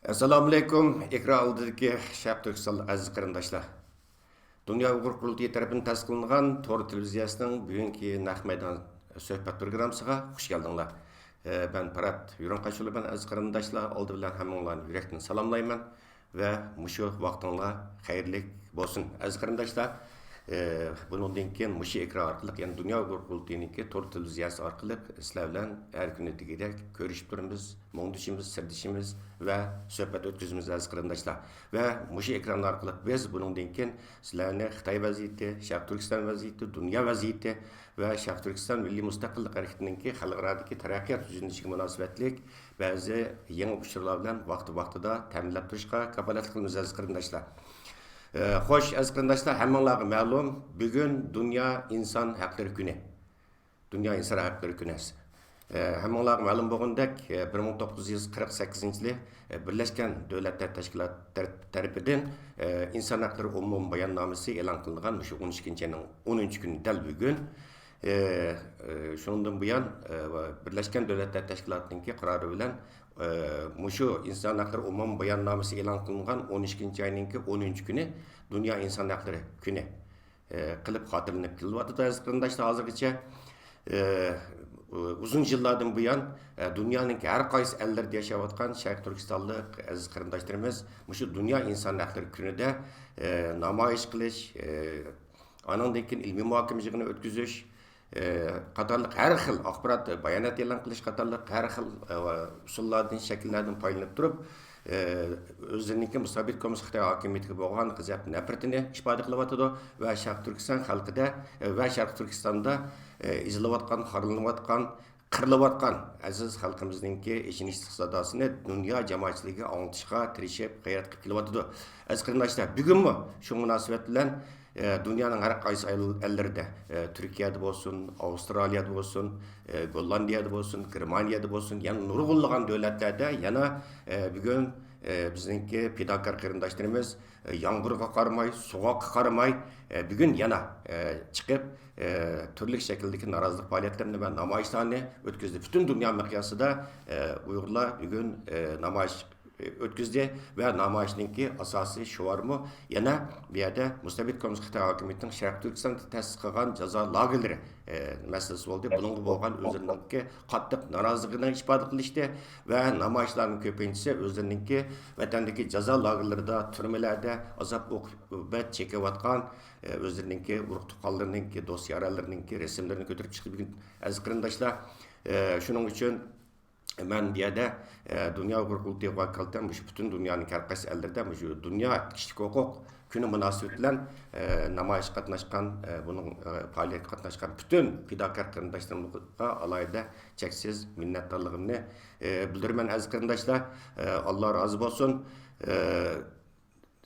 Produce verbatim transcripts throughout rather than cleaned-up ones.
ئەسسالامۇئەلەيكۇم، ئېكران ئالدىدىكى شەرقىي تۈركىستانلىق ئەزىز قېرىنداشلار. دۇنيا ئۇيغۇر قۇرۇلتىيى تەرىپىدىن تەسىقلانغان تور تېلېۋىزىيەسىنىڭ بۈگۈنكى نەق مەيدان سۆھبەت پروگراممىسىغا خۇش كەلدىڭلار. ئە، مەن پارات يۇرۇن قاچۇلىمەن، ئەزىز قېرىنداشلار. ئالدى بىلەن ھەممىڭلارنى يۈرەكتىن سالاملايمەن ۋە مۇشۇ ۋاقتىڭلار خەيرلىك بولسۇن، ئەزىز قېرىنداشلار. ئە، بۇنىڭدىن كېيىن مۇشۇ ئېكران ئارقىلىق، يەنى دۇنيا ئۇيغۇر قۇرۇلتىيىنىڭكى تور تېلېۋىزىيەسى ئارقىلىق سىلەر بىلەن ھەر كۈنى دېگۈدەك كۆرۈشۈپ تۇرىمىز، مۇڭدىشىمىز، سىردىشىمىز ۋە سۆھبەت ئۆتكۈزىمىز، ئەزىز قېرىنداشلار. ۋە مۇشۇ ئېكران ئارقىلىق بىز بۇنىڭدىن كېيىن سىلەرنى خىتاي ۋەزىيىتى، شەرقىي تۈركىستان ۋەزىيىتى، دۇنيا ۋەزىيىتى ۋە شەرقىي تۈركىستان مىللىي مۇستەقىللىق ھەرىكىتىنىڭكى خەلقئارادىكى تەرەققىيات يۈزلىنىشىگە مۇناسىۋەتلىك بەزى يېڭى ئۇچۇرلار بىلەن ۋاقتى ۋاقتىدا تەمىنلەپ تۇرۇشقا كاپالەتلىك قىلىمىز، ئەزىز قېرىنداشلار. ئە، خوش، ئەزىز قېرىنداشلار، ھەممىڭلارغا مەلۇم، بۈگۈن دۇنيا ئىنسان ھەقلىرى كۈنى. دۇنيا ئىنسان ھەقلىرى كۈنى. ئە، ھەممىڭلارغا مەلۇم بولغىنىدەك، ئە، بىر مىڭ توققۇز يۈز قىرىق سەككىزىنچى يىلى، ئە، بىرلەشكەن دۆلەتلەر تەشكىلاتى تەر-، تەرىپىدىن، ئە، ئىنسان ھەقلىرى ئومۇمىي باياننامىسى ئېلان قىلىنغان مۇشۇ ئون ئىككىنچى ئاينىڭ ئون ئۈچىنچى كۈنى دەل بۈگۈن. ئە، ئە، شۇنىڭدىن بۇيان، ئە، بىرلەشكەن دۆلەتلەر تەشكىلاتىنىڭكى قارارى بىلەن، ئە، مۇشۇ ئىنسان ھەقلىرى ئومۇمىي باياننامىسى ئېلان قىلىنغان ئون ئىككىنچى ئاينىڭكى ئون ئۈچىنچى كۈنى دۇنيا ئىنسان ھەقلىرى كۈنى، ئە، قىلىپ خاتىرىلىنىپ كېلىۋاتىدۇ، ئەزىز قېرىنداشلار، ھازىرغىچە. ئە، ئۇزۇن يىللاردىن بۇيان، ئە، دۇنيانىڭ ھەر قايسى ئەللىرىدە ياشاۋاتقان شەرقىي تۈركىستانلىق ئەزىز قېرىنداشلىرىمىز مۇشۇ دۇنيا ئىنسان ھەقلىرى كۈنىدە، ئە، نامايىش قىلىش، ئە، ئانىڭدىن كېيىن ئىلمىي مۇھاكىمە يىغىنى ئۆتكۈزۈش، ئە، قاتارلىق ھەر خىل ئاخبارات، بايانات ئېلان قىلىش قاتارلىق ھەر خىل، ئە، ئۇسۇللاردىن، شەكىللەردىن پايدىلىنىپ تۇرۇپ، ئە، ئۆزلىرىنىڭكى مۇستەبىت كوممۇنىست خىتاي ھاكىمىيىتىگە بولغان غەزەپ نەپرىتىنى ئىپادە قىلىۋاتىدۇ ۋە شەرقىي تۈركىستان خەلقىدە، ئە، ۋە شەرقىي تۈركىستاندا، ئە، ئېزىلىۋاتقان، خارلىنىۋاتقان، قىرىلىۋاتقان ئەزىز خەلقىمىزنىڭكى ئېچىنىشلىق ساداسىنى دۇنيا جامائەتچىلىكىگە ئاڭلىتىشقا تىرىشىپ، غەيرەت قىلىپ كېلىۋاتىدۇ. ئەزىز قېرىنداشلار، بۈگۈنمۇ شۇ مۇناسىۋەت بىلەن، ئە، دۇنيانىڭ ھەر قايسى ئەل-، ئەللىرىدە، ئە، تۈركىيەدە بولسۇن، ئاۋسترالىيەدە بولسۇن، ئە، گوللاندىيەدە بولسۇن، گېرمانىيەدە بولسۇن، يەنە نۇرغۇنلىغان دۆلەتلەردە يەنە، ئە، بۈگۈن، ئە، بىزنىڭكى پىداكار قېرىنداشلىرىمىز، ئە، يامغۇرغا قارىماي، سوغۇققا قارىماي، ئە، بۈگۈن يەنە، ئە، چىقىپ، ئە، تۈرلۈك شەكىلدىكى نارازىلىق پائالىيەتلىرىنى ۋە نامايىشلارنى ئۆتكۈزدى. پۈتۈن دۇنيا مىقياسىدا، ئە، ئۇيغۇرلار بۈگۈن، ئە، نامايىش ئۆتكۈزدى ۋە نامايىشنىڭكى ئاساسىي شوئارىمۇ يەنە بۇ يەردە مۇستەبىت كوممۇنىست خىتاي ھاكىمىيىتىنىڭ شەرقىي تۈركىستاندا تەسىس قىلغان جازا لاگېرلىرى، ئە، مەسىلىسى بولدى. بۇنىڭغا بولغان ئۆزلىرىنىڭكى قاتتىق نارازىلىقىنى ئىپادە قىلىشتى ۋە نامايىشلارنىڭ كۆپىنچىسى ئۆزلىرىنىڭكى ۋەتەندىكى جازا لاگېرلىرىدا، تۈرمىلەردە ئازاب ئوقۇبەت چېكىۋاتقان، ئە، ئۆزلىرىنىڭكى ئۇرۇق تۇغقانلىرىنىڭكى، دوست يارەنلىرىنىڭكى رەسىملىرىنى كۆتۈرۈپ چىقتى بۈگۈن، ئەزىز قېرىنداشلار. ئە، شۇنىڭ ئۈچۈن مەن بۇ يەردە، ئە، دۇنيا ئۇيغۇر قۇرۇلتىيىغا ۋاكالىتەن مۇشۇ پۈتۈن دۇنيانىڭ ھەر قايسى ئەللىرىدە مۇشۇ دۇنيا كىشىلىك ھوقۇق كۈنى مۇناسىۋىتى بىلەن، ئە، نامايىشقا قاتناشقان، ئە، بۇنىڭ، ئە، پائالىيەتكە قاتناشقان پۈتۈن پىداكار قېرىنداشلىرىمغا ئالاھىدە چەكسىز مىننەتدارلىقىمنى، ئە، بىلدۈرىمەن، ئەزىز قېرىنداشلار. ئە، ئاللا رازى بولسۇن. ئە،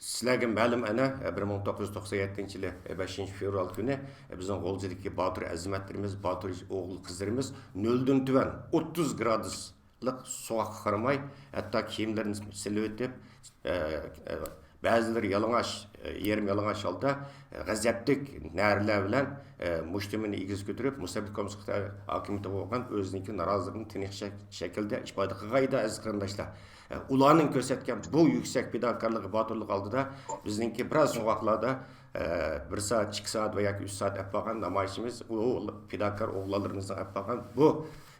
سىلەرگە مەلۇم ئەنە، بىر مىڭ توققۇز يۈز توقسان يەتتىنچى يىلى بەشىنچى فېۋرال كۈنى بىزنىڭ غۇلجىدىكى باتۇر ئەزىمەتلىرىمىز، باتۇر ئوغۇل قىزلىرىمىز نۆلدىن تۆۋەن ئوتتۇز گرادۇسلۇق سوغۇققا قارىماي، ھەتتا كىيىملىرىنى سېلىۋېتىپ، ئە، ئە، بەزىلىرى يالىڭاچ، ئە، يېرىم يالىڭاچ ھالدا، ئە، غەزەپلىك نەرىلەر بىلەن، ئە، مۇشتۇمىنى ئېگىز كۆتۈرۈپ، مۇستەبىت كوممۇنىست خىتاي ھاكىمىيىتىگە بولغان ئۆزىنىڭكى نارازىلىقىنى تىنچ شەك-، شەكىلدە ئىپادە قىلغان ئىدى، ئەزىز قېرىنداشلار. ئۇلارنىڭ كۆرسەتكەن بۇ يۈكسەك پىداكارلىقى، باتۇرلۇقى ئالدىدا بىزنىڭكى بىراز سوغۇقلاردا، ئە، بىر سائەت، ئىككى سائەت ۋە ياكى ئۈچ سائەت ئەپ بارغان نامايىشىمىز، ئۇ پىداكار ئوغلانلىرىمىزنىڭ ئەپ بارغان بۇ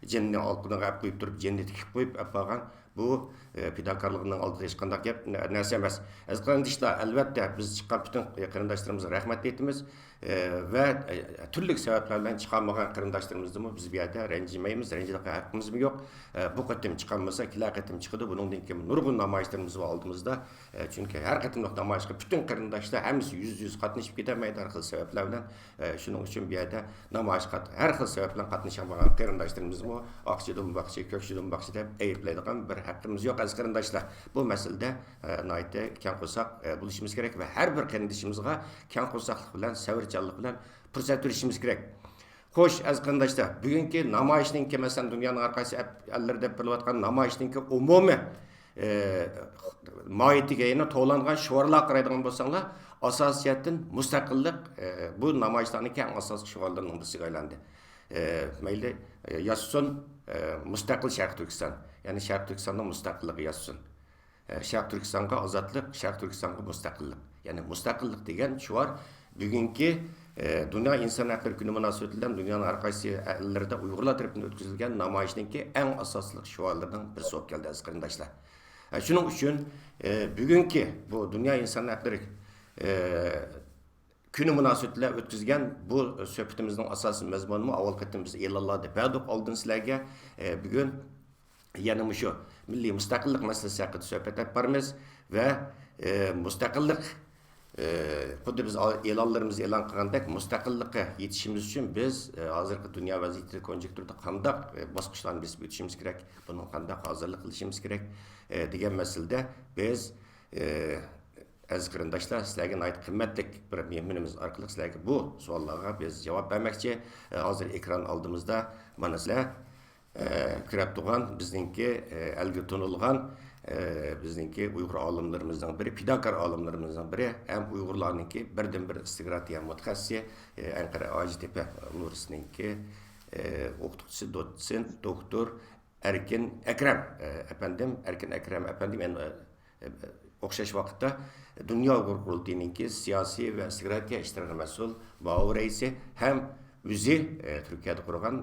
جېنىنى ئالقىنىغا ئەپ قويۇپ تۇرۇپ، جېنىنى تىكىپ قويۇپ ئەپ بارغان بۇ، ئە، پىداكارلىقىنىڭ ئالدىدا ھېچقانداق گەپ، نە-، نەرسە ئەمەس. ئەزىز قېرىنداشلار، ئەلۋەتتە، بىز چىققان پۈتۈن قېرىنداشلىرىمىزغا رەھمەت ئېيتىمىز. ئە، ۋە، ئە، تۈرلۈك سەۋەبلەر بىلەن چىقالمىغان قېرىنداشلىرىمىزدىنمۇ بىز بۇ يەردە رەنجىمەيمىز، رەنجىدىغان ھەققىمىزمۇ يوق. ئە، بۇ قېتىم چىقالمىسا، كېلەر قېتىم چىقىدۇ. بۇنىڭدىن كېيىن نۇرغۇن نامايىشلىرىمىز بار ئالدىمىزدا. ئە، چۈنكى ھەر قېتىملىق نامايىشقا پۈتۈن قېرىنداشلار ھەممىسى يۈزدە يۈز قاتنىشىپ كېتەلمەيدۇ ھەر خىل سەۋەبلەر بىلەن. ئە، شۇنىڭ ئۈچۈن بۇ يەردە نامايىشقا ھەر خىل سەۋەب بىلەن قاتنىشالمىغان قېرىنداشلىرىمىزمۇ ئاقچى دۇمباقچى، كۆكچى دۇمباقچى دەپ ئەيىبلەيدىغان بىر ھەققىمىز يوق، ئەزىز قېرىنداشلار. بۇ مەسىلىدە، ئە، ناھايىتى كەڭ قورساق، ئە، بولۇشىمىز كېرەك ۋە ھەر بىر قېرىندىشىمىزغا كەڭ قورساقلىق بىلەن، سەۋرچانلىق بىلەن پۇرسەت بېرىشىمىز كېرەك. خوش، ئەزىز قېرىنداشلار، بۈگۈنكى نامايىشنىڭكى، مەسىلەن، دۇنيانىڭ ھەر قايسى ئەپ-، ئەللىرىدە بېرىلىۋاتقان نامايىشنىڭكى ئومۇمىي، ئە، ماھىيىتىگە، يەنى توۋلانغان شوئارلارغا قارايدىغان بولساڭلار، ئاساسىي جەھەتتىن مۇستەقىللىق، ئە، بۇ نامايىشلارنىڭكى ئەڭ ئاساسلىق شوئارلىرىنىڭ بىرسىگە ئايلاندى. ئە، مەيلى، ئە، ياشىسۇن، ئە، مۇستەقىل شەرقىي تۈركىستان، يەنى شەرقىي تۈركىستاننىڭ مۇستەقىللىقى ياشىسۇن. شەرقىي تۈركىستانغا ئازادلىق، شەرقىي تۈركىستانغا مۇستەقىللىق. يەنى مۇستەقىللىق دېگەن شوئار بۈگۈنكى، ئە، دۇنيا ئىنسان ھەقلىرى كۈنى مۇناسىۋىتى بىلەن دۇنيانىڭ ھەر قايسى ئەللىرىدە ئۇيغۇرلار تەرىپىدىن ئۆتكۈزۈلگەن نامايىشنىڭكى ئەڭ ئاساسلىق شوئارلىرىنىڭ بىرسى بولۇپ كەلدى، ئەزىز قېرىنداشلار. ئە، شۇنىڭ ئۈچۈن، ئە، بۈگۈنكى بۇ دۇنيا ئىنسان ھەقلىرى، ئە، كۈنى مۇناسىۋىتى بىلەن ئۆتكۈزگەن بۇ سۆھبىتىمىزنىڭ ئاساسىي مەزمۇنىمۇ ئاۋۋال قېتىم بىز ئېلانلاردا بەردۇق ئالدىن سىلەرگە. ئە، بۈگۈن يەنە مۇشۇ مىللىي مۇستەقىللىق مەسىلىسى ھەققىدە سۆھبەت ئېلىپ بارىمىز ۋە، ئە، مۇستەقىللىق، ئە، خۇددى بىز ئېلانلىرىمىزدا ئېلان قىلغاندەك مۇستەقىللىققا يېتىشىمىز ئۈچۈن بىز، ئە، ھازىرقى دۇنيا ۋەزىيىتى كونجۇنكتۇرىدا قانداق، ئە، باسقۇچلارنى بېسىپ ئۆتۈشىمىز كېرەك، بۇنىڭغا قانداق ھازىرلىق قىلىشىمىز كېرەك، ئە، دېگەن مەسىلىدە بىز، ئە، ئەزىز قېرىنداشلار، سىلەرگە ناھايىتى قىممەتلىك بىر مېھمىنىمىز ئارقىلىق سىلەرگە بۇ سوئاللارغا بىز جاۋاب بەرمەكچى. ئە، ھازىر ئېكران ئالدىمىزدا مانا سىلەر، ئە، كۆرۈپ تۇرغان بىزنىڭكى، ئە، ئەلگە تونۇلغان، ئە، بىزنىڭكى ئۇيغۇر ئالىملىرىمىزنىڭ بىرى، پىداكار ئالىملىرىمىزنىڭ بىرى ھەم ئۇيغۇرلارنىڭكى بىردىنبىر ئىستىگراتىيە مۇتەخەسسىسى، ئە، ئەنقەرە ھاجىتېپە ئۇنىۋېرسىتېتىنىڭكى، ئە، ئوقۇتقۇچىسى، دوتسېنت، دوكتور ئەركىن ئەكرەم، ئە، ئەپەندىم، ئەركىن ئەكرەم ئەپەندىم، يەنە، ئە، ئوخشاش ۋاقىتتا دۇنيا ئۇيغۇر قۇرۇلتىيىنىڭكى سىياسىي ۋە ئىستراتېگىيە ئىشلىرىغا مەسئۇل مۇئاۋىن رەئىسى ھەم ئۆزى، ئە، تۈركىيەدە قۇرغان،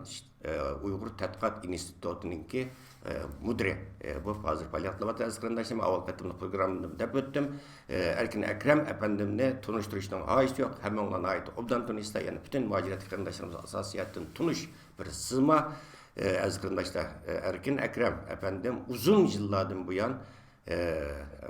ئە، ئۇيغۇر تەتقىقات ئىنستىتۇتىنىڭكى، ئە، مۇدىرى، ئە، بولۇپ ھازىر پائالىيەت قىلىۋاتىدۇ، ئەزىز قېرىنداشلىرىم. ئاۋۋال قېتىملىق پروگراممىمدا دەپ ئۆتتۈم. ئە، ئەركىن ئەكرەم ئەپەندىمنى تونۇشتۇرۇشنىڭ ھاجىتى يوق. ھەممىڭلار ناھايىتى ئوبدان تونۇيسىلەر. يەنە پۈتۈن مۇھاجىرەتتىكى قېرىنداشلىرىمىز ئاساسىي جەھەتتىن تونۇش بىر سىزما. ئە، ئەزىز قېرىنداشلار، ئە، ئەركىن ئەكرەم ئەپەندىم ئۇزۇن يىللاردىن بۇيان، ئە،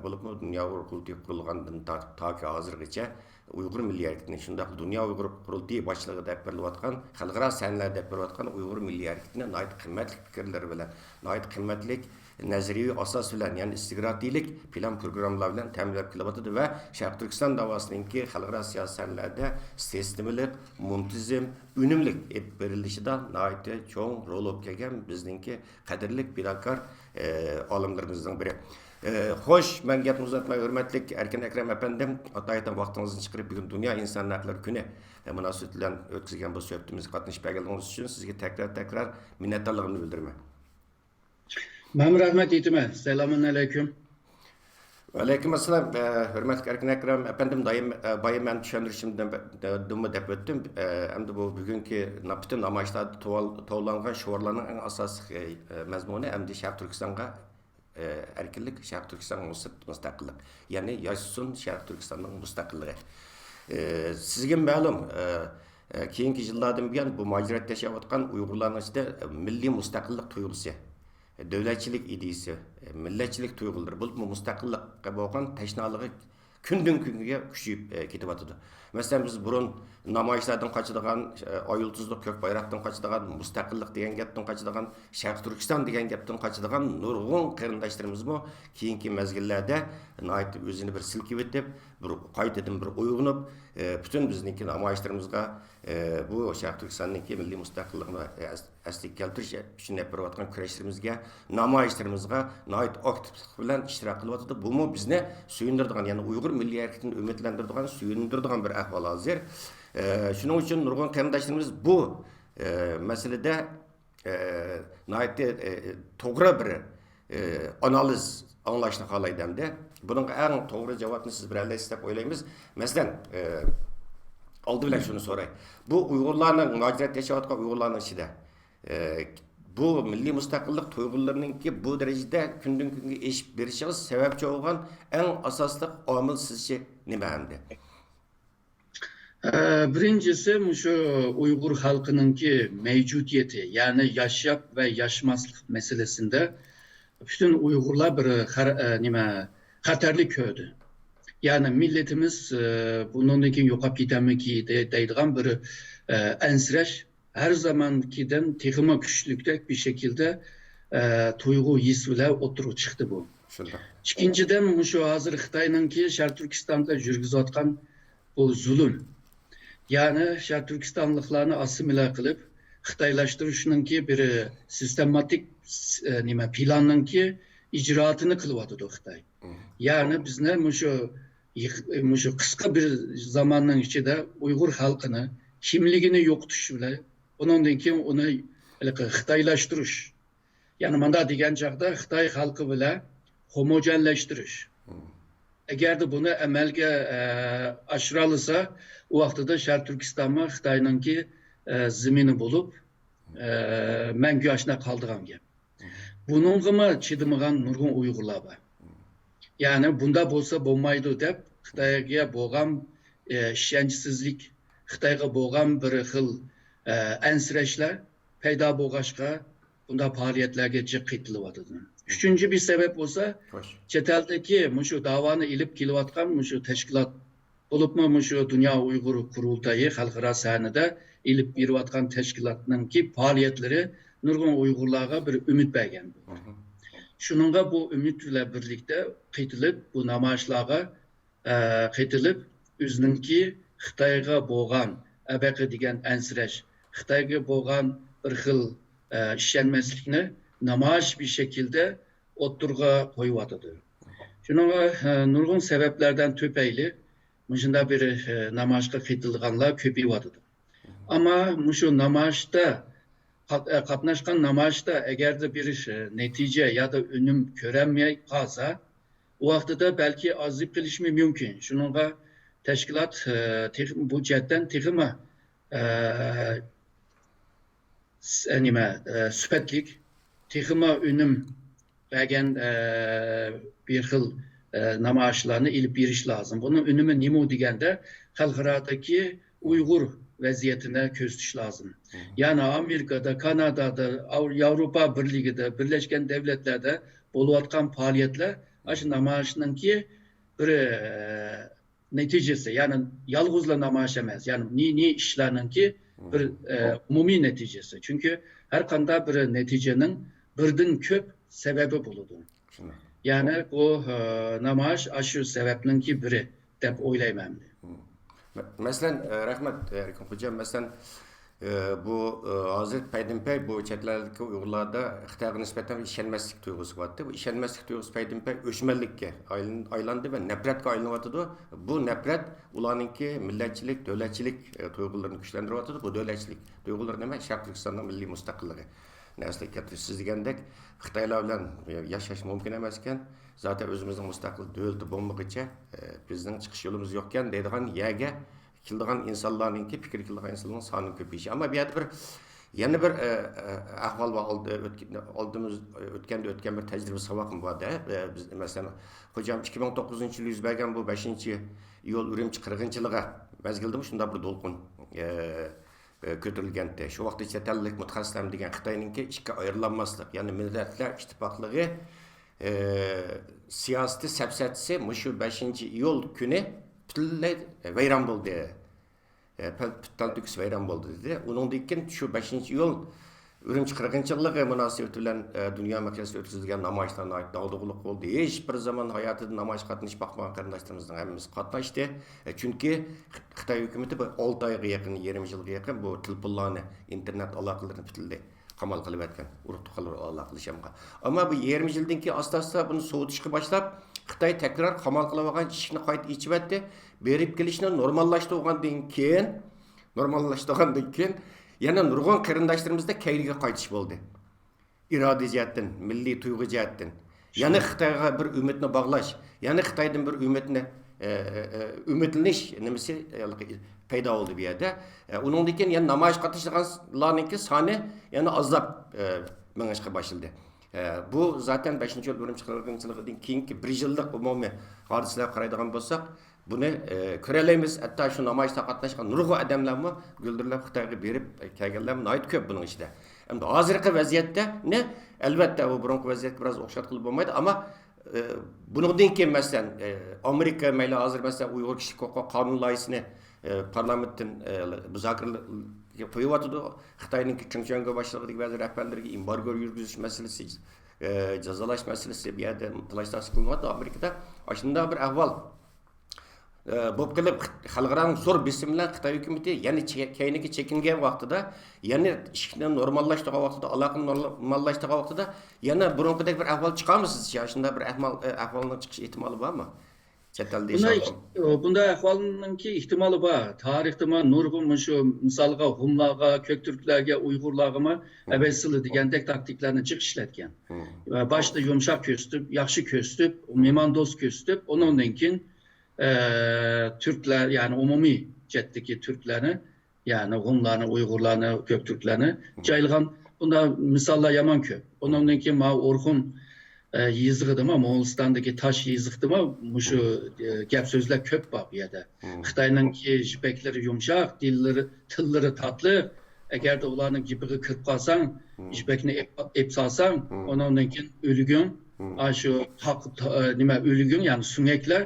بولۇپمۇ دۇنيا ئۇيغۇر قۇرۇلتىيى قۇرۇلغاندىن تا-، تاكى ھازىرغىچە ئۇيغۇر مىللىي ھەرىكىتىنى، شۇنداق دۇنيا ئۇيغۇر قۇرۇلتىيى باشچىلىقىدا ئېلىپ بېرىلىۋاتقان، خەلقئارا سەھنىلەردە ئېلىپ بېرىلىۋاتقان ئۇيغۇر مىللىي ھەرىكىتىنى ناھايىتى قىممەتلىك پىكىرلىرى بىلەن، ناھايىتى قىممەتلىك نەزەرىيەۋى ئاساس بىلەن، يەنى ئىستراتېگىيەلىك پىلان پروگراممىلار بىلەن تەمىنلەپ كېلىۋاتىدۇ ۋە شەرقىي تۈركىستان داۋاسىنىڭكى خەلقئارا سىياسىي سەھنىلەردە سىستېمىلىق، مۇنتىزىم، ئۈنۈملۈك ئېلىپ بېرىلىشىدا ناھايىتى چوڭ رول ئويناپ كەلگەن بىزنىڭكى قەدىرلىك پىداكار، ئە، ئالىملىرىمىزنىڭ بىرى. ئە، خوش، مەن گەپنى ئۇزارتماي، ھۆرمەتلىك ئەركىن ئەكرەم ئەپەندىم، ئاتايىتەن ۋاقتىڭىزنى چىقىرىپ، بۈگۈن دۇنيا ئىنسان ھەقلىرى كۈنى، ئە، مۇناسىۋىتى بىلەن ئۆتكۈزگەن بۇ سۆھبىتىمىزگە قاتنىشىپ كەلگەنلىكىڭىز ئۈچۈن سىزگە تەكرار، تەكرار مىننەتدارلىقىمنى بىلدۈرىمەن. مەنمۇ رەھمەت ئېيتىمەن. سالامۇن ئەلەيكۇم. ۋەئەلەيكۇم ئەسسالام. ئە، ھۆرمەتلىك ئەركىن ئەكرەم ئەپەندىم، دايىم، ئە، بايا مەن چۈشەندۈرۈشۈمدىن بە-، دە-، دىنمۇ دەپ ئۆتتۈم. ئە، ئەمدى بۇ بۈگۈنكى نا-، پۈتۈن نامايىشلاردا توۋال-، توۋلانغان شوئارلارنىڭ ئەڭ ئاساسلىق، ئە، ئە، مەزمۇنى ئەمدى شەرقىي تۈركىستانغا، ئە، ئەركىنلىك، شەرقىي تۈركىستانغا مۇس-، مۇستەقىللىق. يەنى ياشىسۇن شەرقىي تۈركىستاننىڭ مۇستەقىللىقى. ئە، سىزگە مەلۇم، ئە، ئە، كېيىنكى يىللاردىن بۇيان بۇ مۇھاجىرەتتە ياشاۋاتقان ئۇيغۇرلارنىڭ ئىچىدە، ئە، مىللىي مۇستەقىللىق تۇيغۇسى، دۆلەتچىلىك ئىدىيىسى، مىللەتچىلىك تۇيغۇلىرى، بولۇپمۇ مۇستەقىللىققا بولغان تەشنالىقى كۈندىن كۈنگە كۈچىيىپ، ئە، كېتىۋاتىدۇ. مەسىلەن، بىز بۇرۇن نامايىشلاردىن قاچىدىغان، ئە، ئاي يۇلتۇزلۇق كۆك بايراقتىن قاچىدىغان، مۇستەقىللىق دېگەن گەپتىن قاچىدىغان، شەرقىي تۈركىستان دېگەن گەپتىن قاچىدىغان نۇرغۇن قېرىنداشلىرىمىزمۇ كېيىنكى مەزگىللەردە ناھايىتى ئۆزىنى بىر سىلكىۋېتىپ، بىر قايتىدىن بىر ئويغىنىپ، ئە، پۈتۈن بىزنىڭكى نامايىشلىرىمىزغا، ئە، بۇ شەرقىي تۈركىستاننىڭكى مىللىي مۇستەقىللىقىنى، ئە، ئەس-، ئەسلىگە كەلتۈرۈش ئۈچۈن ئېلىپ بېرىۋاتقان كۈرەشلىرىمىزگە، نامايىشلىرىمىزغا ناھايىتى ئاكتىپلىق بىلەن ئىشتىراك قىلىۋاتىدۇ. بۇمۇ بىزنى سۆيۈندۈرىدىغان، يەنى ئۇيغۇر مىللىي ھەرىكىتىنى ئۈمىدلەندۈرىدىغان، سۆيۈندۈرىدىغان بىر ئەھۋال ھازىر. ئە، شۇنىڭ ئۈچۈن نۇرغۇن قېرىنداشلىرىمىز بۇ، ئە، مەسىلىدە، ئە، ناھايىتى، ئە، توغرا بىر، ئە، ئانالىز ئاڭلاشنى خالايدۇ ئەمدى. بۇنىڭغا ئەڭ توغرا جاۋابنى سىز بېرەلەيسىز دەپ ئويلايمىز. مەسىلەن، ئە، ئالدى بىلەن شۇنى سوراي. بۇ ئۇيغۇرلارنىڭ، مۇھاجىرەتتە ياشاۋاتقان ئۇيغۇرلارنىڭ ئىچىدە، ئە، بۇ مىللىي مۇستەقىللىق تۇيغۇلىرىنىڭكى بۇ دەرىجىدە كۈندىن كۈنگە ئېشىپ بېرىشىغا سەۋەبچى بولغان ئەڭ ئاساسلىق ئامىل سىزچە نېمە ئەمدى؟ ئە، بىرىنچىسى، مۇشۇ ئۇيغۇر خەلقىنىڭكى مەۋجۇدىيىتى، يەنى ياشاپ ۋە ياشىماسلىق مەسىلىسىندە پۈتۈن ئۇيغۇرلار بىر خەر-، ئە، نېمە، خەتەرلىك كۆردى. يەنى مىللىتىمىز، ئە، بۇنىڭدىن كېيىن يوقاپ كېتەرمىكى دەي-، دەيدىغان بىر، ئە، ئەنسىرەش ھەر زامانكىدىن تېخىمۇ كۈچلۈكرەك بىر شەكىلدە، ئە، تۇيغۇ ھېس بىلەن ئوتتۇرىغا چىقتى بۇ. شۇنداق. ئىككىنچىدىن، مۇشۇ ھازىر خىتاينىڭكى شەرقىي تۈركىستاندا يۈرگۈزۈۋاتقان بۇ زۇلۇم. يەنى شەرقىي تۈركىستانلىقلارنى ئاسسىمىلە قىلىپ، خىتايلاشتۇرۇشنىڭكى بىر سىستېماتىك، ئە، نېمە، پىلاننىڭكى ئىجرائاتىنى قىلىۋاتىدۇ خىتاي. مم. يەنى بىزنى مۇشۇ يىق-، مۇشۇ قىسقا بىر زاماننىڭ ئىچىدە ئۇيغۇر خەلقىنى كىملىكىنى يوقىتىش بىلەن، ئۇنىڭدىن كېيىن ئۇنى ھېلىقى خىتايلاشتۇرۇش. يەنى مۇنداق دېگەن چاغدا خىتاي خەلقى بىلەن ھوموجەنلەشتۈرۈش. ئەگەردە بۇنى ئەمەلگە، ئە، ئاشۇرالىسا، ئۇ ۋاقتىدا شەرقىي تۈركىستانمۇ خىتاينىڭكى، ئە، زېمىنى بولۇپ، ئە، مەڭگۈ ئاشۇنداق قالىدىغان گەپ. بۇنىڭغىمۇ چىدىمىغان نۇرغۇن ئۇيغۇرلار بار. يەنى بۇنداق بولسا بولمايدۇ دەپ، خىتايغا بولغان، ئە، ئىشەنچسىزلىك، خىتايغا بولغان بىر خىل، ئە، ئەنسىرەشلەر پەيدا بولغاچقا، بۇنداق پائالىيەتلەرگە جىق قېتىلىۋاتىدۇ. ئۈچىنچى بىر سەۋەب بولسا، چەت ئەلدىكى مۇشۇ داۋانى ئېلىپ كېلىۋاتقان مۇشۇ تەشكىلات، بولۇپمۇ مۇشۇ دۇنيا ئۇيغۇر قۇرۇلتايى خەلقئارا سەھنىدە ئېلىپ بېرىۋاتقان تەشكىلاتنىڭكى پائالىيەتلىرى نۇرغۇن ئۇيغۇرلارغا بىر ئۈمىد بەرگەن. شۇنىڭغا بۇ ئۈمىد بىلەن بىرلىكتە قېتىلىپ، بۇ نامايىشلارغا، ئە، قېتىلىپ، ئۆزىنىڭكى خىتايغا بولغان ئەبەقە دېگەن ئەنسىرەش، خىتايغا بولغان بىر خىل، ئە، ئىشەنمەسلىكنى نامايىش بىر شەكىلدە ئوتتۇرىغا قويۇۋاتىدۇ. شۇنىڭغا، ئە، نۇرغۇن سەۋەبلەردىن تۈپەيلى مۇشۇنداق بىر، ئە، نامايىشقا قېتىلىدىغانلار كۆپىيىۋاتىدۇ. ئەمما مۇشۇ نامايىشتا قات-، ئە، قاتناشقان نامايىشتا ئەگەردە بىر، ئە، نەتىجە يادا ئۈنۈم كۆرەلمەي قالسا، ئۇ ۋاقتىدا بەلكى ئازىيىپ قېلىشىمۇ مۇمكىن. شۇنىڭغا تەشكىلات، ئە، تېخى-، بۇ جەھەتتىن تېخىمۇ، ئە، س-، نېمە، ئە، سۈپەتلىك، تېخىمۇ ئۈنۈم بەرگەن، ئە، بىر خىل، ئە، نامايىشلارنى ئېلىپ بېرىش لازىم. بۇنىڭ ئۈنۈمى نېمە دېگەندە، خەلقئارادىكى ئۇيغۇر ۋەزىيىتىنى كۆرسىتىش لازىم. يەنى ئامېرىكادا، كانادادا، ئاۋ-، ياۋروپا بىرلىكىدە، بىرلەشكەن دەۋلەتلەردە بولۇۋاتقان پائالىيەتلەر ئاشۇ نامايىشنىڭكى بىر، ئە، نەتىجىسى، يەنى يالغۇزلا نامايىش ئەمەس، يەنى نى-، نى ئىشلارنىڭكى بىر، ئە، ئومۇمىي نەتىجىسى. چۈنكى ھەر قانداق بىر نەتىجىنىڭ بىردىن كۆپ سەۋەبى بولىدۇ. يەنى بۇ، ئە، نامايىش ئاشۇ سەۋەبنىڭكى بىرى دەپ ئويلايمەن. مە-، مەسىلەن، ئە، رەھمەت، ئە، ئەركىن خوجام. مەسىلەن، ئە، بۇ، ئە، ھازىر پەيدىنپەي بۇ چەت ئەلدىكى ئۇيغۇرلاردا خىتايغا نىسبەتەن ئىشەنمەسلىك تۇيغۇسى بارتتى. بۇ ئىشەنمەسلىك تۇيغۇسى پەيدىنپەي ئۆچمەنلىككە ئايلان-، ئايلاندى ۋە نەپرەتكە ئايلىنىۋاتىدۇ. بۇ نەپرەت ئۇلارنىڭكى مىللەتچىلىك، دۆلەتچىلىك، ئە، تۇيغۇلىرىنى كۈچلەندۈرۈۋاتىدۇ. بۇ دۆلەتچىلىك تۇيغۇلىرى نېمە؟ شەرقىي تۈركىستاننىڭ مىللىي مۇستەقىللىقى. ئەسلىگە كەلتۈرۈش، سىز دېگەندەك خىتايلار بىلەن ياشاش مۇمكىن ئەمەسكەن. زاتەن ئۆزىمىزنىڭ مۇستەقىل دۆلىتى بولمىغىچە، ئە، بىزنىڭ چىقىش يولىمىز يوقكەن دەيدىغان يەرگە كېلىدىغان ئىنسانلارنىڭكى، پىكىر كېلىدىغان ئىنسانلارنىڭ سانىنىڭ كۆپىيىشى. ئەمما بۇ يەردە بىر، يەنە بىر، ئە، ئە، ئەھۋال بار. ئالدى-، ئۆتكەن-، ئالدىمىز، ئۆتكەندە ئۆتكەن بىر تەجرىبە ساۋاقمۇ بار-دە. ئە، بىز، مەسىلەن، خوجام، ئىككى مىڭ توققۇزىنچى يىلى يۈز بەرگەن بۇ بەشىنچى ئىيۇل ئۈرۈمچى قىرغىنچىلىقى مەزگىلىدىمۇ شۇنداق بىر دولقۇن، ئە، ئە، كۆتۈرۈلگەنتى. شۇ ۋاقىتتا چەت ئەللىك مۇتەخەسسىسلەر دېگەن خىتاينىڭكى ئىككى ئايرىلالماسلىق، يەنى مىللەتلەر ئىتتىپاقلىقى، ئە، سىياسىتى، سەپسەتىسى مۇشۇ بەشىنچى ئىيۇل كۈنى پۈتۈنلەي ۋەيران بولدى. ئە، پەل-، پۈتتەل تۈگۈس ۋەيران بولدى دېدى. ئۇنىڭدىن كېيىن شۇ بەشىنچى ئىيۇل ئۈرۈمچى قىرغىنچىلىقى مۇناسىۋىتى بىلەن، ئە، دۇنيا مىقياسىدا ئۆتكۈزۈلگەن نامايىشلار ناھايىتى داغدۇغىلىق بولدى. ھېچ بىر زامان ھاياتىدا نامايىشقا قاتنىشىپ باقمىغان قېرىنداشلىرىمىزنىڭ ھەممىسى قاتناشتى. ئە، چۈنكى خىتاي ھۆكۈمىتى بۇ ئالتە ئايغا يېقىن، يېرىم يىلغا يېقىن بۇ تېلېفونلارنى، ئىنتېرنېت ئالاقىلىرىنى پۈتۈنلەي قامال قىلىۋەتكەن، ئۇرۇق-تۇغقانلار ئالاقىلىشامغا. ئەمما بۇ يېرىم يىلدىن كېيىن ئاستا-ئاستا بۇنى سوۋۇتۇشقا باشلاپ، خىتاي تەكرار قامال قىلىۋالغان ئىشىكنى قايتا ئېچىۋەتتى. بېرىپ كېلىشنى نورماللاشتۇرغاندىن كېيىن، نورماللاشتۇرغاندىن كېيىن يەنە نۇرغۇن قېرىنداشلىرىمىزدا كەينىگە قايتىش بولدى. ئىرادە جەھەتتىن، مىللىي تۇيغۇ جەھەتتىن. يەنە خىتايغا بىر ئۈمىدنى باغلاش، يەنە خىتايدىن بىر ئۈمىدنى، ئە، ئە، ئە، ئۈمىدلىنىش نېمىسى، ئە، پەيدا بولدى بۇ يەردە. ئە، ئۇنىڭدىن كېيىن يەنە نامايىش قاتنىشىدىغانلارنىڭكى سانى يەنە ئازلاپ، ئە، مېڭىشقا باشلىدى. ئە، بۇ زاتەن بەشىنچى ئىيۇل ئۈرۈمچى قىرغىنچىلىقىدىن كېيىنكى بىر يىللىق ئومۇمىي ھادىسىلەرگە قارايدىغان بولساق، بۇنى، ئە، كۆرەلەيمىز. ھەتتا شۇ نامايىشتا قاتناشقان نۇرغۇن ئادەملەرمۇ گۈلدۈرلەپ خىتايغا بېرىپ، ئە، كەلگەنلەرمۇ ناھايىتى كۆپ بۇنىڭ ئىچىدە. ئەمدى ھازىرقى ۋەزىيەتتە نە، ئەلۋەتتە، ئۇ بۇرۇنقى ۋەزىيەتكە بىراز ئوخشاتقىلى بولمايدۇ، ئەمما، ئە، بۇنىڭدىن كېيىن، مەسىلەن، ئە، ئامېرىكا مەيلى ھازىر، مەسىلەن، ئۇيغۇر كىشىلىك ھوقۇق قانۇن لايىھىسىنى، ئە، پارلامېنتتىن، ئە، مۇزاكىرىلەرگە قويۇۋاتىدۇ. خىتاينىڭكى چېڭ چۈەنگو باشچىلىقىدىكى بەزى رەھبەرلىرىگە ئېمبارگو يۈرگۈزۈش مەسىلىسى، ئە، جازالاش مەسىلىسى، بۇ يەردە تالاش-تارتىش قىلىنىۋاتىدۇ ئامېرىكىدا. ئاشۇنداق بىر ئەھۋال، ئە، بولۇپ قېلىپ، خەلقئارانىڭ زور بېسىمى بىلەن خىتاي ھۆكۈمىتى يەنە چە-، كەينىگە چېكىنگەن ۋاقتىدا، يەنە ئىشىكنى نورماللاشتۇرغان ۋاقتىدا، ئالاقىنى نورماللاشتۇرغان ۋاقتىدا يەنە بۇرۇنقىدەك بىر ئەھۋال چىقارمۇ سىزچە؟ شۇنداق بىر ئەھۋال، ئە، ئەھۋالنىڭ چىقىش ئېھتىمالى بارمۇ؟ چەت ئەلدە بۇنداق ياشاۋاتقان. ئىھ-، بۇنداق ئەھۋالنىڭكى ئېھتىمالى بار. تارىختىمۇ نۇرغۇن مۇشۇ مىسالغا ھۇنلارغا، كۆكتۈركلەرگە، ئۇيغۇرلارغىمۇ ئەبەسىلى دېگەندەك تاكتىكىلارنى جىق ئىشلەتكەن. ۋە باشتا يۇمشاق كۆرسىتىپ، ياخشى كۆرسىتىپ، مېھماندوست كۆرسىتىپ، ئۇنىڭدىن كېيىن، ئە، تۈركلەر، يەنى ئومۇمىي جەھەتتىكى تۈركلەرنى، يەنى ھۇنلارنى، ئۇيغۇرلارنى، كۆكتۈركلەرنى جايلىغان بۇنداق مىساللار يامان كۆپ. ئۇنىڭدىن كېيىن ماۋۇ ئورخۇن، ئە، يېزىقىدىمۇ، موڭغۇلىستاندىكى تاش يېزىقتىمۇ مۇشۇ، ئە، گەپ سۆزلەر كۆپ بار بۇ يەردە. خىتاينىڭكى يىپەكلىرى يۇمشاق، دىللىرى، تىللىرى تاتلىق. ئەگەردە ئۇلارنىڭ گېپىگە كىرىپ قالساڭ، يىپەكنى ئېپ، ئېپ سالساڭ، ئۇنىڭدىن كېيىن ئۆلۈگۈڭ، ئاشۇ تاق-، تا-، نېمە، ئۆلۈگۈڭ، يەنى سۆڭەكلەر،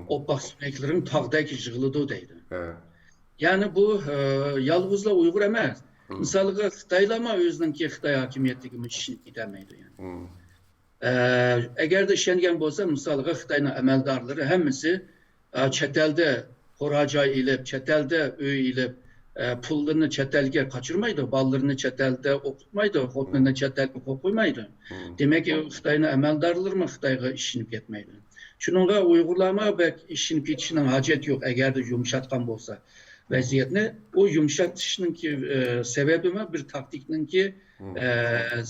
ئوپپاق سۆڭەكلىرىڭ تاغدەك يىغىلىدۇ دەيدۇ. يەنى بۇ، ئە، يالغۇزلا ئۇيغۇر ئەمەس. مىسالغا خىتايلارمۇ ئۆزىنىڭكى خىتاي ھاكىمىيەتلىكىمۇ ئىشىنىپ كېتەلمەيدۇ يەنى. ئە، ئەگەردە ئىشەنگەن بولسا، مىسالغا خىتاينىڭ ئەمەلدارلىرى ھەممىسى، ئە، چەت ئەلدە قورا جاي ئېلىپ، چەت ئەلدە ئۆي ئېلىپ، ئە، پۇللىرىنى چەت ئەلگە قاچۇرمايدۇ، بالىلىرىنى چەت ئەلدە ئوقۇتمايدۇ، خوتۇنىنى چەت ئەلگە قويۇپ قويمايدۇ. دېمەك، خىتاينىڭ ئەمەلدارلىرىمۇ خىتايغا ئىشىنىپ كەتمەيدۇ. شۇنىڭغا ئۇيغۇرلارمۇ بەك ئىشىنىپ كېتىشنىڭ ھاجەت يوق، ئەگەردە يۇمشاتقان بولسا ۋەزىيەتنى. ئۇ يۇمشاتىشنىڭكى، ئە، سەۋەبىمۇ بىر تاكتىكنىڭكى، ئە،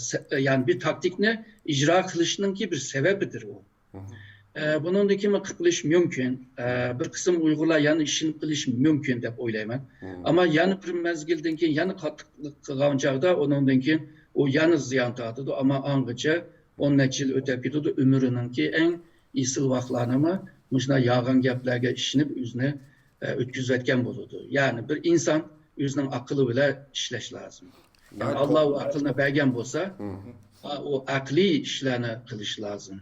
سە-، يەنى بىر تاكتىكنى ئىجرا قىلىشنىڭكى بىر سەۋەبىدۇر ئۇ. ئە، بۇنىڭدىن كېيىن قىلىپ قېلىش مۇمكىن. ئە، بىر قىسىم ئۇيغۇرلار يەنە ئىشىنىپ قېلىشى مۇمكىن دەپ ئويلايمەن. ئەمما يەنە بىر مەزگىلدىن كېيىن يەنە قاتتىق قىلغان چاغدا ئۇنىڭدىن كېيىن ئۇ يەنە زىيان تارتىدۇ. ئەمما ئاڭغىچە ئون نەچچە يىل ئۆتۈپ كېتىدۇ. ئۆمرىنىڭكى ئەڭ ئېسىل ۋاقىتلارنىمۇ مۇشۇنداق يالغان گەپلەرگە ئىشىنىپ ئۆزىنى، ئە، ئۆتكۈزۈۋەتكەن بولىدۇ. يەنى بىر ئىنسان ئۆزىنىڭ ئەقلى بىلەن ئىشلەش لازىم. يەنى ئاللا ئۇ ئەقىلنى بەرگەن بولسا، ئا، ئۇ ئەقلىي ئىشلارنى قىلىش لازىم.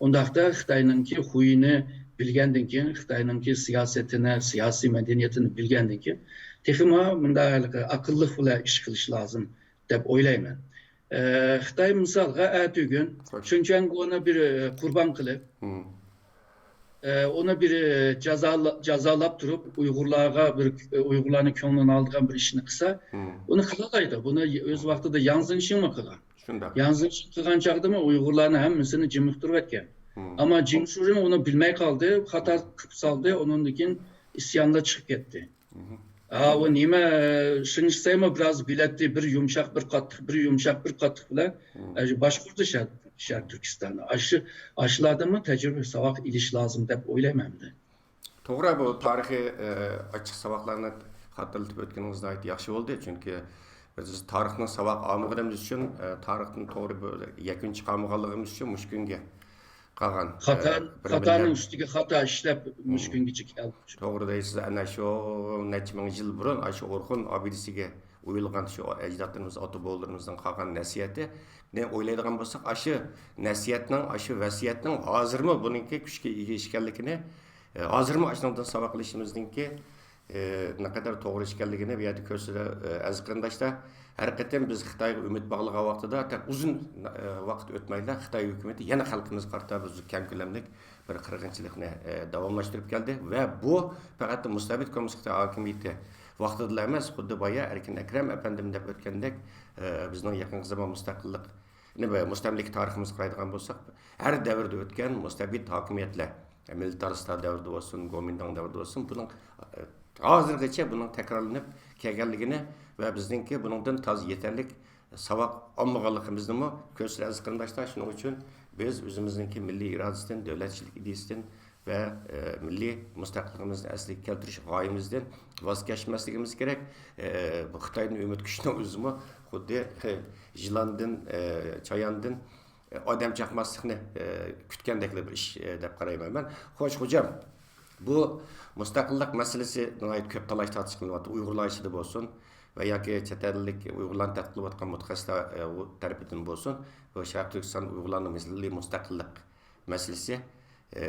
ئۇنداقتا خىتاينىڭكى خۇيىنى بىلگەندىن كېيىن، خىتاينىڭكى سىياسىتىنى، سىياسىي مەدەنىيىتىنى بىلگەندىن كېيىن، تېخىمۇ مۇنداق ھېلىقى ئاقىللىق بىلەن ئىش قىلىش لازىم دەپ ئويلايمەن. ئە، خىتاي مىسالغا ئەتىگۈن شىنجاڭگونى بىر، ئە، قۇربان قىلىپ، ئە، ئۇنى بىر، ئە، جازالا-، جازالاپ تۇرۇپ، ئۇيغۇرلارغا بىر، ئە، ئۇيغۇرلارنىڭ كۆڭلىنى ئالىدىغان بىر ئىشنى قىلسا، ئۇنى قىلالايدۇ. بۇنى ئۆز ۋاقتىدا ياڭ زېنشىڭمۇ قىلغان. شۇنداق. ياڭ زېنشىڭ قىلغان چاغدىمۇ ئۇيغۇرلارنى ھەممىسىنى جىمىقتۇرۇۋەتكەن. ئەمما جېڭ شۇجىن ئۇنى بىلمەي قالدى، خاتا قىلىپ سالدى، ئۇنىڭدىن كېيىن ئىسيانلار چىقىپ كەتتى. ھا، ئۇ نېمە، شېڭ شىسەيمۇ بىراز بىلەتتى، بىر يۇمشاق، بىر قاتتىق، بىر يۇمشاق، بىر قاتتىق بىلەن، ئە، باشقۇردى شەرق، شەرق تۈركىستاننى. ئاشۇ، ئاشۇلاردىنمۇ تەجرىبە، ساۋاق ئېلىش لازىم دەپ ئويلايمەن مەن. توغرا، بۇ تارىخىي، ئە، ئاچچىق ساۋاقلارنى خاتىرىلىتىپ ئۆتكىنىڭىز ناھايىتى ياخشى بولدى. چۈنكى بىز تارىختىن ساۋاق ئالمىغىنىمىز ئۈچۈن، ئە، تارىختىن توغرا بىر يەكۈن چىقارمىغانلىقىمىز ئۈچۈن مۇشۇ كۈنگە قالغان، خاتا، ئە، بىر خاتانىڭ مىللەت ئۈستىگە خاتا ئىشلەپ، مۇشۇ كۈنگىچە كەلدۇق. توغرا دەيسىز، ئەنە شۇ نەچچە مىڭ يىل بۇرۇن، ئاشۇ ئورخۇن ئابىدىسىگە ئويۇلغان شۇ ئەجدادلىرىمىز، ئاتا-بوۋىلىرىمىزنىڭ قالغان نەسىھەتىنى ئويلايدىغان بولساق، ئاشۇ نەسىھەتنىڭ، ئاشۇ ۋەسىيەتنىڭ ھازىرمۇ بۇنىڭكى كۈچكە ئىگە ئىكەنلىكىنى، ئە، ھازىرمۇ ئاشۇنىڭدىن ساۋاق ئېلىشىمىزنىڭكى ئى، نەقەدەر توغرا ئىكەنلىكىنى بۇ يەردە كۆرسىتە، ئى، ئەزىز قېرىنداشلار. ھەر قېتىم بىز خىتايغا ئۈمىد باغلىغان ۋاقتىدا، تەك ئۇزۇن، ئى، ۋاقىت ئۆتمەيلا خىتاي ھۆكۈمىتى يەنە خەلقىمىزگە قارىتا بىر كەڭ كۆلەملىك بىر قىرغىنچىلىقنى، ئى، داۋاملاشتۇرۇپ كەلدى ۋە بۇ پەقەت مۇستەبىت كوممۇنىست خىتاي ھاكىمىيىتى ۋاقتىدىلا ئەمەس، خۇددى بايا ئەركىن ئەكرەم ئەپەندىم دەپ ئۆتكەندەك، ئى، بىزنىڭ يېقىنقى زامان مۇستەقىللىق مۇستەملىكە تارىخىمىزغا قارايدىغان بولساق، ھەر دەۋردە ئۆتكەن مۇستەبىت ھاكىمىيەتلەر، مىلىتارىستان دەۋرىدە بولسۇن، گومىنداڭ دەۋرىدە بولسۇن، بۇنىڭ، ئە، ھازىرغىچە بۇنىڭ تەكرارلىنىپ كەلگەنلىكىنى ۋە بىزنىڭكى بۇنىڭدىن تازا يېتەرلىك ساۋاق ئالمىغانلىقىمىزنىمۇ كۆرسىتىدۇ، ئەزىز قېرىنداشلار. شۇنىڭ ئۈچۈن بىز ئۆزىمىزنىڭكى مىللىي ئىرادىسىدىن، دۆلەتچىلىك ئىدىيىسىدىن ۋە، ئە، مىللىي مۇستەقىللىقىمىزنى ئەسلىگە كەلتۈرۈش غايىمىزدىن ۋاز كەچمەسلىكىمىز كېرەك. ئە، بۇ خىتايدىن ئۈمىد كۈتۈشنىڭ ئۆزىمۇ خۇددى، ئە، يىلاندىن، ئە، چاياندىن، ئە، ئادەم چاقماسلىقنى، ئە، كۈتكەندەكلا بىر ئىش، ئە، دەپ قارايمەن مەن. خوش، خوجام، بۇ مۇستەقىللىق مەسىلىسى ناھايىتى كۆپ تالاش-تارتىش قىلىنىۋاتىدۇ. ئۇيغۇرلار ئىچىدە بولسۇن ۋە ياكى چەت ئەللىك ئۇيغۇرلارنى تەتقىق قىلىۋاتقان مۇتەخەسسىسلەر، ئە، ئۇ تەرىپىدىن بولسۇن، بۇ شەرقىي تۈركىستان ئۇيغۇرلارنىڭ مىللىي مۇستەقىللىق مەسىلىسى، ئى،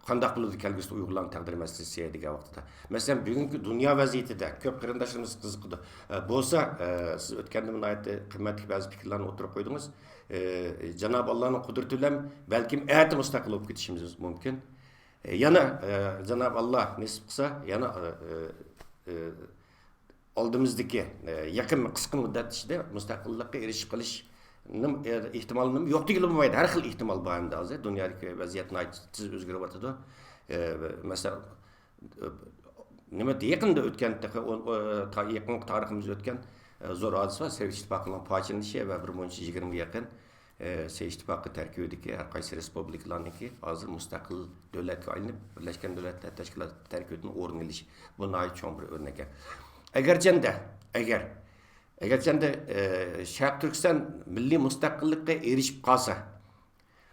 قانداق بولىدۇ كەلگۈسىدە ئۇيغۇرلارنىڭ تەقدىرى مەسىلىسى دېگەن ۋاقتىدا. مەسىلەن، بۈگۈنكى دۇنيا ۋەزىيىتىدە كۆپ قېرىنداشلىرىمىز قىزىقىدۇ. ئە، بولسا، ئە، سىز ئۆتكەندىمۇ ناھايىتى قىممەتلىك بەزى پىكىرلەرنى ئوتتۇرىغا قويدىڭىز. ئى، جانابى ئاللانىڭ قۇدرىتى بىلەن بەلكىم ئەتە مۇستەقىل بولۇپ كېتىشىمىز مۇمكىن. ئى، يەنە، ئە، جانابى ئاللا نېسىپ قىلسا، يەنە، ئە، ئە، ئە، ئالدىمىزدىكى، ئە، يېقىن قىسقا مۇددەت ئىچىدە مۇستەقىللىققا ئېرىشىپ قېلىشنىڭ، ئە، ئېھتىمالىنىمۇ يوق دېگىلى بولمايدۇ. ھەر خىل ئېھتىمال بار ئەمدى ھازىر. دۇنيادىكى ۋەزىيەت ناھايىتى تېز ئۆزگىرىۋاتىدۇ. ئە، مەسىلەن، نېمە، يېقىندا ئۆتكەن، تېخى ئون، ئو-، تا-، يېقىنقى تارىخىمىزدا ئۆتكەن، ئە، زور ھادىسە بار، سوۋېت ئىتتىپاقىنىڭ پارچىلىنىشى ۋە بىر مۇنچە يىگىرمىگە يېقىن، ئە، سوۋېت ئىتتىپاقى تەركىبىدىكى ھەر قايسى رېسپۇبلىكىلارنىڭكى ھازىر مۇستەقىل دۆلەتكە ئايلىنىپ، بىرلەشكەن دۆلەتلەر تەشكىلاتى تەركىبىدىن ئورۇن ئېلىشى، بۇ ناھايىتى چوڭ بىر ئۆرنەك. ئەگەرچەندە، ئەگەر، ئەگەرچەندە، ئە، شەرقىي تۈركىستان مىللىي مۇستەقىللىققا ئېرىشىپ قالسا،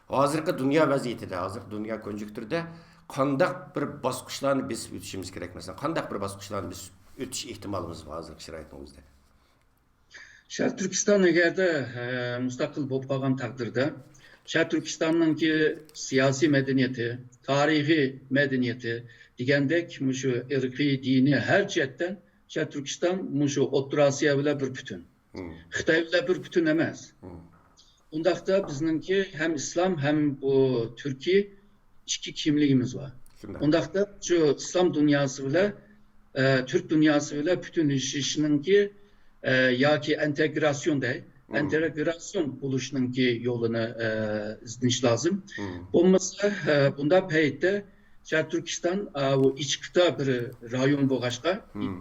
ھازىرقى دۇنيا ۋەزىيىتىدە، ھازىرقى دۇنيا كونجۇكتۇرىدا قانداق بىر باسقۇچلارنى بېسىپ ئۆتۈشىمىز كېرەك؟ مەسىلەن، قانداق بىر باسقۇچلارنى بېسىپ ئۆتۈش ئېھتىمالىمىز بار ھازىرقى شارائىتنىڭ ئۆزىدە؟ شەرقىي تۈركىستان ئەگەردە، ئە، مۇستەقىل بولۇپ قالغان تەقدىردە، شەرقىي تۈركىستاننىڭكى سىياسىي مەدەنىيىتى، تارىخىي مەدەنىيىتى دېگەندەك، مۇشۇ ئىرقىي، دىنىي ھەر جەھەتتىن شەرقىي تۈركىستان مۇشۇ ئوتتۇرا ئاسىيا بىلەن بىر پۈتۈن. مم. خىتاي بىلەن بىر پۈتۈن ئەمەس. مم. ئۇنداقتا بىزنىڭكى ھەم ئىسلام، ھەم بۇ تۈركىي ئىككى كىملىكىمىز بار. شۇنداق. ئۇنداقتا شۇ ئىسلام دۇنياسى بىلەن، ئە، تۈرك دۇنياسى بىلەن پۈتۈنلىشىشنىڭكى، ئە، ياكى ئىنتېگراتسىيون دەي، مم. ئىنتېگراتسىيون بولۇشنىڭكى يولىنى، ئە، ئىزدىنىش لازىم. مم. بولمىسا، ئە، بۇنداق پەيتتە شەرقىي تۈركىستان، ئە، ئۇ ئىچ قىتئا بىر رايون بولغاچقا، مم.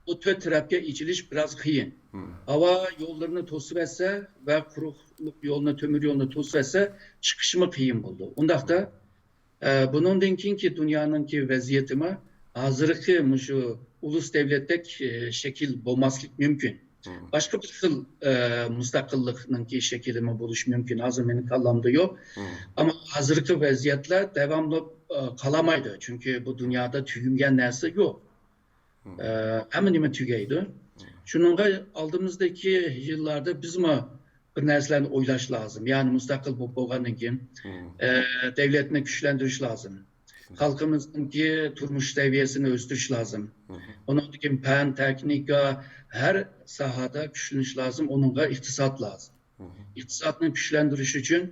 بۇ تۆت تەرەپكە ئېچىلىش بىراز قىيىن. مم. ھاۋا يوللىرىنى توسۇۋەتسە ۋە قۇرۇقلۇق يولىنى، تۆمۈر يولىنى توسۇۋەتسە، چىقىشمۇ قىيىن بولىدۇ. ئۇنداقتا، ئە، بۇنىڭدىن كېيىنكى دۇنيانىڭكى ۋەزىيىتىمۇ ھازىرقى مۇشۇ ئۇلۇس دەۋلەتتەك، ئە، شەكىل بولماسلىق مۇمكىن. مم. باشقا بىر خىل، ئە، مۇستەقىللىقنىڭكى شەكلىمۇ بولۇشى مۇمكىن. ھازىر مېنىڭ كاللامدا يوق. مم. ئەمما ھازىرقى ۋەزىيەتلەر داۋاملىق، ئە، قالالمايدۇ. چۈنكى بۇ دۇنيادا تۈگىمىگەن نەرسە يوق. مم. ئە، ھەممە نېمە تۈگەيدۇ. مم. شۇنىڭغا ئالدىمىزدىكى يىللاردا بىزمۇ بىر نەرسىلەرنى ئويلاش لازىم. يەنى مۇستەقىل بولۇپ بولغاندىن كېيىن، مم. ئە، دەۋلەتنى كۈچلەندۈرۈش لازىم. مم. خەلقىمىزنىڭكى تۇرمۇش سەۋىيەسىنى ئۆستۈرۈش لازىم. مم. ئۇنىڭدىن كېيىن پەن، تېخنىكا، ھەر ساھەدە كۈچلىنىش لازىم. ئۇنىڭغا ئىقتىساد لازىم. مم. ئىقتىسادنى كۈچلەندۈرۈش ئۈچۈن،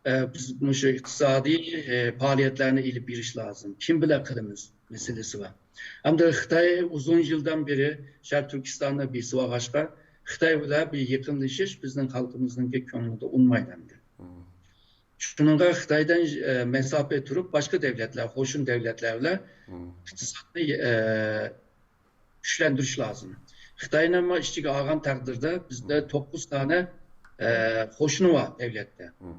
ئە، بىز مۇشۇ ئىقتىسادىي، ئە، پائالىيەتلەرنى ئېلىپ بېرىش لازىم. كىم بىلەن قىلىمىز مەسىلىسى بار. ھەمدە خىتاي ئۇزۇن يىلدىن بېرى شەرقىي تۈركىستاننى بېسىۋالغاچقا، خىتاي بىلەن بىر يېقىنلىشىش بىزنىڭ خەلقىمىزنىڭكى كۆڭلىدە ئۇنىمايدۇ ئەمدى. مم. شۇنىڭغا خىتايدىن، ئە، مەساپە تۇرۇپ، باشقا دەۋلەتلەر، قوشنا دەۋلەتلەر بىلەن مم. ئىقتىسادنى، ئە، كۈچلەندۈرۈش لازىم. خىتاينىمۇ ئىچىگە ئالغان تەقدىردە، بىزدە مم. توققۇز دانە، ئە، قوشنا بار دەۋلەتتە. مم.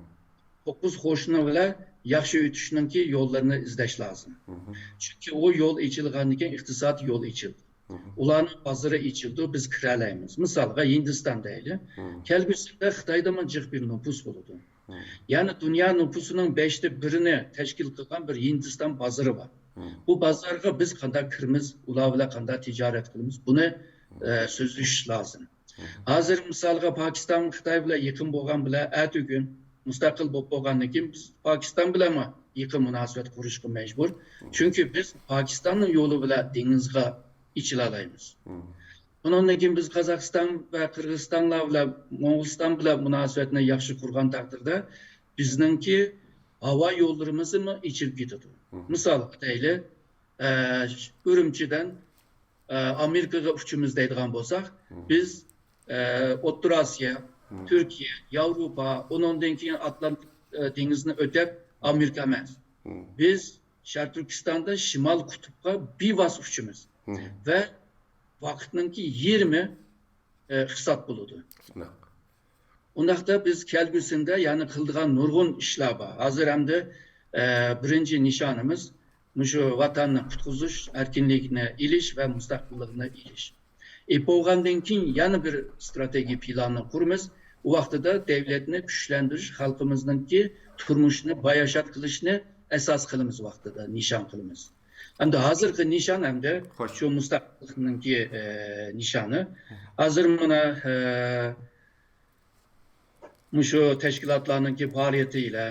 توققۇز قوشنا بىلەن ياخشى ئۆتۈشنىڭكى يوللىرىنى ئىزدەش لازىم. مم. چۈنكى ئۇ يول ئېچىلغاندىن كېيىن ئىقتىسادىي يول ئېچىلدى. مم. ئۇلارنىڭ بازىرى ئېچىلدى، بىز كىرەلەيمىز. مىسالغا ھىندىستان دەيلى. مم. كەلگۈسىدە خىتايدىمۇ جىق بىر نوپۇس بولىدۇ. مم. يەنى دۇنيا نوپۇسىنىڭ بەشتە بىرىنى تەشكىل قىلغان بىر ھىندىستان بازىرى بار. مم. بۇ بازارغا بىز قانداق كىرىمىز، ئۇلار بىلەن قانداق تىجارەت قىلىمىز، بۇنى، مم. ئە، سۆزلىشىش لازىم. مم. ھازىر مىسالغا پاكىستان خىتاي بىلەن يېقىن بولغان بىلەن ئەتىگۈن مۇستەقىل بولۇپ بولغاندىن كېيىن بىز پاكىستان بىلەنمۇ يېقىن مۇناسىۋەت قۇرۇشقا مەجبۇر. مم. چۈنكى بىز پاكىستاننىڭ يولى بىلەن دېڭىزغا ئېچىلالايمىز. مم. ئۇنىڭدىن كېيىن بىز قازاقىستان ۋە قىرغىزىستانلار بىلەن، موڭغۇلىستان بىلەن مۇناسىۋەتنى ياخشى قۇرغان تەقدىردە، بىزنىڭكى ھاۋا يوللىرىمىزمۇ ئېچىلىپ كېتىدۇ. مم. مىسال دەيلى، ئە، ئۈرۈمچىدىن، ئە، ئامېرىكىغا ئۇچىمىز دەيدىغان بولساق، مم. بىز، ئە، ئوتتۇرا ئاسىيا، مم. تۈركىيە، ياۋروپا، ئۇنىڭدىن كېيىن ئاتلانتىك، ئە، دېڭىزنى ئۆتۈپ، ئامېرىكا ئەمەس. مم. بىز شەرقىي تۈركىستاندا شىمال قۇتۇپقا بىۋاسىتە ئۇچىمىز. مم. ۋە ۋاقىتنىڭكى يېرىمى، ئە، ئىقتىساد بولىدۇ. شۇنداق. ئۇنداقتا بىز كەلگۈسىدە يەنە قىلىدىغان نۇرغۇن ئىشلار بار. ھازىر ئەمدى، ئە، بىرىنچى نىشانىمىز مۇشۇ ۋاتاننى قۇتقۇزۇش، ئەركىنلىكنى ئېلىش ۋە مۇستەقىللىقنى ئېلىش. ئېلىپ بولغاندىن كېيىن يەنە بىر ئىستراتېگىيە پىلانىنى قۇرىمىز. ئۇ ۋاقتىدا دەۋلەتنى كۈچلەندۈرۈش، خەلقىمىزنىڭكى تۇرمۇشىنى باياشات قىلىشنى ئاساس قىلىمىز ۋاقتىدا، نىشان قىلىمىز. ئەمدى ھازىرقى نىشان ئەمدى خوش. شۇ مۇستەقىللىقنىڭكى، ئە، نىشانى. ھازىر مانا، ئە، مۇشۇ تەشكىلاتلارنىڭكى پائالىيىتى ئىلە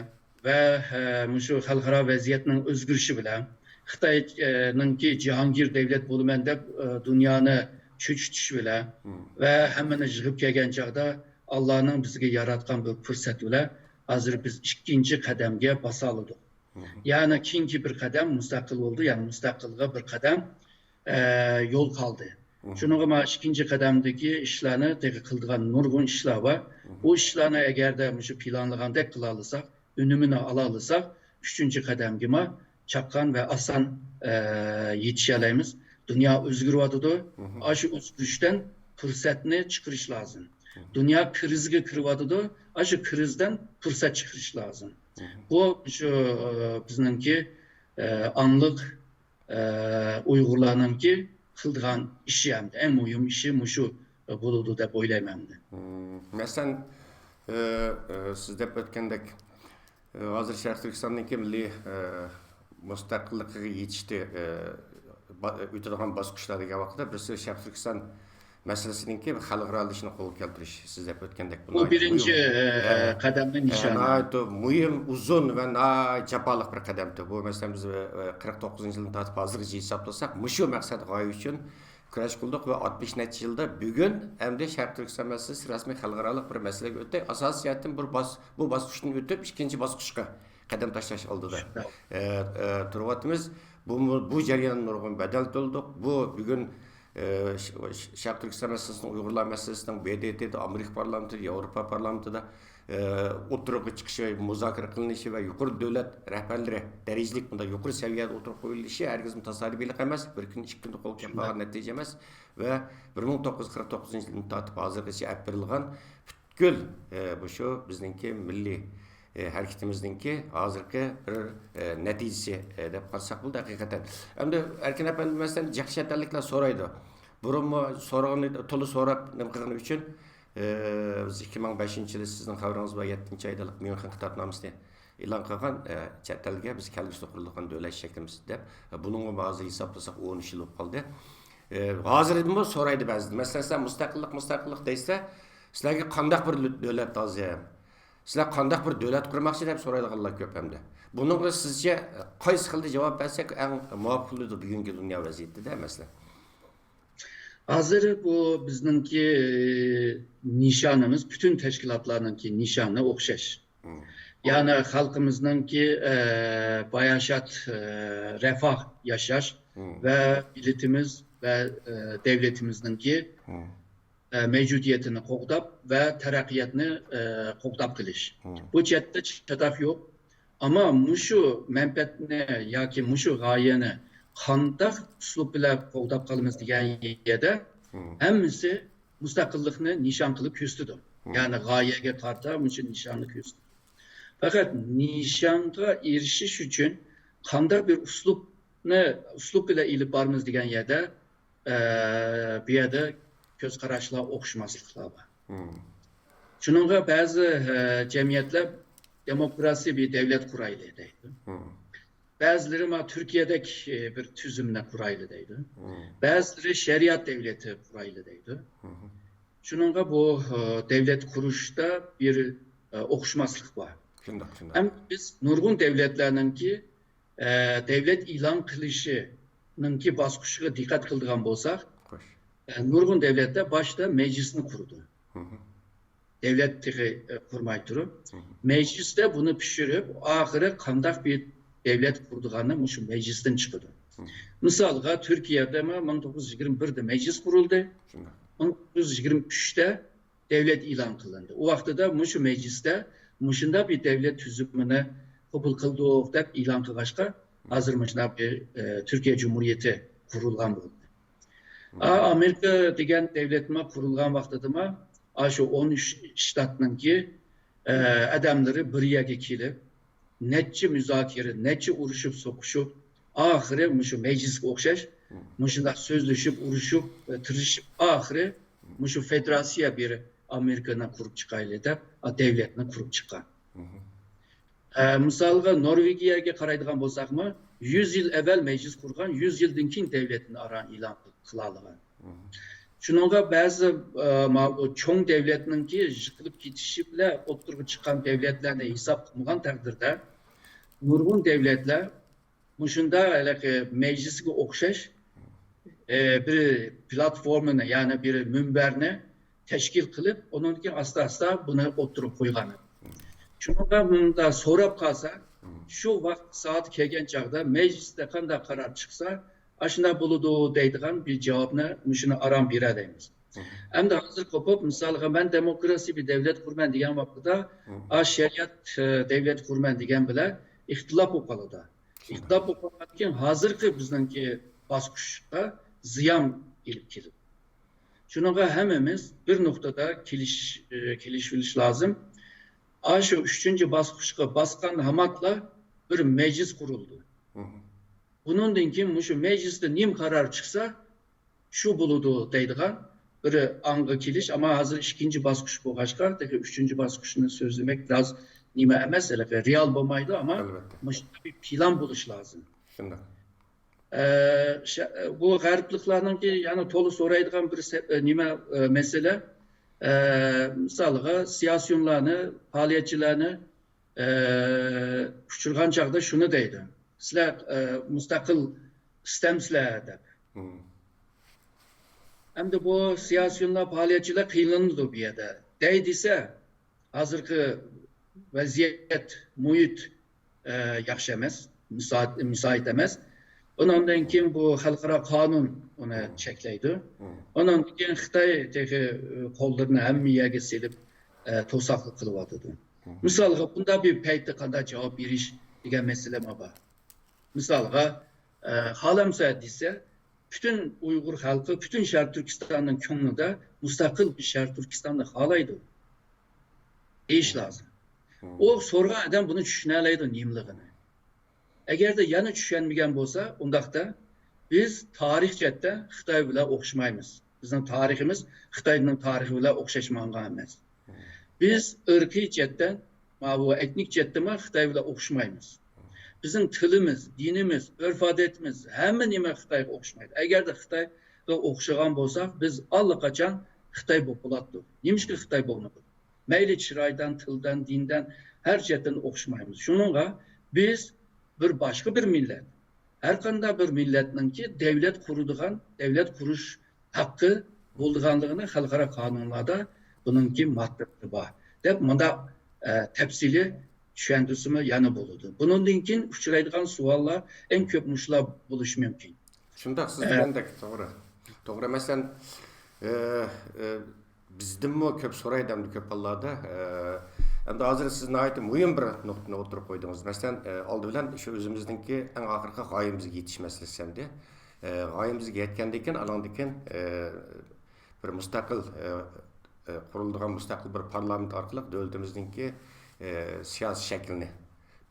ۋە، ئە، مۇشۇ خەلقئارا ۋەزىيەتنىڭ ئۆزگىرىشى بىلەن، خىتاينىڭكى جاھانگىر دەۋلەت بولىمەن دەپ، ئە، دۇنيانى چۆچۈتۈش بىلەن مم. ۋە ھەممىنى يىغىپ كەلگەن چاغدا ئاللانىڭ بىزگە ياراتقان بىر پۇرسەت بىلەن ھازىر بىز ئىككىنچى قەدەمگە باسالىدۇق. مم. يەنى كېيىنكى بىر قەدەم مۇستەقىل بولدى، يەنى مۇستەقىلغا بىر قەدەم، ئە، يول قالدى. مم. شۇنىڭغا مانا ئىككىنچى قەدەمدىكى ئىشلارنى تېخى قىلىدىغان نۇرغۇن ئىشلار بار. مم. بۇ ئىشلارنى ئەگەردە مۇشۇ پىلانلىغاندەك قىلالىساق، ئۈنۈمىنى ئالالىساق، ئۈچىنچى قەدەمگىمۇ، چاققان ۋە ئاسان، ئە، يېتىشەلەيمىز. دۇنيا ئۆزگىرىۋاتىدۇ. مم. ئاشۇ ئۆزگىرىشتىن پۇرسەتنى چىقىرىش لازىم. مم. دۇنيا كىرىزىسكە كىرىۋاتىدۇ. ئاشۇ كىرىزىستىن پۇرسەت چىقىرىش لازىم. مم. بۇ شۇ، ئە، بىزنىڭكى، ئە، ئاڭلىق، ئە، ئۇيغۇرلارنىڭكى قىلىدىغان ئىشى ھەم ئەڭ مۇھىم ئىشى مۇشۇ بولىدۇ دەپ ئويلايمەن. مم. مەسىلەن، ئە، ئە، سىز دەپ ئۆتكەندەك، ئە، ھازىر شەرقىي تۈركىستاندىكى مىللىي، ئە، مۇستەقىللىقىغا يېتىشتە، ئە، با-، ئۆتىدىغان باسقۇچلار دېگەن ۋاقىتتا، بىرسى شەرقىي تۈركىستان مەسىلىسىنىڭكى خەلقئارالىشىشنى قولغا كەلتۈرۈش، سىز دەپ ئۆتكەندەك، بۇ بۇ ناھايىتى بىرىنچى، مۇھىم. ئە، ئە، قەدەمنىڭ ئە، نىشانى. ناھايىتى مۇھىم، ئۇزۇن ۋە ناھايىتى جاپالىق بىر قەدەمدۇر. بۇ، مەسىلەن، بىز، ئە، قىرىق توققۇزىنچى يىلدىن تارتىپ ھازىرغىچە ھېسابلىساق، مۇشۇ مەقسەت غايە ئۈچۈن كۈرەش قىلدۇق ۋە ئاتمىش نەچچە يىلدا بۈگۈن ئەمدى شەرقىي تۈركىستان مەسىلىسى رەسمىي خەلقئارالىق بىر مەسىلىگە ئۆتتى. ئاساسىي جەھەتتىن بىر باس-، بۇ باسقۇچتىن ئۆتۈپ، ئىككىنچى باسقۇچقا قەدەم تاشلاش ئالدىدا، شۇنداق. ئە، ئە، تۇرۇۋاتىمىز. بۇ، بۇ جەرياندا نۇرغۇن بەدەل تۆلىدۇق. بۇ بۈگۈن، ئە، ش-، ش-، شەرقىي تۈركىستان مەسىلىسىنىڭ، ئۇيغۇرلار مەسىلىسىنىڭ ب د ت دا، ئامېرىكا پارلامېنتىدا، ياۋروپا پارلامېنتىدا، ئە، ئوتتۇرىغا چىقىشى، مۇزاكىرە قىلىنىشى ۋە يۇقىرى دۆلەت رەھبەرلىرى دەرىجىلىك بۇنداق يۇقىرى سەۋىيەدە ئوتتۇرىغا قويۇلۇشى ھەرگىزمۇ تاسادىپىيلىق ئەمەس، بىر كۈن، ئىككى كۈندە قولغا كېلىپ شۇنداق. قالغان نەتىجە ئەمەس ۋە بىر مىڭ توققۇز يۈز قىرىق توققۇزىنچى يىلدىن تارتىپ ھازىرغىچە ئېلىپ بېرىلغان پۈتكۈل، ئە، بۇ شۇ بىزنىڭكى مىللىي، ئە، ھەرىكىتىمىزنىڭكى ھازىرقى بىر، ئە، نەتىجىسى، ئە، دەپ قارىساق بولىدۇ ھەقىقەتەن. ئەمدى ئەركىن ئەپەندى، مەسىلەن، جىق چەت ئەللىكلەر سورايدۇ. بۇرۇنمۇ سورىغىنى، تولا سوراپ نېمە قىلغىنى ئۈچۈن، ئە، بىز ئىككى مىڭ بەشىنچى يىلى سىزنىڭ خەۋىرىڭىز بار، يەتتىنچى ئايدا ميۇنخېن خىتابنامىسىنى ئېلان قىلغان، ئە، چەت ئەلگە بىز كەلگۈسىدە قۇرۇلىدىغان دۆلەت شەكلىمىز دەپ. بۇنىڭغا ھازىر ھېسابلىساق ئون ئۈچ يىل بولۇپ قالدى. ئە، ھازىردىنمۇ سورايدۇ بەزىدە. مەسىلەن، سىلەر مۇستەقىللىق، مۇستەقىللىق دەيسىلەر، سىلەرگە قانداق بىر دۆلەت لازىم؟ سىلەر قانداق بىر دۆلەت قۇرماقچى دەپ سورايدىغانلار كۆپ ئەمدى. بۇنىڭغا سىزچە قايسى خىلدا جاۋاب بەرسەك ئەڭ مۇۋاپىق بولىدۇ بۈگۈنكى دۇنيا ۋەزىيىتىدە، مەسىلەن؟ ھازىر بۇ بىزنىڭكى، ئى، نىشانىمىز، پۈتۈن تەشكىلاتلارنىڭكى نىشانى ئوخشاش. مم. يەنى خەلقىمىزنىڭكى، ئە، باياشات، ئە، رەفاھ ياشاش مم. ۋە مىللىتىمىز ۋە، ئە، دەۋلىتىمىزنىڭكى، مم. ئە، مەۋجۇدىيىتىنى قوغداپ ۋە تەرەققىياتنى، ئە، قوغداپ قېلىش. مم. بۇ چەتتە چاتاق يوق. ئەمما مۇشۇ مەنپەئەتنى ياكى مۇشۇ غايەنى قانداق ئۇسلۇب بىلەن قوغداپ قالىمىز دېگەن يەردە مم. ھەممىسى مۇستەقىللىقنى نىشان قىلىپ كۆرسىتىدۇ. مم. يەنى غايەگە قارىتا مۇشۇ نىشاننى كۆرسىتىدۇ. پەقەت نىشانغا ئېرىشىش ئۈچۈن قانداق بىر ئۇسلۇبنى، ئۇسلۇب بىلەن ئېلىپ بارىمىز دېگەن يەردە، ئە، بۇ يەردە كۆز قاراشلار، ئوخشىماسلىقلار بار. مم. شۇنىڭغا بەزى، ئە، جەمئىيەتلەر دېموكراسىي بىر دەۋلەت قۇرايلى دەيدۇ. مم. بەزىلىرى ما تۈركىيەدەك، ئە، بىر تۈزۈمنى قۇرايلى دەيدۇ. مم. بەزىلىرى شەرىئەت دەۋلىتى قۇرايلى دەيدۇ. مم. شۇنىڭغا بۇ، ئە، دەۋلەت قۇرۇشتا بىر، ئە، ئوخشىماسلىق بار. شۇنداق، شۇنداق. ھەم بىز نۇرغۇن دەۋلەتلەرنىڭكى، ئە، دەۋلەت ئېلان قىلىشىنىڭكى باسقۇچىغا دىققەت قىلىدىغان بولساق، خوش. ئە، نۇرغۇن دەۋلەتلەر باشتا مەجلىسنى قۇرىدۇ. مم. دەۋلەت تېخى، ئە، قۇرماي تۇرۇپ، مم. مەجلىستە بۇنى پىشۇرۇپ، ئاخىرى قانداق بىر دەۋلەت قۇرىدىغاننى مۇشۇ مەجلىستىن چىقىدۇ. مم. مىسالغا، تۈركىيەدە مىڭ توققۇز يۈز يىگىرمە بىردە مەجلىس قۇرۇلدى. شۇنداق. مىڭ توققۇز يۈز يىگىرمە ئۈچتە دەۋلەت ئېلان قىلىندى. ئۇ ۋاقتىدا مۇشۇ مەجلىستە مۇشۇنداق بىر دەۋلەت تۈزۈمىنى قوبۇل قىلدۇق دەپ ئېلان قىلغاچقا، ھازىر مۇشۇنداق بىر، ئە، تۈركىيە جۇمھۇرىيىتى قۇرۇلغان بولدى. ئا، ئامېرىكا دېگەن دەۋلەتمۇ قۇرۇلغان ۋاقتىدىمۇ، ئاشۇ ئون ئۈچ شتاتنىڭكى، ئە، ئادەملىرى بىر يەرگە كېلىپ، نەچچە مۇزاكىرە، نەچچە ئۇرۇشۇپ سوقۇشۇپ، ئاخىرى مۇشۇ مەجلىسكە ئوخشاش، مۇشۇنداق سۆزلىشىپ، ئۇرۇشۇپ، ئە، تىرىشىپ، ئاخىرى مۇشۇ فېدېراتسىيە بىر ئامېرىكىنى قۇرۇپ چىقايلى دەپ، ئا، دەۋلەتنى قۇرۇپ چىققان. ئە، مىسالغا، نورۋېگىيەگە قارايدىغان بولساقمۇ، يۈز يىل ئەۋۋەل مەجلىس قۇرغان، يۈز يىلدىن كېيىن دەۋلەتنى ئاران ئېلان قىلالىغان. شۇنىڭغا بەزى، ئە، ما-، ئۇ چوڭ دەۋلەتنىڭكى يىقىلىپ كېتىشى بىلەن ئوتتۇرىغا چىققان دەۋلەتلەرنى ھېساب قىلمىغان تەقدىردە، نۇرغۇن دەۋلەتلەر مۇشۇنداق ھېلىقى مەجلىسكە ئوخشاش، ئە، بىر پلاتفورمىنى، يەنى بىر مۇنبەرنى تەشكىل قىلىپ، ئۇنىڭدىن كېيىن ئاستا-ئاستا بۇنى ئوتتۇرىغا قويغان. شۇنىڭغا مۇنداق سوراپ قالسا، شۇ ۋاقىت سائەت كەلگەن چاغدا مەجلىستە قانداق قارار چىقسا، ئاشۇنداق بولىدۇ دەيدىغان بىر جاۋابنى مۇشۇنى ئاران بېرەلەيمىز. ئەمدى ھازىر قوپۇپ، مىسالغا، مەن دېموكراسىي بىر دەۋلەت قۇرىمەن دېگەن ۋاقتىدا، ئا، شەرىئەت، ئە، دەۋلەت قۇرىمەن دېگەن بىلەن ئىختىلاپ بولۇپ قالىدۇ. ئىقتىدا بولغاندىن كېيىن ھازىرقى بىزنىڭكى باسقۇچقا زىيان ئېلىپ كېلىدۇ. شۇنىڭغا ھەممىمىز بىر نۇقتىدا كېلىش-، ئى، كېلىشىۋېلىش لازىم. ئاشۇ ئۈچىنچى باسقۇچقا باسقان ھاماتلا بىر مەجلىس قۇرۇلدى. بۇنىڭدىن كېيىن مۇشۇ مەجلىستە نېمە قارار چىقسا، شۇ بولىدۇ دەيدىغان بىر ئاڭغا كېلىش. ئەمما ھازىر ئىككىنچى باسقۇچ بولغاچقا، تېخى ئۈچىنچى باسقۇچنى سۆزلىمەك بىراز نېمە ئەمەس، ھېلىقى رېئال بولمايدۇ، ئەمما ئەلۋەتتە. مۇشۇنداق بىر پىلان بولۇش لازىم. شۇنداق. ئە، شە-، بۇ غەربلىكلارنىڭكى يەنە تولا سورايدىغان بىر سە-، ئە، نېمە، ئە، مەسىلە، ئە، مىسالغا سىياسىيونلارنى، پائالىيەتچىلەرنى، ئە، ئۇچرىغان چاغدا شۇنى دەيدۇ، سىلەر، ئە، مۇستەقىل ئىستەمسىلەر دەپ. ئەمدى بۇ سىياسىيونلار، پائالىيەتچىلەر قىينىلىدۇ بۇ يەردە. دەي دېسە، ھازىرقى ۋەزىيەت، مۇھىت، ئە، ياخشى ئەمەس، مۇسا-، مۇسائىد ئەمەس. ئۇنىڭدىن كېيىن بۇ خەلقئارا قانۇن ئۇنى چەكلەيدۇ. ئۇنىڭدىن كېيىن خىتاي تېخى، ئە، قوللىرىنى ھەممە يەرگە سېلىپ، ئە، توساقلىق قىلىۋاتىدۇ. مىسالغا، بۇنداق بىر پەيتتە قانداق جاۋاب بېرىش دېگەن مەسىلىمۇ بار. مىسالغا، ئە، خالامسا دېسە، پۈتۈن ئۇيغۇر خەلقى، پۈتۈن شەرقىي تۈركىستاننىڭ كۆڭلىدە مۇستەقىل بىر شەرقىي تۈركىستاننى خالايدۇ دېيىش لازىم. ئۇ سورىغان ئادەم بۇنى چۈشىنەلەيدۇ نېمىلىقىنى. ئەگەردە يەنە چۈشەنمىگەن بولسا، ئۇنداقتا بىز تارىخ جەھەتتە خىتاي بىلەن ئوخشىمايمىز. بىزنىڭ تارىخىمىز خىتاينىڭ تارىخى بىلەن ئوخشاشمىغان ئەمەس. بىز ئىرقىي جەھەتتىن، ماۋۇ ئېتنىك جەھەتتىنمۇ خىتاي بىلەن ئوخشىمايمىز. بىزنىڭ تىلىمىز، دىنىمىز، ئۆرپ-ئادىتىمىز، ھەممە نېمە خىتايغا ئوخشىمايدۇ. ئەگەردە خىتايغا ئوخشىغان بولساق، بىز ئاللىقاچان خىتاي بولۇپ بولاتتۇق. نېمىشقا خىتاي بولمىدۇق؟ مەيلى چىرايدىن، تىلدىن، دىندىن، ھەر جەھەتتىن ئوخشىمايمىز. شۇنىڭغا بىز بىر باشقا بىر مىللەت. ھەر قانداق بىر مىللەتنىڭكى دەۋلەت قۇرىدىغان، دەۋلەت قۇرۇش ھەققى بولىدىغانلىقىنى خەلقئارا قانۇنلاردا بۇنىڭكى ماددىلىرى بار، دەپ مۇنداق، ئە، تەپسىلىي چۈشەندۈرسىمۇ يەنە بولىدۇ. بۇنىڭدىن كېيىن ئۇچرايدىغان سوئاللار ئەڭ كۆپ مۇشۇلار بولۇشى مۇمكىن. شۇنداق، سىز ئە، دېگەندەك، توغرا. توغرا، مەسىلەن، ئە، ئە، بىزدىنمۇ كۆپ سورايدۇ ئەمدى كۆپ ھاللاردا. ئە، ئەمدى ھازىر سىز ناھايىتى مۇھىم بىر نۇقتىنى ئوتتۇرىغا قويدىڭىز. مەسىلەن، ئە، ئالدى بىلەن شۇ ئۆزىمىزنىڭكى ئەڭ ئاخىرقى غايىمىزگە يېتىش مەسىلىسى ئەمدى. ئە، غايىمىزگە يەتكەندىن كېيىن، ئانىڭدىن كېيىن، ئە، بىر مۇستەقىل، ئە، ئە، قۇرۇلىدىغان مۇستەقىل بىر پارلامېنت ئارقىلىق دۆلىتىمىزنىڭكى، ئە، سىياسىي شەكلىنى،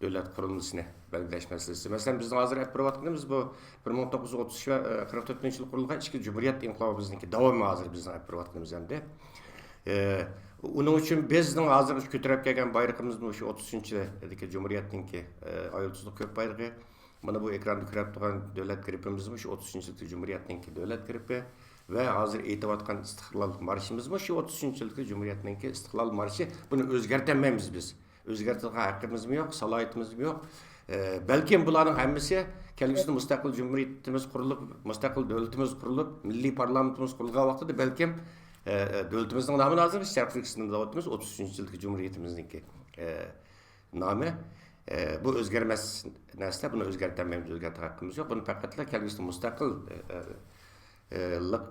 دۆلەت قۇرۇلمىسىنى بەلگىلەش مەسىلىسى. مەسىلەن، بىزنىڭ ھازىر ئېلىپ بېرىۋاتقىنىمىز بۇ بىر مىڭ توققۇز يۈز ئوتتۇز ئۈچ ۋە، ئە، قىرىق تۆتىنچى يىلى قۇرۇلغان ئىككى جۇمھۇرىيەت ئىنقىلابى بىزنىڭكى داۋامى ھازىر بىزنىڭ ئېلىپ بېرىۋاتقىنىمىز ئەمدى. ئە، ئۇنىڭ ئۈچۈن بىزنىڭ ھازىر كۆتۈرۈپ كەلگەن بايرىقىمىز مۇشۇ ئوتتۇز ئۈچىنچى يىلدىكى جۇمھۇرىيەتنىڭكى، ئە، ئاي يۇلتۇزلۇق كۆك بايرىقى. مانا بۇ ئېكراندا كۆرۈپ تۇرغان دۆلەت گېربىمىزمۇ شۇ ئوتتۇز ئۈچىنچى يىلدىكى جۇمھۇرىيەتنىڭكى دۆلەت گېربى ۋە ھازىر ئېيتىۋاتقان ئىستىقلال مارشىمىزمۇ شۇ ئوتتۇز ئۈچىنچى يىلدىكى جۇمھۇرىيەتنىڭكى ئىستىقلال مارشى. بۇنى ئۆزگەرتەلمەيمىز بىز. ئۆزگەرتىدىغان ھەققىمىزمۇ يوق، سالاھىيىتىمىزمۇ يوق. ئە، بەلكىم بۇلارنىڭ ھەممىسى كەلگۈسىدە مۇستەقىل جۇمھۇرىيىتىمىز قۇرۇلۇپ، مۇستەقىل دۆلىتىمىز قۇرۇلۇپ، مىللىي پارلامېنتىمىز قۇرۇلغان ۋاقتىدا بەلكىم، ئە، ئە، دۆلىتىمىزنىڭ نامىنى ھازىر شەرقىي تۈركىستان دەۋاتىمىز، ئوتتۇز ئۈچىنچى يىلدىكى جۇمھۇرىيىتىمىزنىڭكى، ئە، نامى، ئە، بۇ ئۆزگەرمەس نەرسە، بۇنى ئۆزگەرتەلمەيمىز، ئۆزگەرتىدىغان ھەققىمىز يوق. بۇنى پەقەتلا كەلگۈسىدە مۇستەقىل، ئە، ئە، ئە، لىق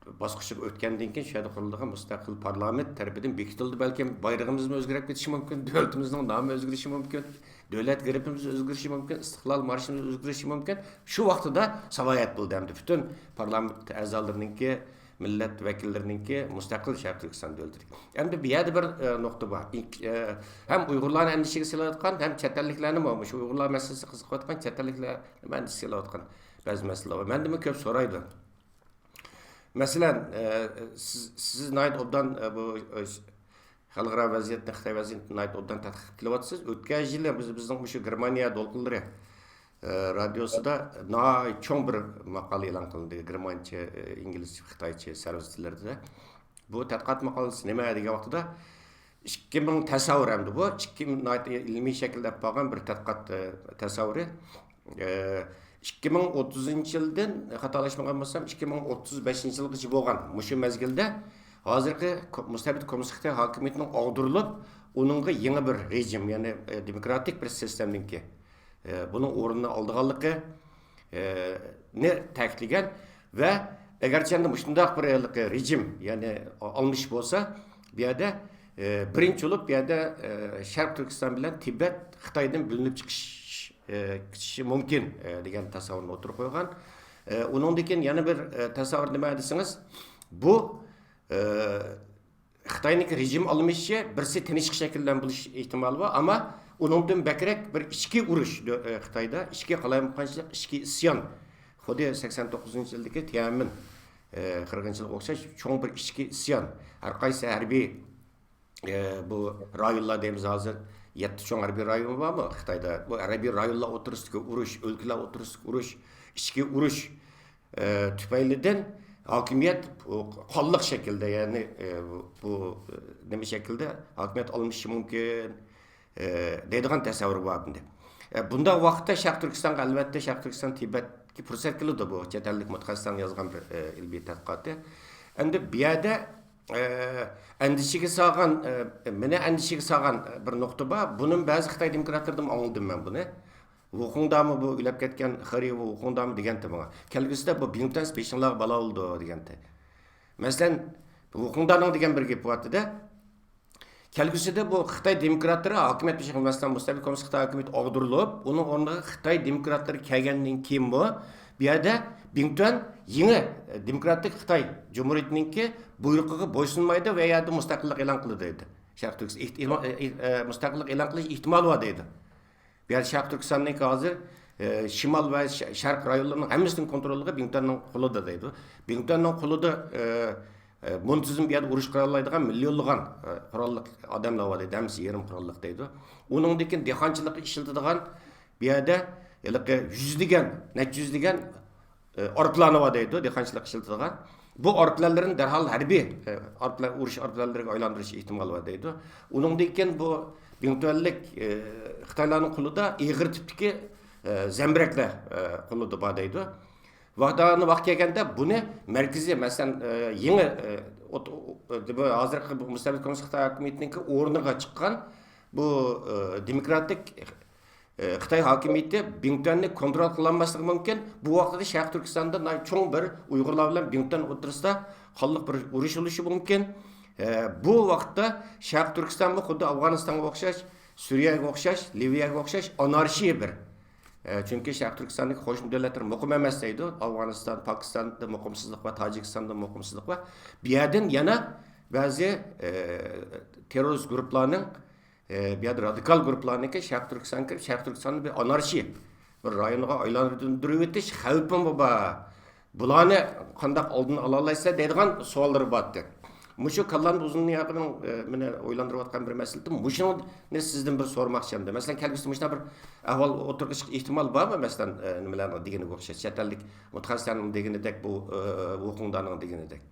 باسقۇچىغا ئۆتكەندىن كېيىن شۇ يەردە قۇرۇلىدىغان مۇستەقىل پارلامېنت تەرىپىدىن بېكىتىلىدۇ. بەلكىم بايرىقىمىزمۇ ئۆزگىرىپ كېتىشى مۇمكىن، دۆلىتىمىزنىڭ نامى ئۆزگىرىشى مۇمكىن، دۆلەت گېربىمىز ئۆزگىرىشى مۇمكىن، ئىستىقلال مارشىمىز ئۆزگىرىشى مۇمكىن. شۇ ۋاقتىدا سالاھىيەت بولدى ئەمدى پۈتۈن پارلامېنت ئەزالىرىنىڭكى، مىللەت ۋەكىللىرىنىڭكى مۇستەقىل شەرقىي تۈركىستان دۆلىتىدىكى. ئەمدى بۇ يەردە بىر، ئە، نۇقتا بار. ئىك-، ئە، ھەم ئۇيغۇرلارنى ئەندىشىگە سېلىۋاتقان، ھەم چەت ئەللىكلەرنىمۇ، مۇشۇ ئۇيغۇرلار مەسىلىسىگە قىزىقىۋاتقان چەت ئەللىكلەرنىمۇ ئەندىشىگە سېلىۋاتقان بەزى مەسىلىلەر بار. مەندىنمۇ كۆپ سورايدۇ. مەسىلەن، ئە، سىز، سىز ناھايىتى ئوبدان، ئە، بۇ، ئە، خەلقئارا ۋەزىيەتنى، خىتاي ۋەزىيىتىنى ناھايىتى ئوبدان تەتقىق قىلىپ كېلىۋاتىسىز. ئۆتكەن يىلى بىز، بىزنىڭ مۇشۇ گېرمانىيە دولقۇنلىرى، ئە، رادىيوسىدا ناھايىتى چوڭ بىر ماقالە ئېلان قىلىندى. گېرمانچە، ئە، ئىنگلىزچە، خىتايچە سەرۋىس تىللىرىدا. بۇ تەتقىقات ماقالىسى نېمە دېگەن ۋاقتىدا، ئىككى مىڭ تەسەۋۋۇر ئەمدى بۇ، ئىككى مىڭ ناھايىتى ئىلمىي شەكىلدە ئېلىپ بارغان بىر تەتقىقات، ئە، تەسەۋۋۇرى. ئە، ئىككى مىڭ ئوتتۇزىنچى يىلدىن، خاتالاشمىغان بولسام، ئىككى مىڭ ئوتتۇز بەشىنچى يىلغىچە بولغان مۇشۇ مەزگىلدە ھازىرقى كو-، مۇستەبىت كوممۇنىست خىتاي ھاكىمىيىتىنىڭ ئاغدۇرۇلۇپ، ئۇنىڭغا يېڭى بىر رېجىم، يەنى، ئە، دېموكراتىك بىر سىستېمىنىڭكى، ئە، بۇنىڭ ئورنىنى ئالىدىغانلىقى، ئە، نى تەكىتلىگەن ۋە ئەگەرچە ئەمدى مۇشۇنداق بىر ھېلىقى رېجىم، يەنى ئالمىشىش بولسا، بۇ يەردە، ئە، بىرىنچى بولۇپ بۇ يەردە، ئە، شەرقىي تۈركىستان بىلەن تىبەت خىتايدىن بۆلۈنۈپ چىقىش ئە، كېتىشى مۇمكىن، ئە، دېگەن تەسەۋۋۇرنى ئوتتۇرىغا قويغان. ئە، ئۇنىڭدىن كېيىن يەنە بىر، ئە، تەسەۋۋۇر نېمە دېسىڭىز، بۇ، ئە، خىتاينىڭكى رېجىم ئالمىشىشى بىرسى تىنچلىق شەكىللەن بولۇش ئېھتىمالى بار، ئەمما ئۇنىڭدىن بەكرەك بىر ئىچكى ئۇرۇش، دۆ-، ئە، خىتايدا ئىچكى قالايمىقانچىلىق، ئىچكى ئىسيان. خۇددى سەكسەن توققۇزىنچى يىلدىكى تيەنئەنمېن، ئە، قىرغىنچىلىقىغا ئوخشاش چوڭ بىر ئىچكى ئىسيان. ھەر قايسى ھەربىي ئە، بۇ رايونلار دەيمىز ھازىر، يەتتە چوڭ ھەربىي رايون بارمۇ خىتايدا؟ بۇ ھەربىي رايونلار ئوتتۇرىسىدىكى ئۇرۇش، ئۆلكىلەر ئوتتۇرىسىدىكى ئۇرۇش، ئىچكى ئۇرۇش، ئە، تۈپەيلىدىن ھاكىمىيەت بۇ قانلىق شەكىلدە، يەنى، ئە، بۇ، ئە، نېمە شەكىلدە ھاكىمىيەت ئالمىشىشى مۇمكىن، ئە، دەيدىغان تەسەۋۋۇر بار ئەمدى. ئە، بۇنداق ۋاقىتتا شەرقىي تۈركىستانغا، ئەلۋەتتە، شەرقىي تۈركىستان تىبەتكە پۇرسەت كېلىدۇ، بۇ چەت ئەللىك مۇتەخەسسىسلەرنىڭ يازغان بىر، ئە، ئىلمىي تەتقىقاتى. ئەمدى بۇ يەردە ئە، ئەندىشىگە سالغان، ئە، مېنى ئەندىشىگە سالغان بىر نۇقتا بار. بۇنى بەزى خىتاي دېموكراتلىرىدىن ئاڭلىدىم مەن بۇنى. ۋۇخۇڭدامۇ بۇ ئۆلۈپ كەتكەن خېرى ۋۇخۇڭدامۇ دېگەنتى ماڭا. كەلگۈسىدە بۇ بىڭتۈەن بېشىڭلارغا بالا بولىدۇ دېگەنتى. مەسىلەن، ۋۇخۇڭدانىڭ دېگەن بىر گېپى بارتىدە. كەلگۈسىدە بۇ خىتاي دېموكراتلىرى ھاكىمىيەت بېشىغا، مەسىلەن، مۇستەبىت كوممۇنىست خىتاي ھاكىمىيىتى ئاغدۇرۇلۇپ، ئۇنىڭ ئورنىغا خىتاي دېموكراتلىرى كەلگەندىن كېيىنمۇ بۇ يەردە بىڭتۈەن يېڭى دېموكراتىك خىتاي جۇمھۇرىيىتىنىڭكى بۇيرۇقىغا بويسۇنمايدۇ ۋە يەردە مۇستەقىللىق ئېلان قىلىدۇ دەيدۇ. شەرقىي تۈركىستان ئېھتىمال-، ئە، ئە، مۇستەقىللىق ئېلان قىلىش ئېھتىمالى بار دەيدۇ. بۇ يەردە شەرقىي تۈركىستاننىڭكى ھازىر، ئە، شىمال ۋە ش-، شەرق رايونلىرىنىڭ ھەممىسىنىڭ كونتروللۇقى بىڭتۈەننىڭ قولىدا دەيدۇ. بىڭتۈەننىڭ قولىدا، ئە، ئە، مۇنتىزىم بۇ يەردە ئۇرۇش قىلالايدىغان مىليونلىغان، ئە، قوراللىق ئادەملەر بار دەيدۇ، ھەممىسى يېرىم قوراللىق دەيدۇ. ئۇنىڭدىن كېيىن دېھقانچىلىققا ئىشلىتىدىغان بۇ يەردە ھېلىقى يۈزلىگەن، نەچچە يۈزلىگەن، ئە، ئارپىلانى بار دەيدۇ، دېھقانچىلىققا ئىشلىتىدىغان. بۇ ئارپىلانلىرىنى دەرھال ھەربىي، ئە، ئارپىلان، ئۇرۇش ئارپىلانلىرىغا ئايلاندۇرۇش ئېھتىمالى بار دەيدۇ. ئۇنىڭدىن كېيىن بۇ بىڭتۈەنلىك، ئە، خىتايلارنىڭ قولىدا ئېغىر تىپتىكى، ئە، زەمبىرەكلەر، ئە، قولىدا بار دەيدۇ. ۋاقتى، ۋاقتى كەلگەندە بۇنى مەركىزىي، مەسىلەن، ئە، يېڭى، ئە، ئوت-، ئو-، ئە، بۇ ھازىرقى بۇ مۇستەبىت كوممۇنىست خىتاي ھاكىمىيىتىنىڭكى ئورنىغا چىققان بۇ، ئە، دېموكراتىك، ئە، خىتاي ھاكىمىيىتى بىڭتۈەننى كونترول قىلالماسلىقى مۇمكىن. بۇ ۋاقىتتا شەرقىي تۈركىستاندا ناھايىتى چوڭ بىر ئۇيغۇرلار بىلەن بىڭتۈەن ئوتتۇرىسىدا قانلىق بىر ئۇرۇش بولۇشى مۇمكىن. ئە، بۇ ۋاقىتتا شەرقىي تۈركىستانمۇ خۇددى ئافغانىستانغا ئوخشاش، سۈرىيەگە ئوخشاش، لىۋىيەگە ئوخشاش ئانارشىيە بىر. ئە، چۈنكى شەرقىي تۈركىستاندىكى قوشنا دۆلەتلەر مۇقىم ئەمەس دەيدۇ. ئافغانىستان، پاكىستاندا مۇقىمسىزلىق بار، تاجىكىستاندا مۇقىمسىزلىق بار. بۇ يەردىن يەنە بەزى، ئە، تېررورىست گۇرۇپپىلارنىڭ، ئە، بۇ يەردە رادىكال گۇرۇپپىلارنىڭكى شەرقىي تۈركىستانغا كىرىپ، شەرقىي تۈركىستاننى بىر ئانارشىيە، بىر رايونغا ئايلاندۇرۇۋېتىش خەۋپىمۇ بار. بۇلارنى قانداق ئالدىنى ئالالايسىلەر دەيدىغان سوئاللىرى بارتتى. مۇشۇ كاللامنى ئۇزۇن ياقىنىڭ، ئە، مېنى ئويلاندۇرۇۋاتقان بىر مەسىلىدىن مۇشۇنى سىزدىن بىر سورىماقچى ئەمدى. مەسىلەن، كەلگۈسىدە مۇشۇنداق بىر ئەھۋال ئوتتۇرىغا چىقىش ئېھتىمالى بارمۇ؟ مەسىلەن، ئە، نېمىلەرنىڭ دېگىنىگە ئوخشاش، چەت ئەللىك مۇتەخەسسىسلەرنىڭ دېگىنىدەك، بۇ، ئە، ۋۇخۇڭداننىڭ دېگىنىدەك.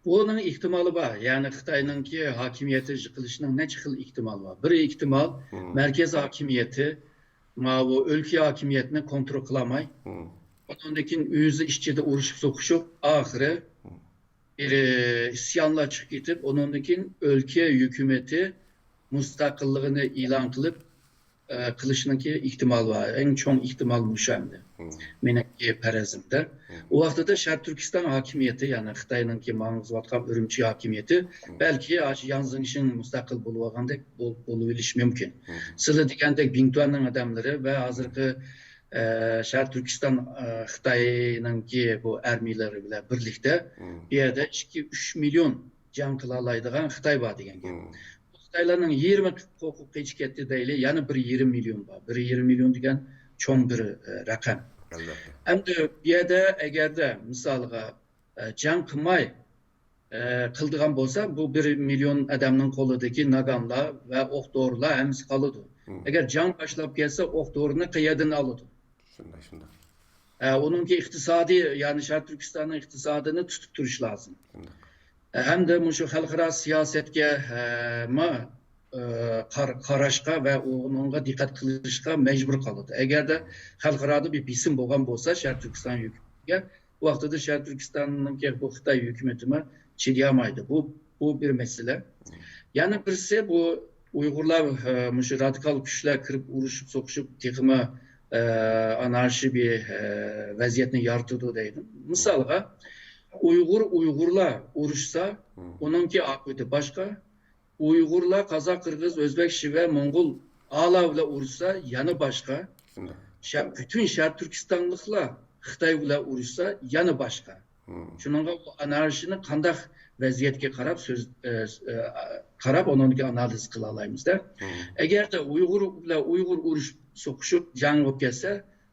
بۇنىڭ ئېھتىمالى بار. يەنى خىتاينىڭكى ھاكىمىيەت يىقىلىشىنىڭ نەچچە خىل ئېھتىمالى بار. بىر ئېھتىمال، مم، مەركەز ھاكىمىيىتى ماۋۇ ئۆلكە ھاكىمىيەتنى كونترول قىلالماي، مم، ئۇنىڭدىن كېيىن ئۆزى ئىچىدە ئۇرۇشۇپ سوقۇشۇپ، ئاخىرى، مم، بىر ئىسيانلار چىقىپ كېتىپ، ئۇنىڭدىن كېيىن ئۆلكە ھۆكۈمىتى مۇستەقىللىقىنى ئېلان قىلىپ، ئە، قىلىشنىڭكى ئېھتىمالى بار. ئەڭ چوڭ ئېھتىمال مۇشۇ ئەمدى. مم. مېنىڭكى پەرەزىمدە. مم. ئۇ ۋاقتىدا شەرقىي تۈركىستان ھاكىمىيىتى، يەنى خىتاينىڭكى ماڭغۇزۇۋاتقان ئۈرۈمچى ھاكىمىيىتى، مم، بەلكى ئاشۇ ياڭ زېڭشىن مۇستەقىل بولۇۋالغاندەك بول-، بولۇۋېلىشى مۇمكىن. مم. سىلەر دېگەندەك بىڭتۈەننىڭ ئادەملىرى ۋە ھازىرقى، ئە، شەرقىي تۈركىستان، ئە، خىتاينىڭكى بۇ ئارمىيىلىرى بىلەن بىرلىكتە، مم، بۇ يەردە ئىككى، ئۈچ مىليون جەڭ قىلالايدىغان خىتاي بار دېگەن گەپ. مم. خىتايلارنىڭ يېرىمى قورقۇپ قېچىپ كەتتى دەيلى، يەنە بىر يېرىم مىليون بار. بىر يېرىم مىليون دېگەن چوڭ بىر، ئە، رەقەم. ئەلۋەتتە. ئەمدى بۇ يەردە ئەگەردە مىسالغا، ئە، جەڭ قىلماي، ئە، قىلىدىغان بولسا، بۇ بىر مىليون ئادەمنىڭ قولىدىكى ناگانلار ۋە ئوق دورىلار ھەممىسى قالىدۇ. مم. ئەگەر جەڭ باشلاپ كەتسە، ئوق دورىنى قەيەردىن ئالىدۇ؟ شۇنداق، شۇنداق. ئە، ئۇنىڭكى ئىقتىسادىي، يەنى شەرقىي تۈركىستاننىڭ ئىقتىسادىنى تۇتۇپ تۇرۇش لازىم. شۇنداق. ئە، ھەمدە مۇشۇ خەلقئارا سىياسەتكە، ئە، ما، ئە، قار-، قاراشقا ۋە ئۇنىڭغا دىققەت قىلىشقا مەجبۇر قالىدۇ. ئەگەردە خەلقئارادا بىر بېسىم بولغان بولسا شەرقىي تۈركىستان ھۆكۈمىتىگە، بۇ ۋاقتىدا شەرقىي تۈركىستاننىڭكى بۇ خىتاي ھۆكۈمىتىمۇ چىدىيالمايدۇ. بۇ، بۇ بىر مەسىلە. يەنە بىرسى بۇ ئۇيغۇرلار، ئە، مۇشۇ رادىكال كۈچلەر كىرىپ ئۇرۇشۇپ سوقۇشۇپ تېخىمۇ، ئە، ئانارشىي بىر، ئە، ۋەزىيەتنى يارىتىدۇ دەيدۇ. مىسالغا، ئۇيغۇر ئۇيغۇرلار ئۇرۇشسا، مم، ئۇنىڭكى ئاقىۋىتى باشقا. ئۇيغۇرلار قازاق، قىرغىز، ئۆزبەك، شىۋە، موڭغۇل ئالار بىلەن ئۇرۇشسا يەنە باشقا. شۇنداق. شە-، پۈتۈن شەرقىي تۈركىستانلىقلار خىتاي بىلەن ئۇرۇشسا يەنە باشقا. مم. شۇنىڭغا ئۇ ئانارشىنى قانداق ۋەزىيەتكە قاراپ سۆز، ئە، ئە، قاراپ ئۇنىڭدىكى ئانالىز قىلالايمىز-دە. مم. ئەگەردە ئۇيغۇر بىلەن ئۇيغۇر ئۇرۇش سوقۇشۇپ جەڭ بولۇپ كەتسە،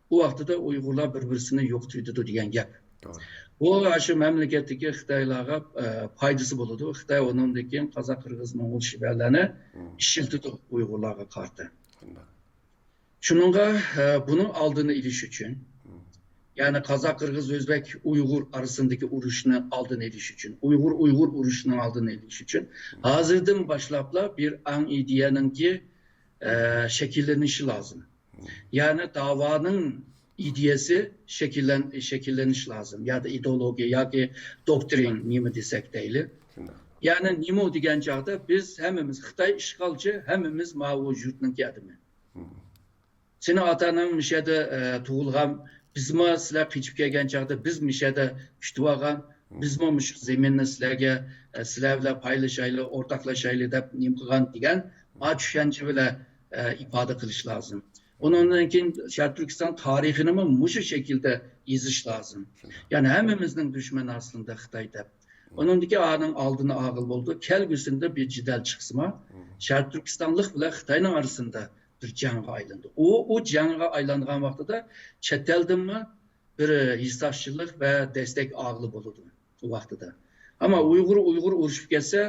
ئۇ ۋاقتىدا ئۇيغۇرلار بىر-بىرسىنى يوقىتىۋېتىدۇ دېگەن گەپ. توغرا. بۇ شۇ مەملىكەتتىكى خىتايلارغا، ئە، پايدىسى بولىدۇ. خىتاي ئۇنىڭدىن كېيىن قازاق، قىرغىز، موڭغۇل، شىبەلەرنى مم. ئىشلىتىدۇ ئۇيغۇرلارغا قارىتا. شۇنداق. شۇنىڭغا، ئە، بۇنىڭ ئالدىنى ئېلىش ئۈچۈن، مم. يەنى قازاق، قىرغىز، ئۆزبەك، ئۇيغۇر ئارىسىندىكى ئۇرۇشنىڭ ئالدىنى ئېلىش ئۈچۈن، ئۇيغۇر، ئۇيغۇر ئۇرۇشىنىڭ ئالدىنى ئېلىش ئۈچۈن مم. ھازىردىن باشلاپلا بىر ئاڭ ئىدىيەنىڭكى، ئە، شەكىللىنىشى لازىم. مم. يەنى داۋانىڭ ئىدىيەسى شەكىللەن-، شەكىللىنىش لازىم. يا دا ئىدېئولوگىيە ياكى دوكترىن نېمە دېسەك دەيلى. شۇنداق. يەنى نېمە دېگەن چاغدا بىز ھەممىمىز خىتاي ئىشغالچى، ھەممىمىز ماۋۇ يۇرتنىڭكى ئادىمى. مم. سېنىڭ ئاتا-ئاناڭ مۇشۇ يەردە، ئە، تۇغۇلغان، بىزمۇ سىلەر قېچىپ كەلگەن چاغدا بىز مۇشۇ يەردە كۈتۈۋالغان، مم. بىزمۇ مۇشۇ زېمىننى سىلەرگە، ئە، سىلەر بىلەن پايلىشايلى، ئورتاقلىشايلى دەپ نېمە قىلغان دېگەن، مم. ئا، چۈشەنچە بىلەن، ئە، ئىپادە قىلىش لازىم. ئۇنىڭدىن كېيىن شەرقىي تۈركىستان تارىخىنىمۇ مۇشۇ شەكىلدە يېزىش لازىم. شۇنداق. يەنى ھەممىمىزنىڭ دۈشمىنى ئاستىدا خىتاي دەپ. مم. ئۇنىڭدىكى ئانىڭ ئالدىنى ئالغىلى بولىدۇ. كەلگۈسىدە بىر جېدەل چىقسىمۇ، مم. شەرقىي تۈركىستانلىق بىلەن خىتاينىڭ ئارىسىدا بىر جەڭگە ئايلىنىدۇ. ئۇ، ئۇ جەڭگە ئايلانغان ۋاقتىدا چەت ئەلدىنمۇ بىر ھېسداشچىلىق ۋە دەستەك ئالغىلى بولىدۇ ئۇ ۋاقتىدا. ئەمما ئۇيغۇر، ئۇيغۇر ئۇرۇشۇپ كەتسە،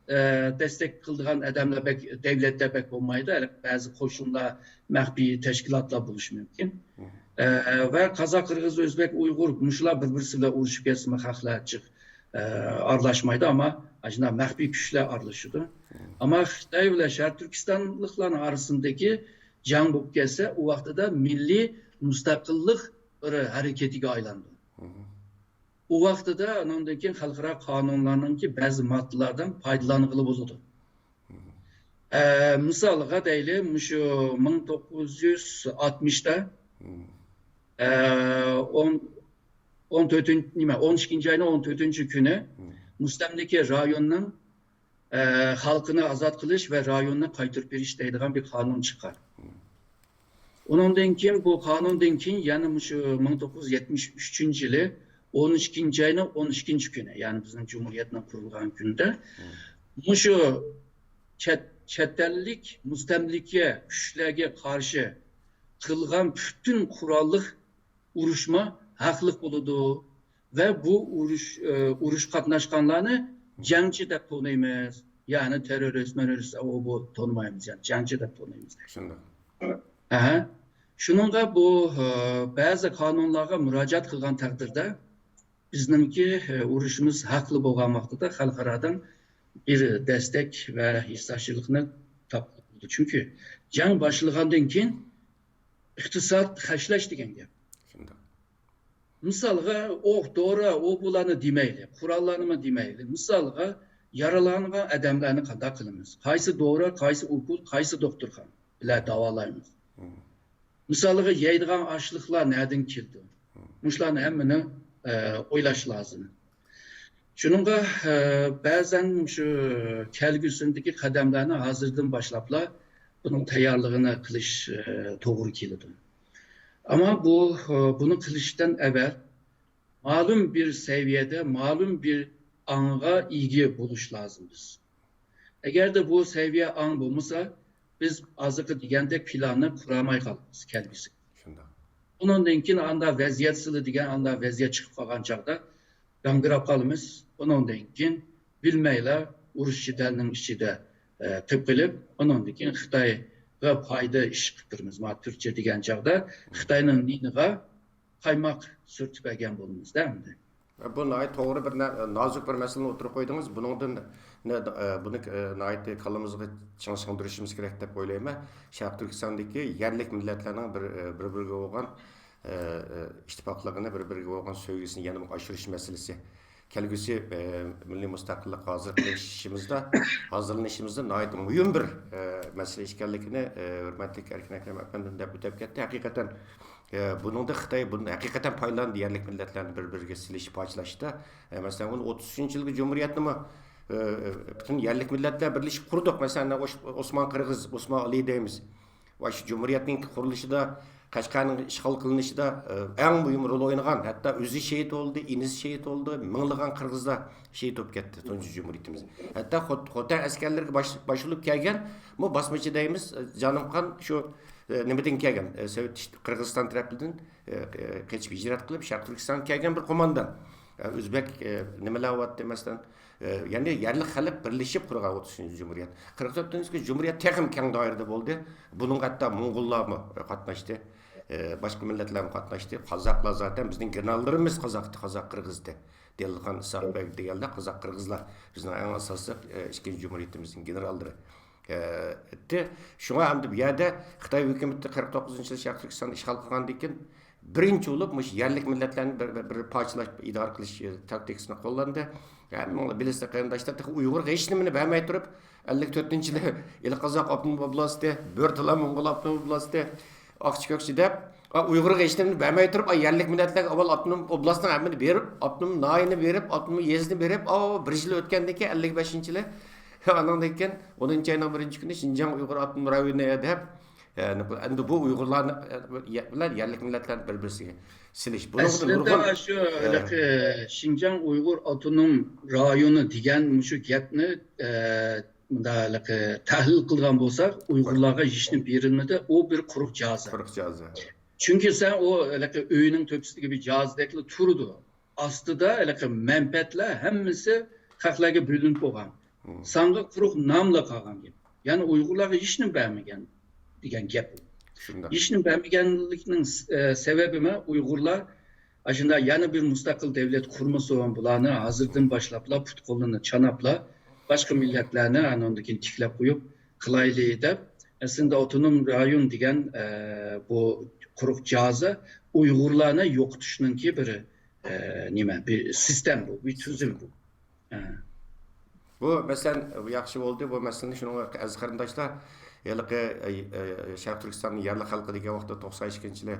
ئە، دەستەك قىلىدىغان ئادەملەر بەك، دەۋلەتلەر بەك بولمايدۇ. ھەر بەزى قوشۇنلار، مەخپىي تەشكىلاتلار بولۇشى مۇمكىن. مم. ئە، ۋە قازاق، قىرغىز، ئۆزبەك، ئۇيغۇر مۇشۇلار بىر-بىرسى بىلەن ئۇرۇشۇپ كەتسىمۇ خەقلەر جىق، ئە، ئارىلاشمايدۇ، ئەمما ئاشۇنداق مەخپىي كۈچلەر ئارىلىشىدۇ. مم. ئەمما خىتاي بىلەن شەرقىي تۈركىستانلىقلارنىڭ ئارىسىدىكى جەڭ بولۇپ كەتسە، ئۇ ۋاقتىدا مىللىي مۇستەقىللىق بىر ھەرىكىتىگە ئايلىنىدۇ. مم. ئۇ ۋاقتىدا ئۇنىڭدىن كېيىن خەلقئارا قانۇنلارنىڭكى بەزى ماددىلاردىن پايدىلانغىلى بولىدۇ. ئە، مىسالغا دەيلى، مۇشۇ مىڭ توققۇز يۈز ئاتمىشتا، ئە، ئون، ئون تۆتىنچى، نېمە، ئون ئىككىنچى ئاينىڭ ئون تۆتىنچى كۈنى مۇستەملىكە رايوننىڭ، ئە، خەلقىنى ئازاد قىلىش ۋە رايوننى قايتۇرۇپ بېرىش دەيدىغان بىر قانۇن چىققان. ئۇنىڭدىن كېيىن، بۇ قانۇندىن كېيىن يەنە مۇشۇ مىڭ توققۇز يۈز يەتمىش ئۈچىنچى يىلى ئون ئىككىنچى ئاينىڭ ئون ئىككىنچى كۈنى، يەنى بىزنىڭ جۇمھۇرىيەتنىڭ قۇرۇلغان كۈنىدە مۇشۇ چەت، چەت ئەللىك مۇستەملىكە كۈچلەرگە قارشى قىلغان پۈتۈن قوراللىق ئۇرۇشما ھەقلىق بولىدۇ ۋە بۇ ئۇرۇش، ئە، ئۇرۇش قاتناشقانلارنى جەڭچى دەپ تونۇيمىز. يەنى تېررورىست، مېررورىست، ئۇ بۇ تونۇمايمىز، يەنى جەڭچى دەپ تونۇيمىز. شۇنداق. ئەھە. شۇنىڭغا بۇ، ئە، بەزى قانۇنلارغا مۇراجىئەت قىلغان تەقدىردە بىزنىڭكى، ئە، ئۇرۇشىمىز ھەقلىق بولغان ۋاقتىدا خەلقئارادىن بىر دەستەك ۋە ھېسداشچىلىقنى تاپقىلى بولىدۇ. چۈنكى جەڭ باشلىغاندىن كېيىن ئىقتىساد خەجلەش دېگەن گەپ. شۇنداق. مىسالغا، ئوق، دورا، ئۇ بۇلارنى دېمەيلى، قوراللارنىمۇ دېمەيلى. مىسالغا، يارىلانغان ئادەملەرنى قانداق قىلىمىز؟ قايسى دورا، قايسى ئوكۇل، قايسى دوختۇرخانا بىلەن داۋالايمىز؟ مم. مىسالغا، يەيدىغان ئاشلىقلار نەدىن كېلىدۇ؟ مم. مۇشۇلارنى ھەممىنى، ئە، ئويلاش لازىم. شۇنىڭغا، ئە، بەزەن شۇ كەلگۈسىدىكى قەدەملەرنى ھازىردىن باشلاپلا بۇنىڭ تەييارلىقىنى قىلىش، ئە، توغرا كېلىدۇ. ئەمما بۇ، ئە، بۇنى قىلىشتىن ئەۋەل مەلۇم بىر سەۋىيەدە، مەلۇم بىر ئاڭغا ئىگە بولۇش لازىم بىز. ئەگەردە بۇ سەۋىيە ئاڭ بولمىسا، بىز ھازىرقى دېگەندەك پىلاننى قۇرالماي قالىمىز كەلگۈسىگە. شۇنداق. ئۇنىڭدىن كېيىن ئاندا ۋەزىيەت سىلى دېگەن ئاندا ۋەزىيەت چىقىپ قالغان چاغدا گاڭگىراپ قالىمىز. ئۇنىڭدىن كېيىن بىلمەيلا ئۇرۇش جېدەلنىڭ ئىچىدە، ئە، قېلىپ قېلىپ، ئۇنىڭدىن كېيىن خىتايغا پايدا ئىش قىلىپ تۇرىمىز. مانا تۈركچە دېگەن چاغدا خىتاينىڭ نېنىغا قايماق سۈرتۈپ بەرگەن بولىمىز-دە ئەمدى. بۇ ناھايىتى توغرا بىر نە-، نازۇك بىر مەسىلىنى ئوتتۇرىغا قويدىڭىز. بۇنىڭدىن نە-، ئە، بۇنى، ئە، ناھايىتى كاللىمىزغا چىڭ سىڭدۈرۈشىمىز كېرەك دەپ ئويلايمەن. شەرقىي تۈركىستاندىكى يەرلىك مىللەتلەرنىڭ بىر، ئە، بىر-بىرىگە بولغان، ئە، ئە، ئىتتىپاقلىقىنى، بىر-بىرىگە بولغان سۆيگۈسىنى يەنىمۇ ئاشۇرۇش مەسىلىسى. كەلگۈسى، ئە، مىللىي مۇستەقىللىققا ھازىرلىنىشىمىزدا، ھازىرلىنىشىمىزدا ناھايىتى مۇھىم بىر، ئە، مەسىلە ئىكەنلىكىنى، ئە، ھۆرمەتلىك ئەركىن ئەكرەم ئەپەندىم دەپ ئۆتۈپ كەتتى. ھەقىقەتەن، ئە، بۇنىڭدا خىتاي بۇنى ھەقىقەتەن پايدىلاندى، يەرلىك مىللەتلەرنى بىر-بىرىگە سېلىش، پارچىلاشتا. ئە، مەسىلەن، ئون، ئوتتۇز ئۈچىنچى يىلقى جۇمھۇرىيەتنىمۇ، ئە، ئە، پۈتۈن يەرلىك مىللەتلەر بىرلىشىپ قۇردۇق. مەسىلەن، ئوش-، ئوسمان قىرغىز، ئوسمان ئالىي دەيمىز. ۋە شۇ جۇمھۇرىيەتنىڭ قۇرۇلۇشىدا قەشقەرنىڭ ئىشغال قىلىنىشىدا، ئە، ئەڭ مۇھىم رول ئوينىغان، ھەتتا ئۆزى شېھىت بولدى، ئىنىسى شېھىت بولدى، مىڭلىغان قىرغىزلار شېھىت بولۇپ كەتتى تۇنجى جۇمھۇرىيىتىمىز. ھەتتا خو-، خوتەن ئەسكەرلىرىگە باش-، باشۋۇرۇپ كەلگەن، بۇ باسمىچى دەيمىز، ئە، جانىمخان شۇ، ئە، نېمىدىن كەلگەن، ئە، سوۋېت ئىش-، قىرغىزىستان تەرەپىدىن، ئە، ئە، قېچىپ ھىجرەت قىلىپ، شەرقىي تۈركىستانغا كەلگەن بىر قوماندان. ئە، ئۆزبەك، ئە، نېمىلەر بولۇۋاتتى، مەسىلەن، ئە، يەنى يەرلىك خەلق بىرلىشىپ قۇرغان ئوتتۇزىنچى جۇمھۇرىيەت. قىرىق تۆتىنچى جۇمھۇرىيەت تېخىمۇ كەڭ دائىرىدە بولدى. بۇنىڭغا ھەتتا موڭغۇللارمۇ قاتناشتى. ئە، باشقا مىللەتلەرمۇ قاتناشتى. قازاقلار زاتەن بىزنىڭ گېنېراللىرىمىز قازاقتى، قازاق قىرغىزدى. دىلخان ئىسھاق بەگ دېگەنلەر قازاق قىرغىزلار. بىزنىڭ ئەڭ ئاساسلىق، ئە، ئىككىنچى جۇمھۇرىيىتىمىزنىڭ گېنېراللىرى. ئە، ئىتتى. شۇڭا ئەمدى بۇ يەردە خىتاي ھۆكۈمىتى قىرىق توققۇزىنچى يىلى شەرقىي تۈركىستاننى ئىشغال قىلغاندىن كېيىن، بىرىنچى بولۇپ مۇشۇ يەرلىك مىللەتلەرنى بىر، بىر، بىر پارچىلاش، ئىدارە قىلىش، ئە، تاكتىكىسىنى قوللاندى. ھەممىڭلار بىلىسىلەر، قېرىنداشلار، تېخى ئۇيغۇرغا ھېچ نېمىنى بەرمەي تۇرۇپ، ئەللىك تۆتىنچى يىلى ئىلى قازاق ئاپتونوم ئوبلاستى، بۆرتالا موڭغۇل ئاپتونوم ئوبلاستى، ئاقچى كۆكچى دەپ، ئا، ئۇيغۇرغا ھېچ نېمىنى بەرمەي تۇرۇپ، ئا، يەرلىك مىللەتلەرگە ئاۋۋال ئاپتونوم ئوبلاستنىڭ ھەممىنى بېرىپ، ئاپتونوم ناھىيىنى بېرىپ، ئاپتونوم يېزىنى بېرىپ، ئا، بىر يىل ئۆتكەندىن كېيىن، ئەللىك بەشىنچى يىلى، ئانىڭدىن كېيىن ئونىنچى ئاينىڭ بىرىنچى كۈنى شىنجاڭ ئۇيغۇر ئاپتونوم رايونى دەپ، ئە، ئەمدى بۇ ئۇيغۇرلارنى، ئە، بىلەن يەرلىك مىللەتلەرنى بىر-، بىرسىگە سېلىش. بۇنىڭ ئۈچۈن ئەسلىدە نۇرغۇن، شۇ ئە، ھېلىقى شىنجاڭ ئۇيغۇر ئاپتونوم رايونى دېگەن مۇشۇ گەپنى، ئە، مۇنداق ھېلىقى تەھلىل قىلغان بولساق، ئۇيغۇرلارغا ھېچنېمە بېرىلمىدى، ئۇ بىر قۇرۇق جازا. قۇرۇق جازا. چۈنكى سەن ئۇ ھېلىقى ئۆينىڭ تۆپىسىدىكى بىر جازىدەكلا تۇرىدۇ. ئاستىدا ھېلىقى مەنپەئەتلەر ھەممىسى خەقلەرگە بۆلۈنۈپ بولغان. مم. ساڭا قۇرۇق ناملا قالغان گەپ. يەنى ئۇيغۇرلارغا ھېچنېمە بەرمىگەن دېگەن گەپ. شۇنداق. ھېچنېمە بەرمىگەنلىكنىڭ، ئە، سەۋەبىمۇ ئۇيغۇرلار ئاشۇنداق يەنە بىر مۇستەقىل دۆلەت قۇرمىسۇن، بۇلارنى ھازىردىن باشلاپلا پۇت-قولىنى چاناپلا باشقا مىللەتلەرنى ئانىڭدىن كېيىن تىكلەپ قويۇپ قىلايلى دەپ، ئەسلىدە ئاپتونوم رايون دېگەن، ئە، بۇ قۇرۇق جازا ئۇيغۇرلارنى يوقىتىشنىڭكى بىر، ئە، نېمە، بىر سىستېم بۇ، بىر تۈزۈم بۇ. ئە. بۇ، مەسىلەن، ياخشى بولدى. بۇ مەسىلىنى شۇنىڭغا ئەزىز قېرىنداشلار، ھېلىقى، ئە، ئە، شەرقىي تۈركىستاننىڭ يەرلىك خەلقى دېگەن ۋاقىتتا توقسان ئىككىنچى يىلى،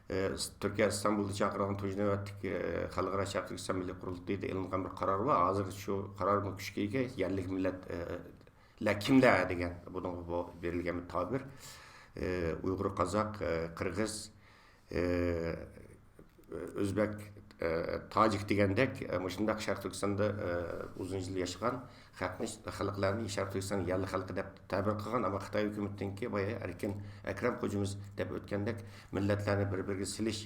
ئە، تۈركىيە ئىستانبۇلدا چاقىرغان تۇنجى نۆۋەتلىك، ئە، خەلقئارا شەرقىي تۈركىستان مىللىي قۇرۇلتىيىدا ئېلىنغان بىر قارار بار. ھازىر شۇ قارارمۇ كۈچكە ئىگە، يەرلىك مىللەت، ئە، لەر كىملەر دېگەن، بۇنىڭغا بۇ بېرىلگەن بىر تەبىر. ئە، ئۇيغۇر، قازاق، ئە، قىرغىز، ئە، ئۆزبەك، ئە، تاجىك دېگەندەك، ئە، مۇشۇنداق شەرقىي تۈركىستاندا، ئە، ئۇزۇن يىل ياشىغان خەقنى، خەلقلەرنى شەرقىي تۈركىستان يەرلىك خەلقى دەپ تەبىر قىلغان، ئەمما خىتاي ھۆكۈمىتىنىڭكى بايا ئەركىن ئەكرەم خوجىمىز دەپ ئۆتكەندەك مىللەتلەرنى بىر-بىرىگە سېلىش،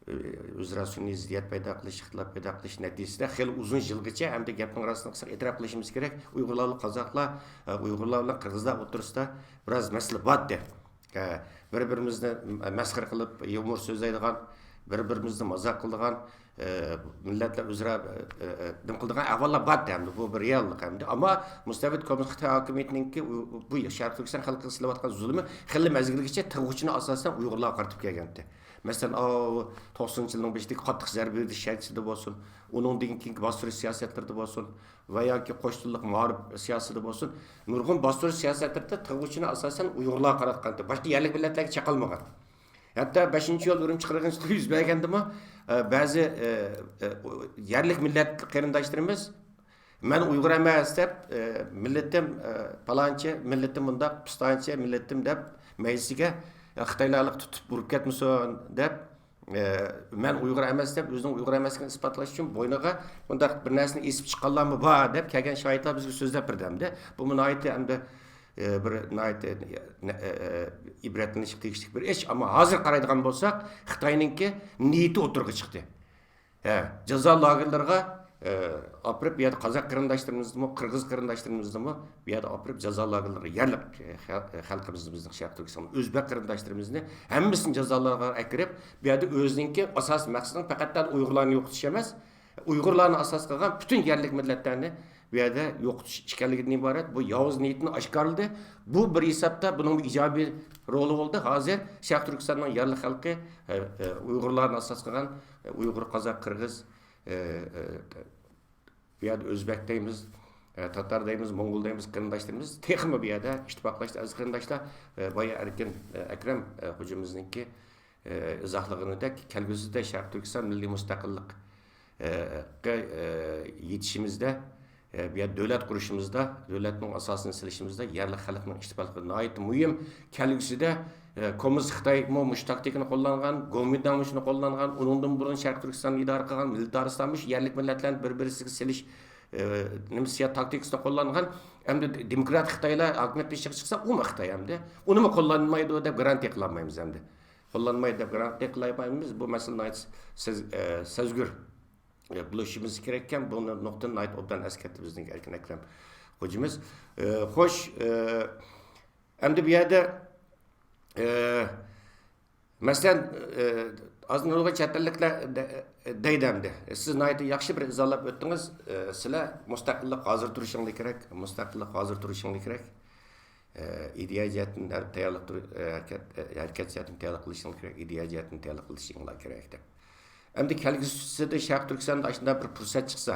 ئۆزئارا سۈنئىي زىددىيەت پەيدا قىلىش، ئىختىلاپ پەيدا قىلىش نەتىجىسىدە خېلى ئۇزۇن يىلغىچە، ئەمدى گەپنىڭ راستىنى قىلساق، ئېتىراپ قىلىشىمىز كېرەك، ئۇيغۇرلار بىلەن قازاقلار، ئۇيغۇرلار بىلەن قىرغىزلار ئوتتۇرىسىدا بىراز مەسىلە بار ئىدى. بىر-بىرىمىزنى مەسخىرە قىلىپ، يۇمۇر سۆزلەيدىغان، بىر-بىرىمىزنى مازاق قىلىدىغان، مىللەتلەر ئۆزئارا نېمە قىلىدىغان ئەھۋاللار بار ئەمدى. بۇ بىر رېئاللىق ئەمدى. ئەمما مۇستەبىت كوممۇنىست خىتاي ھاكىمىيىتىنىڭكى بۇ شەرقىي تۈركىستان خەلقىگە سېلىۋاتقان زۇلۇمى خېلى مەزگىلگىچە تىغ ئۇچىنى ئاساسەن ئۇيغۇرلارغا قارىتىپ كەلگەنتى. مەسىلەن، ئاۋۇ توقسىنىنچى يىلنىڭ بېشىدىكى قاتتىق زەربە بېرىش ھەرىكىتىدە بولسۇن، ئۇنىڭدىن كېيىنكى باستۇرۇش سىياسەتلىرىدە بولسۇن ۋە ياكى قوش تىللىق مائارىپ سىياسىتىدە بولسۇن، نۇرغۇن باستۇرۇش سىياسەتلىرىدە تىغ ئۇچىنى ئاساسەن ئۇيغۇرلارغا قاراتقانتى، باشقا يەرلىك مىللەتلەرگە چېقىلمىغان. ھەتتا بەشىنچى ئىيۇل ئۈرۈمچى قىرغىنچىلىقى يۈز بەرگەندىمۇ، ئە، بەزى، ئە، ئە، يەرلىك مىللەت قېرىنداشلىرىمىز، مەن ئۇيغۇر ئەمەس دەپ، ئە، مىللىتىم، ئە، پالانچى، مىللىتىم مۇنداق، پىستانچى، مىللىتىم دەپ مەيدىسىگە، ئە، خىتايلارلىق تۇتۇپ ئۇرۇپ كەتمىسۇن دەپ، ئە، مەن ئۇيغۇر ئەمەس دەپ ئۆزىنىڭ ئۇيغۇر ئەمەسلىكىنى ئىسپاتلاش ئۈچۈن بوينىغا مۇنداق بىر نەرسىنى ئېسىپ چىققانلارمۇ بار دەپ كەلگەن شاھىتلار بىزگە سۆزلەپ بېرىدۇ ئەمدى. بۇمۇ ناھايىتى ئەمدى، ئە، بىر ناھايىتى، ئە، ئە، ئە، ئىبرەتلىنىشكە تېگىشلىك بىر ئىش. ئەمما ھازىر قارايدىغان بولساق، خىتاينىڭكى نىيىتى ئوتتۇرىغا چىقتى. ھە، جازا لاگېرلىرىغا، ئە، ئاپىرىپ، بۇ يەردە قازاق قېرىنداشلىرىمىزنىمۇ، قىرغىز قېرىنداشلىرىمىزنىمۇ بۇ يەردە ئاپىرىپ، جازا لاگېرلىرىغا يەرلىك، ئە، خەل-، ئە، خەلقىمىزنى، بىزنىڭ شەرقىي تۈركىستان ئۆزبەك قېرىنداشلىرىمىزنى ھەممىسىنى جازا لاگېرىغا ئەكىرىپ، بۇ يەردە ئۆزىنىڭكى ئاساسىي مەقسىتىنىڭ پەقەت ئۇيغۇرلارنى يوقىتىش ئەمەس، ئۇيغۇرلارنى ئاساس قىلغان پۈتۈن يەرلىك مىللەتلەرنى بۇ يەردە يوقىتىش ئىكەنلىكىدىن ئىبارەت بۇ ياۋۇز نىيىتىنى ئاشكارىلىدى. بۇ بىر ھېسابتا بۇنىڭ بىر ئىجابىي رولى بولدى. ھازىر شەرقىي تۈركىستاننىڭ يەرلىك خەلقى، ئە، ئە، ئۇيغۇرلارنى ئاساس قىلغان، ئە، ئۇيغۇر، قازاق، قىرغىز، ئە، ئە، بۇ يەردە ئۆزبەك دەيمىز، ئە، تاتار دەيمىز، موڭغۇل دەيمىز، قېرىنداشلىرىمىز تېخىمۇ بۇ يەردە ئىتتىپاقلاشتى ئەزىز قېرىنداشلار. ئە، بايا ئەركىن، ئە، ئەكرەم، ئە، خوجىمىزنىڭكى ئى، ئىزاھلىغىنىدەك، كەلگۈسىدە شەرقىي تۈركىستان مىللىي مۇستەقىللىق، ئى، قى-، ئى، يېتىشىمىزدە، ئە، بۇ يەردە دۆلەت قۇرۇشىمىزدا، دۆلەتنىڭ ئاساسىنى سېلىشىمىزدا يەرلىك خەلقنىڭ ئىتتىپاقلىقى ناھايىتى مۇھىم. كەلگۈسىدە، ئە، كوممۇنىست خىتايمۇ مۇشۇ تاكتىكىنى قوللانغان، گومىنداڭمۇ شۇنى قوللانغان، ئۇنىڭدىن بۇرۇن شەرقىي تۈركىستاننى ئىدارە قىلغان مىللىتارىستلارمۇ شۇ يەرلىك مىللەتلەرنى بىر-بىرسىگە سېلىش، ئە، نېمە، سىياسەت تاكتىكىسىنى قوللانغان. ئەمدى دېموكراتىك خىتايلار ھاكىمىيەت بېشىغا چىقسا، ئۇمۇ خىتاي ئەمدى. ئۇنىمۇ قوللانمايدۇ دەپ گارانتىيە قىلالمايمىز ئەمدى. قوللانمايدۇ دەپ گارانتىيە قىلالايمايمىز. بۇ مەسىلە ناھايىتى سەز-، ئە، سەزگۈر. ئە، بولۇشىمىز كېرەككەن، بۇ نۇقتىنى ناھايىتى ئوبدان ئەسكەرتتى بىزنىڭ ئەركىن ئەكرەم خوجىمىز. ئە، خوش، ئە، ئەمدى بۇ يەردە، ئە، مەسىلەن، ئە، ئازدىن ئۇلغا چەت ئەللىكلەر دە-، دەيدۇ ئەمدى. سىز ناھايىتى ياخشى بىر ئىزاھلاپ ئۆتتىڭىز. ئە، سىلەر مۇستەقىللىق ھازىر تۇرۇشۇڭلار كېرەك، مۇستەقىللىق ھازىر تۇرۇشۇڭلار كېرەك. ئە، ئىدىيە جەھەتتىن ھەر تەييارلىق تۇر-، ئە، ھەرىكەت، ئە، ھەرىكەت جەھەتتىن تەييارلىق قىلىشىڭلار كېرەك، ئىدىيە جەھەتتىن تەييارلىق قىلىشىڭلار كېرەك دەپ. ئەمدى كەلگۈسىدە شەرقىي تۈركىستاندا ئاشۇنداق بىر پۇرسەت چىقسا،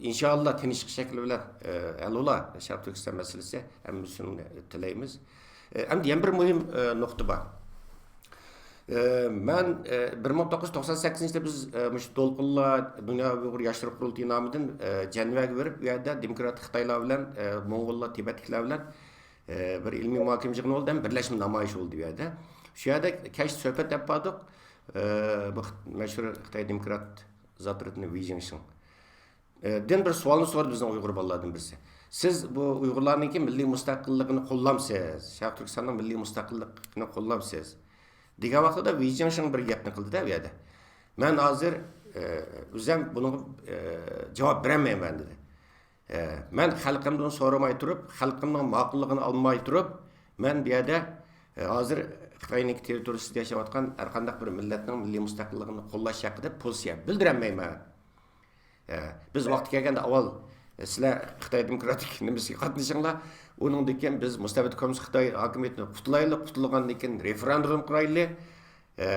ئىنشاللا تىنچلىق شەكلى بىلەن، ئە، ھەل بولا شەرقىي تۈركىستان مەسىلىسى، ھەممىسىنى تىلەيمىز. ئە، ئەمدى يەنە بىر مۇھىم، ئە، نۇقتا بار. ئە، مەن، ئە، بىر مىڭ توققۇز يۈز توقسان سەككىزىنچى يىلدا بىز، ئە، مۇشۇ دولقۇنلار دۇنيا ئۇيغۇر ياشلىرى قۇرۇلتىيى نامىدىن، ئە، جەنۋەگە بېرىپ، ئۇ يەردە دېموكراتىك خىتايلار بىلەن، ئە، موڭغۇللار، تىبەتلىكلەر بىلەن، ئە، بىر ئىلمىي مۇھاكىمە يىغىنى بولدى ھەم بىرلەشمە نامايىش بولدى ئۇ يەردە. شۇ يەردە كەچتە سۆھبەت ئېلىپ باردۇق. ئە، بۇ خىت-، مەشھۇر خىتاي دېموكرات زاتىرىدىن ۋېي جىڭشىڭ. ئە، دىن بىر سوئالنى سورىدى بىزنىڭ ئۇيغۇر بالىلاردىن بىرسى. سىز بۇ ئۇيغۇرلارنىڭكى مىللىي مۇستەقىللىقىنى قوللامسىز؟ شەرقىي تۈركىستاننىڭ مىللىي مۇستەقىللىقىنى قوللامسىز؟ دېگەن ۋاقتىدا ۋېي جىڭشىڭ بىر گەپنى قىلدىدە ئۇ يەردە. مەن ھازىر، ئە، ئۆزۈم بۇنىڭغا، ئە، جاۋاب بېرەلمەيمەن دېدى. ئە، مەن خەلقىمدىن سورىماي تۇرۇپ، خەلقىمنىڭ ماقۇللۇقىنى ئالماي تۇرۇپ، مەن بۇ يەردە، ئە، ھازىر خىتاينىڭكى تېررىتورىيىسىدا ياشاۋاتقان ھەرقانداق بىر مىللەتنىڭ مىللىي مۇستەقىللىقىنى قوللاش ھەققىدە پوزىتسىيە بىلدۈرەلمەيمەن. ئە، بىز ۋاقتى كەلگەندە ئاۋۋال، ئە، سىلەر خىتاي دېموكراتىك نېمىسىگە قاتنىشىڭلار. ئۇنىڭدىن كېيىن بىز مۇستەبىت كوممۇنىست خىتاي ھاكىمىيىتىنى قۇتۇلايلى، قۇتۇلغاندىن كېيىن رېفېراندۇم قۇرايلى. ئە،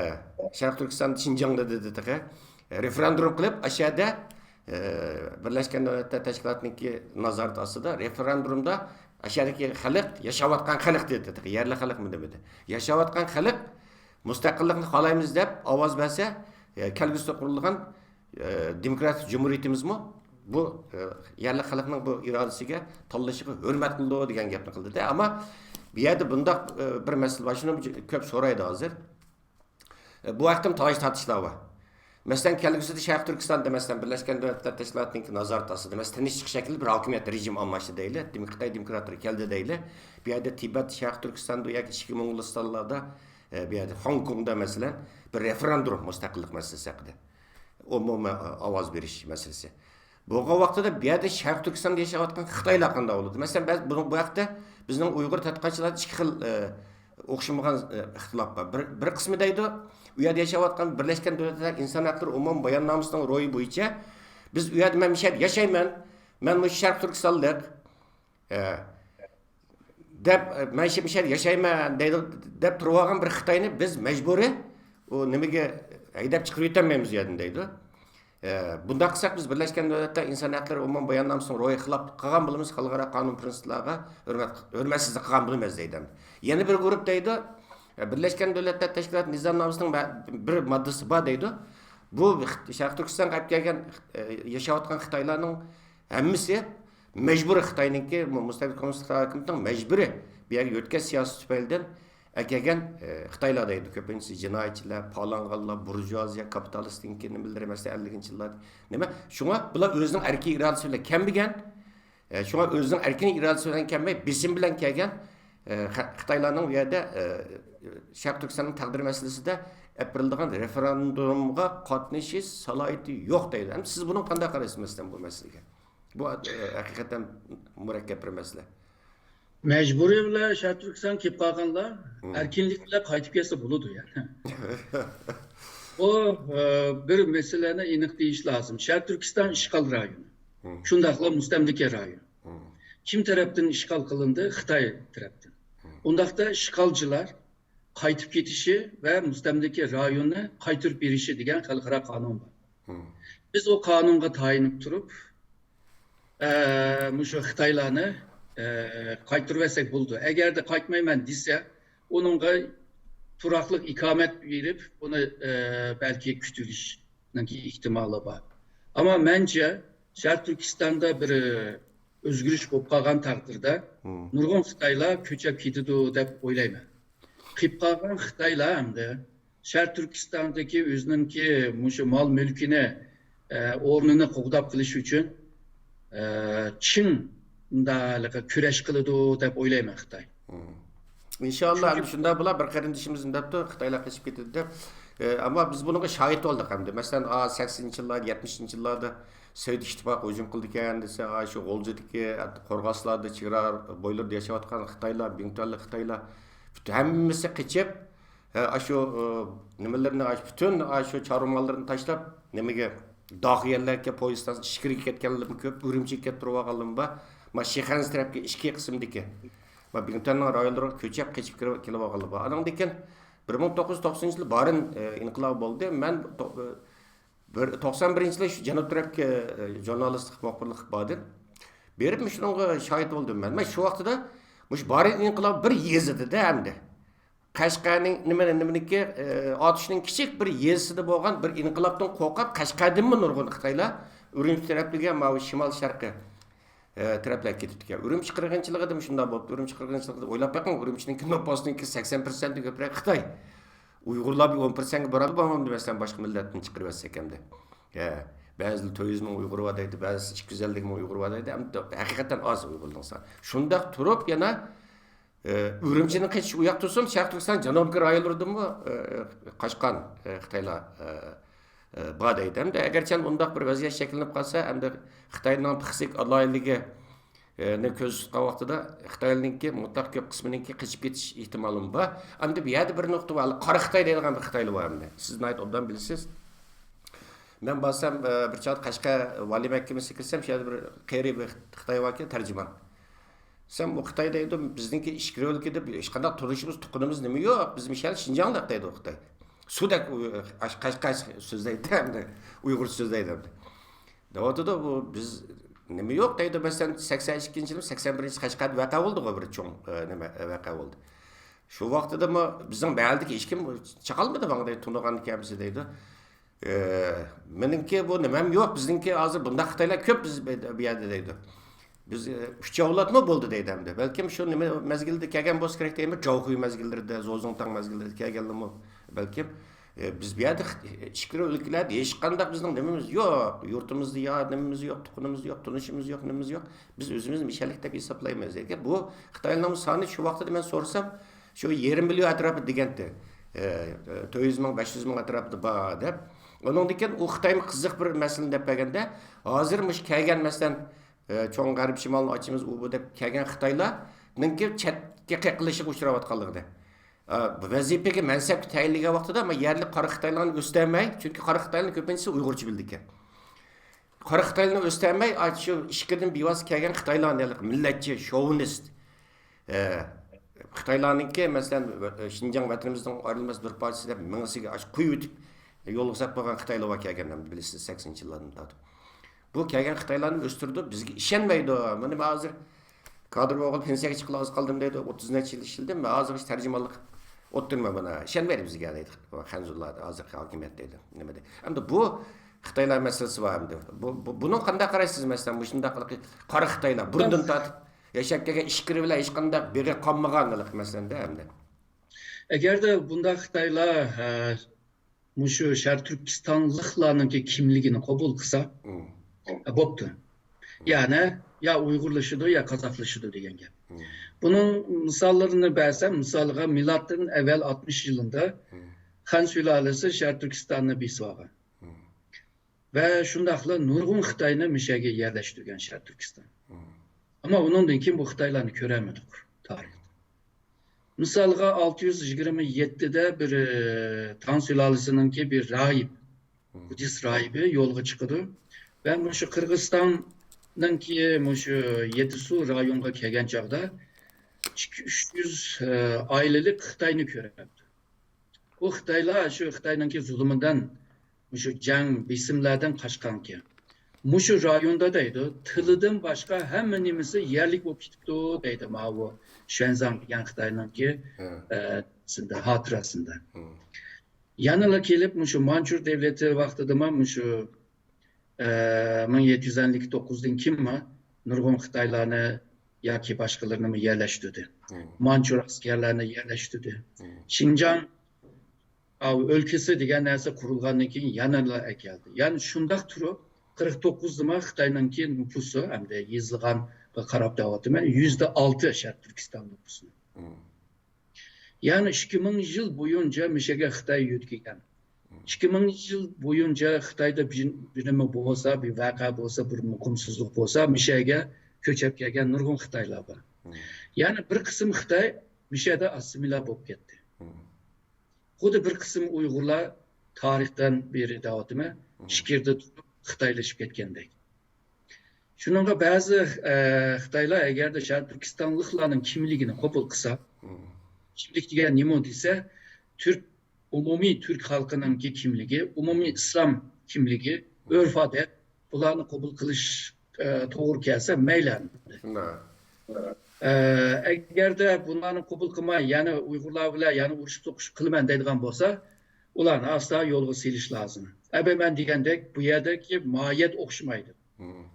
شەرقىي تۈركىستان شىنجاڭدا دېدى تېخى. ئە، رېفېراندۇم قىلىپ، ئاشۇ يەردە، ئە، بىرلەشكەن دۆلەتلەر تەشكىلاتىنىڭكى نازارىتى ئاستىدا رېفېراندۇمدا ئاشۇ يەردىكى خەلق، ياشاۋاتقان خەلق دېدى تېخى، يەرلىك خەلقمۇ دېمىدى. ياشاۋاتقان خەلق مۇستەقىللىقنى خالايمىز دەپ ئاۋاز بەرسە، ئە، كەلگۈسىدە قۇرۇلىدىغان ئە، دېموكراتىك جۇمھۇرىيىتىمىزمۇ بۇ، ئە، يەرلىك خەلقنىڭ بۇ ئىرادىسىگە، تاللىشىغا ھۆرمەت قىلىدۇ دېگەن گەپنى قىلدى-دە. ئەمما بۇ يەردە بۇنداق، ئە، بىر مەسىلە بار، شۇنى كۆپ سورايدۇ ھازىر. ئە، بۇ ھەقتىمۇ تالاش تارتىشلار بار. مەسىلەن، كەلگۈسىدە شەرقىي تۈركىستاندا، مەسىلەن، بىرلەشكەن دۆلەتلەر تەشكىلاتىنىڭكى نازارىتى ئاستىدا، مەسىلەن، تىنچلىق شەكلىدە بىر ھاكىمىيەت رېژىم ئالماشتى دەيلى، دېموك-، خىتاي دېموكراتلىرى كەلدى دەيلى. بۇ يەردە تىبەت، شەرقىي تۈركىستاندۇ ياكى ئىچكى موڭغۇلىستانلاردا، ئە، بۇ يەردە خوڭكوڭدا، مەسىلەن، بىر رېفېراندۇم مۇستەقىللىق مەسىلىسى ھەققىدە. ئومۇمىي ئاۋاز بېرىش مەسىلىسى. بولغان ۋاقتىدا بۇ يەردە شەرقىي تۈركىستاندا ياشاۋاتقان خىتايلار قانداق بولىدۇ؟ مەسىلەن، بەز-، بۇ، بۇ ھەقتە بىزنىڭ ئۇيغۇر تەتقىقاتچىلاردا ئىككى خىل، ئە، ئوخشىمىغان، ئە، ئىختىلاپ بار. بىر، بىر قىسمى دەيدۇ، ئۇ يەردە ياشاۋاتقان بىرلەشكەن دۆلەتلەر ئىنسان ھەقلىرى ئومۇمىي باياننامىسىنىڭ روھى بويىچە بىز ئۇ يەردە، مەن مۇشۇ يەردە ياشايمەن، مەن مۇشۇ شەرقىي تۈركىستانلىق، ئە، دەپ، مەن شۇ يەردە ياشايمەن دەيدۇ، دەپ تۇرۇۋالغان بىر خىتاينى بىز مەجبۇرىي ئۇ نېمىگە ھەيدەپ چىقىرىۋېتەلمەيمىز ئۇ يەردىن دەيدۇ. ئە، بۇنداق قىلساق بىز بىرلەشكەن دۆلەتلەر ئىنسان ھەقلىرى ئومۇمىي باياننامىسىنىڭ روھىغا خىلاپلىق قىلغان بولىمىز، خەلقئارا قانۇن پىرىنسىپلارغا ھۆرمەت، ھۆرمەتسىزلىك قىلغان بولىمىز دەيدۇ. يەنە بىر گۇرۇپ دەيدۇ، ئە، بىرلەشكەن دۆلەتلەر تەشكىلاتى نىزامنامىسىنىڭ مە-، بىر ماددىسى بار دەيدۇ. بۇ خىت-، شەرقىي تۈركىستانغا ئەپ كەلگەن، ئە، ياشاۋاتقان خىتايلارنىڭ ھەممىسى مەجبۇرىي خىتاينىڭكى مۇ-، مۇستەبىت كوممۇنىست خىتاي ھاكىمىيىتىنىڭ مەجبۇرىي بۇ يەرگە يۆتكەش سىياسىتى تۈپەيلىدىن ئەكەلگەن، ئە، خىتايلار دەيدۇ. كۆپىنچىسى جىنايەتچىلەر، پالاڭغانلار، بۇرژۇئازىيە، كاپىتالىستنىڭكى نېمىلىرى، مەسىلەن، ئەللىكىنچى يىللار. نېمە؟ شۇڭا بۇلار ئۆزىنىڭ ئەركىن ئىرادىسى بىلەن كەلمىگەن. ئە، شۇڭا ئۆزىنىڭ ئەركىن ئىرادىسى بىلەن كەلمەي، بېسىم بىلەن كەلگەن، ئە، خە-، خىتايلارنىڭ بۇ يەردە، ئە، شەرقىي تۈركىستاننىڭ تەقدىرى مەسىلىسىدە ئەپ بېرىلىدىغان رېفېراندۇمغا قاتنىشىش سالاھىيىتى يوق دەيدۇ. ئەمدى سىز بۇنىڭغا قانداق قارايسىز، مەسىلەن، بۇ مەسىلىگە؟ بۇ، ئە، ھەقىقەتەن مۇرەككەپ بىر مەسىلە. مەجبۇرىي بىلەن شەرقىي تۈركىستان كېلىپ قالغانلار مم. ئەركىنلىك بىلەن قايتىپ كەلسە بولىدۇ، يەنى. بۇ، ئە، بىر مەسىلىنى ئېنىق دېيىش لازىم. شەرقىي تۈركىستان ئىشغال رايونى. مم. شۇنداقلا مۇستەملىكە رايون. مم. كىم تەرەپتىن ئىشغال قىلىندى؟ خىتاي تەرەپتىن. مم. ئۇنداقتا ئىشغالچىلار قايتىپ كېتىشى ۋە مۇستەملىكە رايونىنى قايتۇرۇپ بېرىشى دېگەن خەلقئارا قانۇن بار. مم. بىز ئۇ قانۇنغا تايىنىپ تۇرۇپ، ئە، مۇشۇ خىتايلارنى، ئە، قايتۇرۇۋەتسەك بولىدۇ. ئەگەردە قايتمايمەن دېسە، ئۇنىڭغا تۇراقلىق ئىقامەت بېرىپ، ئۇنى، ئە، بەلكى كۈتۈۋېلىشنىڭكى ئېھتىمالى بار. ئەمما مەنچە، شەرقىي تۈركىستاندا بىر، ئە، ئۆزگىرىش بولۇپ قالغان تەقدىردە، نۇرغۇن خىتايلار كۆچۈپ كېتىدۇ دەپ ئويلايمەن. قېلىپ قالغان خىتايلار ئەمدى شەرقىي تۈركىستاندىكى ئۆزىنىڭكى مۇشۇ مال مۈلكىنى، ئە، ئورنىنى قوغداپ قېلىش ئۈچۈن، ئە، چىڭ مۇنداق كۈرەش قىلىدۇ دەپ ئويلايمەن خىتاي. ئىنشاللا، ئەمدى شۇنداق بولا، بىر قېرىندىشىمىز دەپتۇ، خىتايلار قېچىپ كېتىدۇ دەپ. ئە، ئەمما بىز بۇنىڭغا شاھىت بولدۇق ئەمدى. مەسىلەن، ئا، سەكسىنىنچى يىللاردا، يەتمىشىنچى يىللاردا سوۋېت ئىتتىپاقى ھۇجۇم قىلىدىكەن دېسە، ئا، شۇ غۇلجىدىكى، قورغاسلاردا، چېگرا بويلىرىدا ياشاۋاتقان خىتايلار، بىڭتۈەنلىك خىتايلار، پۈتۈن ھەممىسى قېچىپ، ھە، ئاشۇ، ئە، نېمىلىرىنى، ئاشۇ پۈتۈن ئاشۇ چارۋا ماللىرىنى تاشلاپ، نېمىگە، داخىيەنلەرگە، پويىستان ئىچكىرىگە كەتكەنلىرىمۇ كۆپ، ئۈرۈمچىگە كەتتۈرۈۋالغانلىرىمۇ بار. ما شىخەنزە تەرەپكە ئىككى قىسىمدىكى، ما بىڭتۈەننىڭ رايونلىرىغا كۆچۈپ، قېچىپ كىرىپ، كېلىۋالغانلار بار. ئانىڭدىن كېيىن بىر مىڭ توققۇز يۈز توقسىنىنچى يىلى بارىن، ئە، ئىنقىلابى بولدى. مەن تو-، ئە، بىر، توقسان بىرىنچى يىلى شۇ جەنۇب تەرەپكە، ئە، ژۇرنالىستلىق مۇخبىرلىق قىلىپ باردىم. بېرىپ شۇنىڭغا شاھىت بولدۇم مەن. مەن شۇ ۋاقتىدا مۇشۇ بارىن ئىنقىلابى بىر يېزىدىدە ئەمدى. قەشقەرنىڭ نېمە، نېمىنىڭكى، ئە، ئاتۇشنىڭ كىچىك بىر يېزىسىدا بولغان بىر ئىنقىلابتىن قورقۇپ، قەشقەردىنمۇ نۇرغۇن خىتايلار ئۈرۈمچى تەرەپلىگەن، ماۋۇ شىمال شەرقىي، ئە، تەرەپلەرگە كېتىپتىكەن. ئۈرۈمچى قىرغىنچىلىقىدا مۇشۇنداق بولۇپتۇ. ئۈرۈمچى قىرغىنچىلىقىدا ئويلاپ بېقىڭ، ئۈرۈمچىنىڭكى نوپۇسىنىڭكى سەكسەن پىرسەنتتىن كۆپرەك خىتاي. ئۇيغۇرلار بىر ئون پىرسەنتكە بارىدۇ، بولمامدۇ، مەسىلەن، باشقا مىللەتتىن چىقىرىۋەتسەك ئەمدى. ھە، بەزىلەر تۆت يۈز مىڭ ئۇيغۇر بار دەيدۇ، بەزىسى ئىككى يۈز ئەللىك مىڭ ئۇيغۇر بار دەيدۇ. ئەمدى ھەقىقەتەن ئاز ئۇيغۇرنىڭ سانى. شۇنداق تۇرۇپ يەنە، ئە، ئۈرۈمچىدىن قېچىش ئۇ ياق تۇرسۇن، شەرقىي تۈركىستان جەنۇبىي رايونلىرىدىنمۇ، ئە، قاچقان، ئە، خىتايلار، ئە، ئە، بار دەيدۇ. ئەمدى ئەگەرچە ئۇنداق بىر ۋەزىيەت شەكىللىنىپ قالسا، ئەمدى خىتاينىڭ پىخسىك ئالاھىدىلىكى، ئە، نى كۆزدە تۇتقان ۋاقتىدا خىتاينىڭكى مۇتلەق كۆپ قىسمىنىڭكى قېچىپ كېتىش ئېھتىمالىمۇ بار. ئەمدى بۇ يەردە بىر نۇقتا بار، قارا خىتاي دەيدىغان بىر خىتايلار بار ئەمدى. سىز ناھايىتى ئوبدان بىلىسىز. مەن بارسام، ئە، بىر چاغدا قەشقەر ۋالىي مەھكىمىسىگە كىرسەم، شۇ يەردە بىر قېرى بىر خىتاي باركەن، تەرجىمان. سەن بۇ خىتاي دەيدۇ، بىزنىڭكى ئىچكىرى ئۆلكىدە ھېچقانداق تۇرمۇشىمىز، تۇغقىنىمىز نېمە يوق، بىز مىشەل شىنجاڭلىق دەيدۇ خىتاي. سۇدەك ئۇ، قەش-، قەشقەر سۆزلەيدۇ ئەمدى، ئۇيغۇرچە سۆزلەيدۇ ئەمدى. دەۋاتىدۇ، بۇ بىز نېمە يوق دەيدۇ، مەسىلەن، سەكسەن ئىككىنچى يىلى، سەكسەن بىرىنچى قەشقەردە ۋەقە بولدىغۇ بىر چوڭ، ئە، نېمە، ۋەقە بولدى. شۇ ۋاقتىدىمۇ بىزنىڭ مەھەللىدىكى ھېچكىم چاقالمىدى ماڭا دەيدۇ، تونۇغان ئىكەنمىز دەيدۇ. ئە، مېنىڭكى بۇ نېمەم يوق، بىزنىڭكى ھازىر بۇنداق خىتايلار كۆپ بىز بۇ يەردە دەيدۇ. بىز، ئە، ئۈچ ئەۋلادمۇ بولدى دەيدۇ ئەمدى. بەلكىم شۇ نېمە مەزگىلدە كەلگەن بولسا كېرەك دەيمەن، جاۋخۇي مەزگىللىرىدە، زوزۇڭتاڭ مەزگىللىرىدە كەلگەنلىرىمۇ بەلكىم. ئە، بىز بۇ يەردە خىت-، ئىچكىرى ئۆلكىلەردە ھېچقانداق بىزنىڭ نېمىمىز يوق. يۇرتىمىزدا يا نېمىمىز يوق، تۇغقىنىمىز يوق، تونۇشىمىز يوق، نېمىمىز يوق. بىز ئۆزىمىزنى مىشەللىك دەپ ھېسابلايمىز. لېكىن بۇ خىتايلارنىڭ سانى شۇ ۋاقتىدا مەن سورىسام، شۇ يېرىم مىليون ئەتراپىدا دېگەنتى. ئە، تۆت يۈز مىڭ، بەش يۈز مىڭ ئەتراپىدا بار دەپ. ئۇنىڭدىن كېيىن ئۇ خىتايمۇ قىزىق بىر مەسىلىنى دەپ بەرگەندە، ھازىر مۇشۇ كەلگەن، مەسىلەن، ئە، چوڭ غەرب شىمالىنى ئاچىمىز، ئۇ بۇ دەپ كەلگەن خىتايلارنىڭكى چەتكە قېقىلىشىغا ئۇچراۋاتقانلىقىنى. ئە، بۇ ۋەزىپىگە، مەنسەپكە تەيىنلىگەن ۋاقتىدا، ئەمما يەرلىك قارا خىتايلارنى ئۆستۈرمەي، چۈنكى قارا خىتايلارنىڭ كۆپىنچىسى ئۇيغۇرچە بىلىدىكەن. قارا خىتايلارنى ئۆستۈرمەي، ئاشۇ ئىچكىرىدىن بىۋاسىتە كەلگەن خىتايلارنى، مىللەتچى، شوۋىنىست، ئە، خىتايلارنىڭكى، مەسىلەن، شىنجاڭ ۋەتىنىمىزنىڭ ئايرىلماس بىر پارچىسى دەپ مېڭىسىگە ئاشۇ قويۇۋېتىپ، يولغا ساپ قويغان خىتايلار بار كەلگەن، بىلىسىز، سەكسىنىنچى يىللاردىن تارتىپ. بۇ كەلگەن خىتايلارنى ئۆستۈرىدۇ، بىزگە ئىشەنمەيدۇ. مانا مەن ھازىر كادىر بولغىلى پېنسىيەگە چىققىلى ئاز قالدىم دەيدۇ، ئوتتۇز نەچچە يىل ئىشلىدىم، مەن ھازىرغىچە تەرجىمانلىق ئوتتۇرىمەن مانا، ئىشەنمەيدۇ بىزگە دەيدۇ، خەنزۇلار ھازىرقى ھاكىمىيەت دەيدۇ، نېمە دەيدۇ. ئەمدى بۇ خىتايلار مەسىلىسى بار ئەمدى. بۇ، بۇ، بۇنىڭ قانداق قارايسىز، مەسىلەن، مۇشۇنداق قارا خىتايلار بۇرۇندىن تارتىپ ياشاپ كەلگەن ئىچكىرى بىلەن ھېچقانداق بېغى قالمىغان مەسىلەندە ئەمدى. ئەگەردە بۇنداق خىتايلار، ئە، مۇشۇ شەرقىي تۈركىستانلىقلارنىڭكى كىملىكىنى قوبۇل قىلسا، ئە، بوپتۇ. يەنى يا ئۇيغۇرلىشىدۇ، يا قازاقلىشىدۇ دېگەن گەپ. بۇنىڭ مىساللىرىنى بەرسەم، مىسالغا، مىلادتىن ئەۋۋەل ئاتمىش يىلىندا خەن سۇلالىسى شەرقىي تۈركىستاننى بېسىۋالغان. ۋە شۇنداقلا نۇرغۇن خىتاينى مۇشۇ يەرگە يەرلەشتۈرگەن شەرقىي تۈركىستان. ئەمما ئۇنىڭدىن كېيىن بۇ خىتايلارنى كۆرەلمىدۇق تارىختا. مىسالغا، ئالتە يۈز يىگىرمە يەتتىدە بىر، ئى، تاڭ سۇلالىسىنىڭكى بىر راھىب، بۇددىست راھىبى يولغا چىقىدۇ. ۋە مۇشۇ قىرغىزىستاننىڭكى مۇشۇ يېتىسۇ رايونغا كەلگەن چاغدا ئىككى يۈز، ئۈچ يۈز، ئى، ئائىلىلىك خىتاينى كۆرەپتۇ. ئۇ خىتايلار شۇ خىتاينىڭكى زۇلۇمىدىن، مۇشۇ جەڭ، بېسىملەردىن قاچقانكەن. مۇشۇ رايوندا دەيدۇ، تىلىدىن باشقا ھەممە نېمىسى يەرلىك بولۇپ كېتىپتۇ دەيدۇ، ماۋۇ شۈەنزاڭ دېگەن خىتاينىڭكى، ئە، خاتىرىسىندە. يەنىلا كېلىپ مۇشۇ مانچۇر دەۋلىتى ۋاقتىدىمۇ مۇشۇ، ئە، مىڭ يەتتە يۈز ئەللىك توققۇزدىن كېيىنمۇ نۇرغۇن خىتايلارنى ياكى باشقىلىرىنىمۇ يەرلەشتۈردى. مانچۇر ئەسكەرلەرنى يەرلەشتۈردى. شىنجاڭ ئاۋۇ ئۆلكىسى دېگەن نەرسە قۇرۇلغاندىن كېيىن يەنىلا ئەكەلدى. يەنى شۇنداق تۇرۇپ، قىرىق توققۇزدىمۇ خىتاينىڭكى نوپۇسى، ئەمدى يېزىلغانغا قاراپ دەۋاتىمەن، يۈزدە ئالتە شەرقىي تۈركىستان نوپۇسىنىڭ. يەنى ئىككى مىڭ يىل بويۇنچە مىشەگە خىتاي يۆتكىگەن. ئىككى مىڭ يىل بويۇنچە خىتايدا بىر، بىرىمە بولسا، بىر ۋەقە بولسا، بىر مۇقىمسىزلىق بولسا، مىشەگە كۆچۈپ كەلگەن نۇرغۇن خىتايلار بار. يەنى بىر قىسىم خىتاي مىشەدە ئاسسىمىليا بولۇپ كەتتى. خۇددى بىر قىسىم ئۇيغۇرلار تارىختىن بېرى دەۋاتىمەن، ئىچكىرىدە تۇرۇپ خىتايلىشىپ كەتكەندەك. شۇنىڭغا بەزى، ئە، خىتايلار ئەگەردە شەرقىي تۈركىستانلىقلارنىڭ كىملىكىنى قوبۇل قىلسا، كىملىك دېگەن نېمە دېسە، تۈرك، ئومۇمىي تۈرك خەلقىنىڭكى كىملىكى، ئومۇمىي ئىسلام كىملىكى، ئۆرپ-ئادەت، بۇلارنى قوبۇل قىلىش، ئە، توغرا كەلسە مەيلى. ئە، ئەگەردە بۇلارنى قوبۇل قىلماي، يەنە ئۇيغۇرلار بىلەن يەنە ئۇرۇشۇپ سوقۇشۇپ قىلىمەن دەيدىغان بولسا، ئۇلارنى ئاستا يولغا سېلىش لازىم. ئەبە مەن دېگەندەك، بۇ يەردىكى ماھىيەت ئوخشىمايدۇ.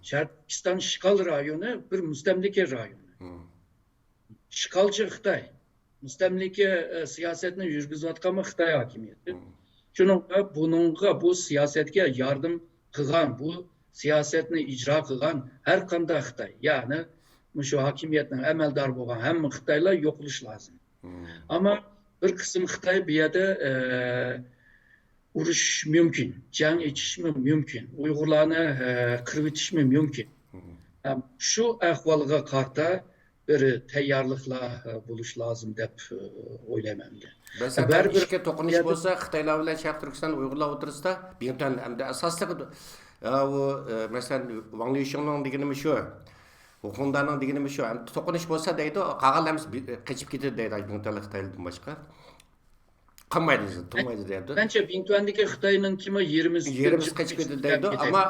شەرقىي تۈركىستان ئىشغال رايونى، بىر مۇستەملىكە رايونى. ئىشغالچى خىتاي، مۇستەملىكە، ئە، سىياسەتنى يۈرگۈزۈۋاتقانمۇ خىتاي ھاكىمىيىتى. شۇنىڭغا، بۇنىڭغا، بۇ سىياسەتكە ياردەم قىلغان، بۇ سىياسەتنى ئىجرا قىلغان ھەر قانداق خىتاي، يەنى مۇشۇ ھاكىمىيەتنىڭ ئەمەلدارى بولغان ھەممە خىتايلار يوقىلىشى لازىم. ئەمما بىر قىسىم خىتاي بۇ يەردە، ئە، ئۇرۇش مۇمكىن، جەڭ ئېچىشمۇ مۇمكىن، ئۇيغۇرلارنى، ئە، قىرىۋېتىشمۇ مۇمكىن. ھەم شۇ ئەھۋالغا قارىتا بىر تەييارلىقلار، ئە، بولۇش لازىم دەپ، ئە، ئويلايمەن. بەس، بەرىبىر ئىچكى توقۇنۇش بولسا، خىتايلار بىلەن شەرقىي تۈركىستان ئۇيغۇرلار ئوتتۇرىسىدا بىڭتۈەن ئەمدى ئاساسلىق، ئە، ئۇ، ئە، مەسىلەن، ۋاڭ لېشىڭنىڭ دېگىنىمۇ شۇ، ۋۇخۇڭدانىڭ دېگىنىمۇ شۇ، ئەمدى توقۇنۇش بولسا دەيدۇ، قالغانلار ھەممىسى بى-، قېچىپ كېتىدۇ دەيدۇ، بىڭتۈەنلىك خىتايلاردىن باشقا. قالمايدۇ، تۇرمايدۇ دەيدۇ. مەنچە، بىڭتۈەندىكى خىتاينىڭكىمۇ يېرىمىسى قېچىپ كېتىدۇ دەيدۇ، ئەمما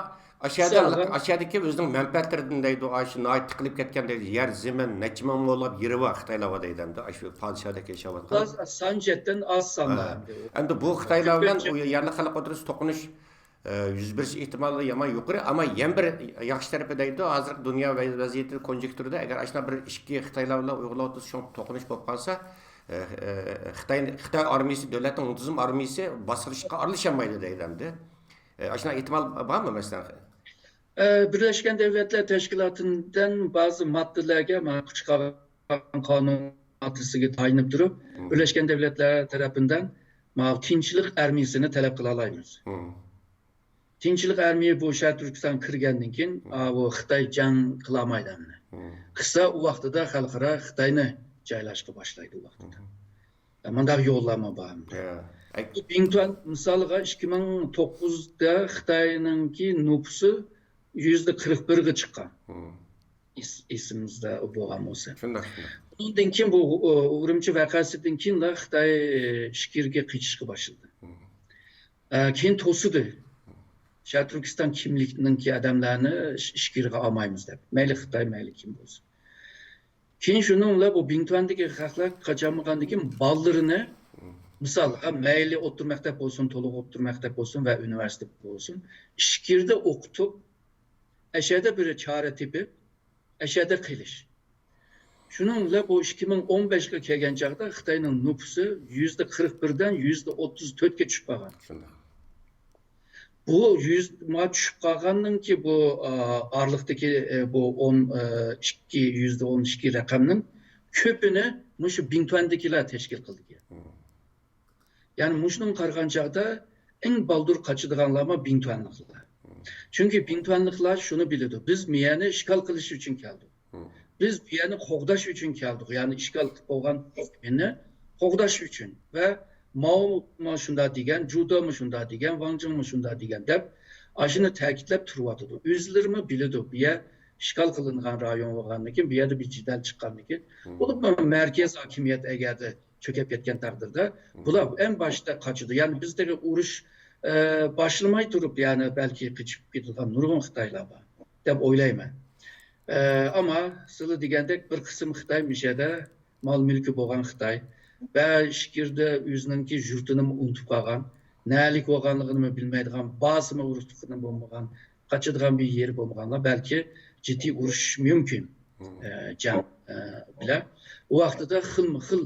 ئاشۇ يەردە، ئاشۇ يەردىكى ئۆزىنىڭ مەنپەئەتلىرىدىن دەيدۇ، ئاشۇ ناھايىتى تىقىلىپ كەتكەن دەيدۇ، يەر زېمىن نەچچە مىڭ موللاپ يېرى بار خىتايلار بار دەيدۇ، ئەمدى ئاشۇ پادىشاھدەك ياشاۋاتقان. ئاز، سان جەھەتتىن ئاز سانلار ئەمدى. ئەمدى بۇ خىتايلار بىلەن ئۇ يەرلىك خەلق ئوتتۇرىسىدا توقۇنۇش ئە، يۈز بېرىش ئېھتىمالى يامان يۇقىرى، ئەمما يەنە بىر ياخشى تەرىپى دەيدۇ، ھازىرقى دۇنيا ۋە-، ۋەزىيىتى كونجېكتۇرىدا ئەگەر ئاشۇنداق بىر ئىچكى خىتايلار بىلەن ئۇيغۇرلار ئوتتۇرىسىدا شۇنداق توقۇنۇش بولۇپ قالسا، ئە، ئە، خىتاي، خىتاي ئارمىيىسى، دۆلەتنىڭ مۇنتىزىم ئارمىيىسى باسقۇنغا ئارىلىشالمايدۇ دەيدۇ ئەمدى. ئە، ئاشۇنداق ئېھتىمال بارمۇ مەسىلەن؟ ئە، بىرلەشكەن دۆلەتلەر تەشكىلاتىدىن بەزى ماددىلارغا، مانا، قۇچقاغان قانۇن ماددىسىگە تايىنىپ تۇرۇپ، بىرلەشكەن دۆلەتلەر تەرىپىدىن ماۋۇ تىنچلىق ئارمىيىسىنى تەلەپ قىلالايمىز. تىنچلىق ئارمىيە بۇ شەرقىي تۈركىستان كىرگەندىن كېيىن، ئاۋۇ خىتاي جەڭ قىلالمايدۇ ئەمدى. قىلسا، ئۇ ۋاقتىدا خەلقئارا خىتاينى جايلاشقا باشلايدۇ ئۇ ۋاقتىدا. مۇنداق يوللارمۇ بار. بىڭتۈەن مىسالىغا ئىككى مىڭ توققۇزدا خىتاينىڭكى نوپۇسى يۈزدە قىرىق بىرگە چىققان. ئېس-، ئېسىمىزدە بولغان بولسا. شۇنداق، شۇنداق. ئۇنىڭدىن كېيىن بۇ، ئۇ، ئۇرۇمچى ۋەقەسىدىن كېيىنلا خىتاي ئىچكىرىگە قېچىشقا باشلىدى. ئە، كېيىن توسىدى. شەرقىي تۈركىستان كىملىكنىڭكى ئادەملەرنى ئىچ-، ئىچكىرىگە ئالمايمىز دەپ. مەيلى خىتاي، مەيلى كىم بولسۇن. كېيىن شۇنىڭ بىلەن بۇ بىڭتۈەندىكى خەقلەر قاچالمىغاندىن كېيىن بالىلىرىنى، مىسالغا، مەيلى ئوتتۇرا مەكتەپ بولسۇن، تولۇق ئوتتۇرا مەكتەپ بولسۇن ۋە ئۇنىۋېرسىتېت بولسۇن، ئىچكىرىدە ئوقۇتۇپ، ئەشەدە بىر چارە تېپىپ، ئەشەدە قېلىش. شۇنىڭ بىلەن بۇ ئىككى مىڭ ئون بەشكە كەلگەن چاغدا خىتاينىڭ نوپۇسى يۈزدە قىرىق بىردىن يۈزدە ئوتتۇز تۆتكە چۈشۈپ قالغان. شۇنداق. بۇ يۈز ما چۈشۈپ قالغاننىڭكى بۇ، ئا، ئارىلىقتىكى، ئە، بۇ ئون ئىككى، يۈزدە ئون ئىككى رەقەمنىڭ كۆپىنى مۇشۇ بىڭتۈەندىكىلەر تەشكىل قىلدى. يەنى مۇشۇنىڭغا قارىغان چاغدا ئەڭ بالدۇر قاچىدىغانلارمۇ بىڭتۈەنلىقلار. چۈنكى بىڭتۈەنلىقلار شۇنى بىلىدۇ، بىز مىيەنى ئىشغال قىلىش ئۈچۈن كەلدۇق. بىز بۇ يەرنى قوغداش ئۈچۈن كەلدۇق، يەنى ئىشغال قىلىپ بولغان مېنى قوغداش ئۈچۈن ۋە ماۋمۇ شۇنداق دېگەن، جۇدېمۇ شۇنداق دېگەن، ۋاڭ جىڭمۇ شۇنداق دېگەن دەپ ئاشۇنى تەكىتلەپ تۇرۇۋاتىدۇ. ئۆزلىرىمۇ بىلىدۇ، بۇ يەر ئىشغال قىلىنغان رايون بولغاندىكىن، بۇ يەردە بىر جېدەل چىققاندىكىن، بولۇپمۇ مەركەز ھاكىمىيەت ئەگەردە چۆكۈپ كەتكەن تەقدىردە، بۇلار ئەڭ باشتا قاچىدۇ. يەنى بىز تېخى ئۇرۇش، ئە، باشلىماي تۇرۇپ، يەنى بەلكى قېچىپ كېتىدىغان نۇرغۇن خىتايلار بار دەپ ئويلايمەن. ئە، ئەمما سىلى دېگەندەك بىر قىسىم خىتاي مۇشۇ يەردە مال مۈلكى بولغان خىتاي ۋە ئىچكىرىدە ئۆزىنىڭكى يۇرتىنىمۇ ئۇنتۇپ قالغان، نەلىك بولغانلىقىنىمۇ بىلمەيدىغان، بارسىمۇ ئۇرۇقلۇقىنى بولمىغان، قاچىدىغان بىر يېرى بولمىغانلار بەلكى جىددىي ئۇرۇشۇش مۇمكىن، ئە، جەڭ، ئە، بىلەن. ئۇ ۋاقتىدا خىلمۇ خىل،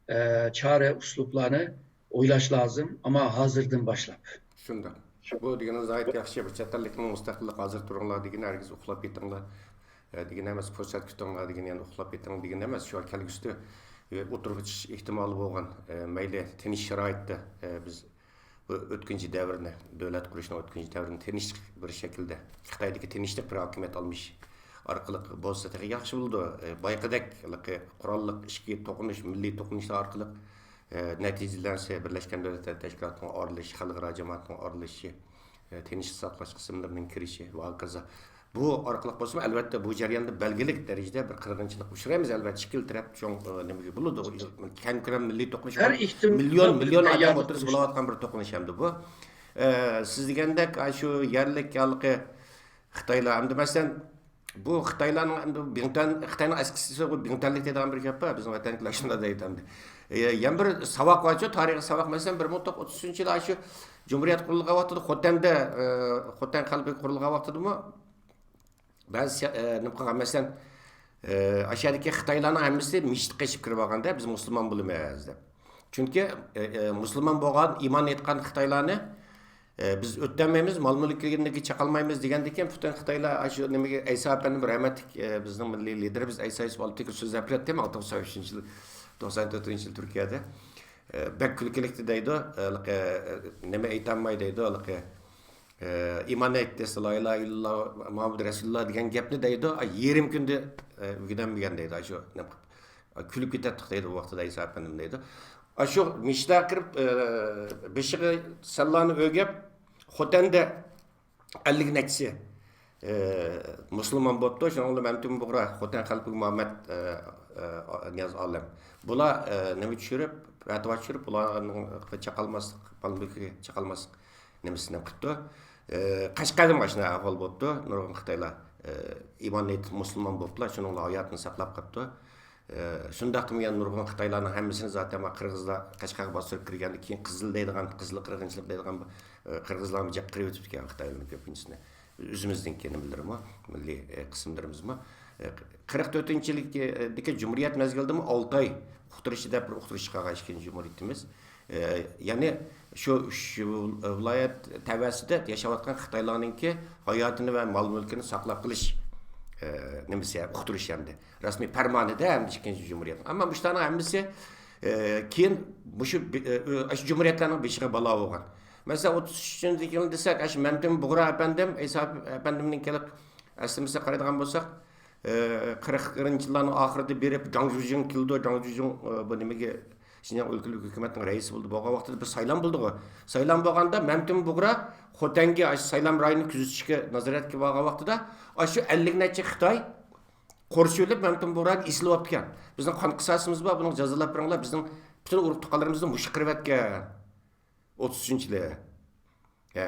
ئە، چارە ئۇسلۇبلارنى ئويلاش لازىم، ئەمما ھازىردىن باشلاپ. شۇنداق. بۇ دېگىنىڭىز ناھايىتى ياخشى. بىر چەت ئەللىكنىڭ مۇستەقىللىقى ھازىر تۇرۇڭلار دېگىنى ھەرگىز ئۇخلاپ يېتىڭلار، ئە، دېگىنى ئەمەس، پۇرسەت كۈتۈڭلار دېگىنى يەنە ئۇخلاپ يېتىڭ دېگىنى ئەمەس. شۇ كەلگۈسىدە، ئە، ئوتتۇرىغا چىقىش ئېھتىمالى بولغان، ئە، مەيلى تىنچ شارائىتتا، ئە، بىز بۇ ئۆتكۈنچى دەۋرنى، دۆلەت قۇرۇشنىڭ ئۆتكۈنچى دەۋرىنى تىنچلىق بىر شەكىلدە، خىتايدىكى تىنچلىق بىر ھاكىمىيەت ئالمىشىش ئارقىلىق بولسا تېخى ياخشى بولىدۇ. ئە، بايىقىدەك ھېلىقى قوراللىق ئىچكى توقۇنۇش، مىللىي توقۇنۇشلار ئارقىلىق، ئە، نەتىجىلەنسە، بىرلەشكەن دۆلەتلەر تەشكىلاتىنىڭ ئارىلىشىشى، خەلقئارا جامائەتنىڭ ئارىلىشىشى، ئە، تىنچلىق ساقلاش قىسىملىرىنىڭ كىرىشى ۋە ھاكازا. بۇ ئارقىلىق بولسىمۇ، ئەلۋەتتە، بۇ جەرياندا بەلگىلىك دەرىجىدە بىر قىرغىنچىلىق ئۇچرايمىز، ئەلۋەتتە، ئىككىلا تەرەپ چوڭ، ئە، نېمىگە بولىدۇ، كەڭ كۆلەم مىللىي توقۇنۇش، ھەر ئىككى مىليون، مىليون ئادەم ئوتتۇرىسىدا بولۇۋاتقان بىر توقۇنۇش ئەمدى بۇ. ئە، سىز دېگەندەك، ئاشۇ يەرلىك ھېلىقى خىتايلار، ئەمدى مەسىلەن، بۇ خىتايلارنىڭ ئەمدى بىڭتۈەن، خىتاينىڭ ئەسكىسى بۇ بىڭتۈەنلىك دەيدىغان بىر گەپ بار، بىزنىڭ ۋەتەندىكىلەر شۇنداق دەيدۇ ئەمدى. ئە، يەنە بىر ساۋاق بارچۇ، تارىخىي ساۋاق، مەسىلەن، بىر مىڭ توققۇز يۈز ئوتتۇز ئۈچىنچى يىلى ئاشۇ جۇمھۇرىيەت قۇرۇلغان ۋاقتىدا خوتەندە، ئە، خوتەن قەلبى قۇرۇلغان ۋاقتىدىمۇ بەزى، ئە، نېمە قىلغان، مەسىلەن، ئە، ئاشۇ يەردىكى خىتايلارنىڭ ھەممىسى مەسچىتكە قېچىپ كىرىپ ئالغاندا، بىز مۇسۇلمان بولىمىز دەپ. چۈنكى، ئە، ئە، مۇسۇلمان بولغان، ئىمان ئېيتقان خىتايلارنى، ئە، بىز ئۆتەلمەيمىز، مال مۈلكىگە چېقالمايمىز دېگەندىن كېيىن، پۈتۈن خىتايلار ئاشۇ نېمىگە، ئەيسا ئەپەندىم رەھمەتلىك، ئە، بىزنىڭ مىللىي لىدېرىمىز ئەيسا يۈسۈپ ئالتىنكى سۆزلەپ بېرەتتى، مىڭ توققۇز يۈز توقسان ئۈچىنچى يىل، توقسان تۆتىنچى يىل تۈركىيەدە. ئە، بەك كۈلكىلىكتى دەيدۇ، ئە، نېمە ئېيتالماي دەيدۇ، ئە، ئىمان ئېيت دېسە، لا ئىلاھە ئىللاللا مۇھەممەد رەسۇلۇللا دېگەن گەپنى دەيدۇ، ئاي، يېرىم كۈندە، ئە، ئۆگىنەلمىگەن دەيدۇ، ئاشۇ نېمە قىلىپ، ئاي، كۈلۈپ كېتەتتۇق دەيدۇ، ئۇ ۋاقتىدا ئەيسا ئەپەندىم دەيدۇ. ئاشۇ مەسچىتكە كىرىپ، ئە، بېشىغا سەللانى ئۆگەپ، خوتەندە ئەللىك نەچچىسى، ئە، مۇسۇلمان بوپتۇ. شۇنىڭ بىلەن مەمتىمىن بۇغرا، خوتەن خەلپىگە مۇھەممەد، ئە، ئە، نىياز ئالەم. بۇلار، ئە، نېمە چۈشۈرۈپ، پەتىۋا چۈشۈرۈپ، بۇلارنىڭ چېقالماسلىق، مال مۈلكىگە چېقالماسلىق نېمىسىنى قىپتۇ. ئى، قەشقەردىمۇ ئاشۇنداق ئەھۋال بوپتۇ. نۇرغۇن خىتايلار، ئى، ئىمان ئېيتىپ مۇسۇلمان بوپتۇلا، شۇنىڭ بىلەن ھاياتىنى ساقلاپ قاپتۇ. ئى، شۇنداقتىمۇ يەنە نۇرغۇن خىتايلارنىڭ ھەممىسىنى زاتەن قىرغىزلار قەشقەرگە باستۇرۇپ كىرگەندىن كېيىن قىزىل دەيدىغان، قىزىل قىرغىنچىلىق دەيدىغان، ئى، قىرغىزلارمۇ جىق قىرىۋېتىپتىكەن خىتايلارنىڭ كۆپىنچىسىنى. ئۆزىمىزنىڭكى نېمىلىرىمۇ، مىللىي، ئى، قىسىملىرىمىزمۇ. ئى، قىرىق تۆتىنچى يىلدىكى جۇمھۇرىيەت مەزگىلىدىمۇ ئالتە ئاي ئۇقتۇرۇشى دەپ بىر ئۇقتۇرۇشى قالغان ئىككىنچى جۇمھۇرىيىتىمىز. ئى، يەنى شۇ ئۈچ ۋىلايەت تەۋەسىدە ياشاۋاتقان خىتايلارنىڭكى ھاياتىنى ۋە مال مۈلكىنى ساقلاپ قېلىش، ئى، نېمىسى، ئۇقتۇرۇش ئەمدى. رەسمىي پەرمانىدە ئەمدى ئىككىنچى جۇمھۇرىيەت. ئەمما مۇشۇلارنىڭ ھەممىسى، ئى، كېيىن مۇشۇ بى-، ئى، ئاشۇ جۇمھۇرىيەتلەرنىڭ بېشىغا بالا بولغان. مەسىلەن، ئوتتۇز ئۈچىنچى يىلى دېسەك، ئاشۇ مەمتىمىن بۇغرا ئەپەندىم، ئەيسا ئەپەندىمنىڭ كېلىپ ئەسلىمىسىگە قارايدىغان بولساق، ئى، قىرىقىنچى يىللارنىڭ ئاخىرىدا بېرىپ، جاڭ جۇجۇڭ كېلىدۇ، جاڭ جۇجۇڭ، ئى، بۇ نېمىگە، شىنجاڭ ئۆلكىلىك ھۆكۈمەتنىڭ رەئىسى بولدى. بولغان ۋاقتىدا بىر سايلام بولدىغۇ. سايلام بولغاندا مەمتىمىن بۇغرا خوتەنگە، ئاشۇ سايلام رايونىنى كۆزىتىشكە، نازارەتكە بارغان ۋاقتىدا، ئاشۇ ئەللىك نەچچە خىتاي قورشىۋېلىپ مەمتىمىن بۇغرانى ئېسىۋاپتىكەن. بىزنىڭ قان قىساسىمىز بار، بۇنىڭغا جازالاپ بېرىڭلار، بىزنىڭ پۈتۈن ئۇرۇق تۇغقانلىرىمىزنى مۇشۇ قىرىۋەتكەن. ئوتتۇز ئۈچىنچى يىلى. ھە.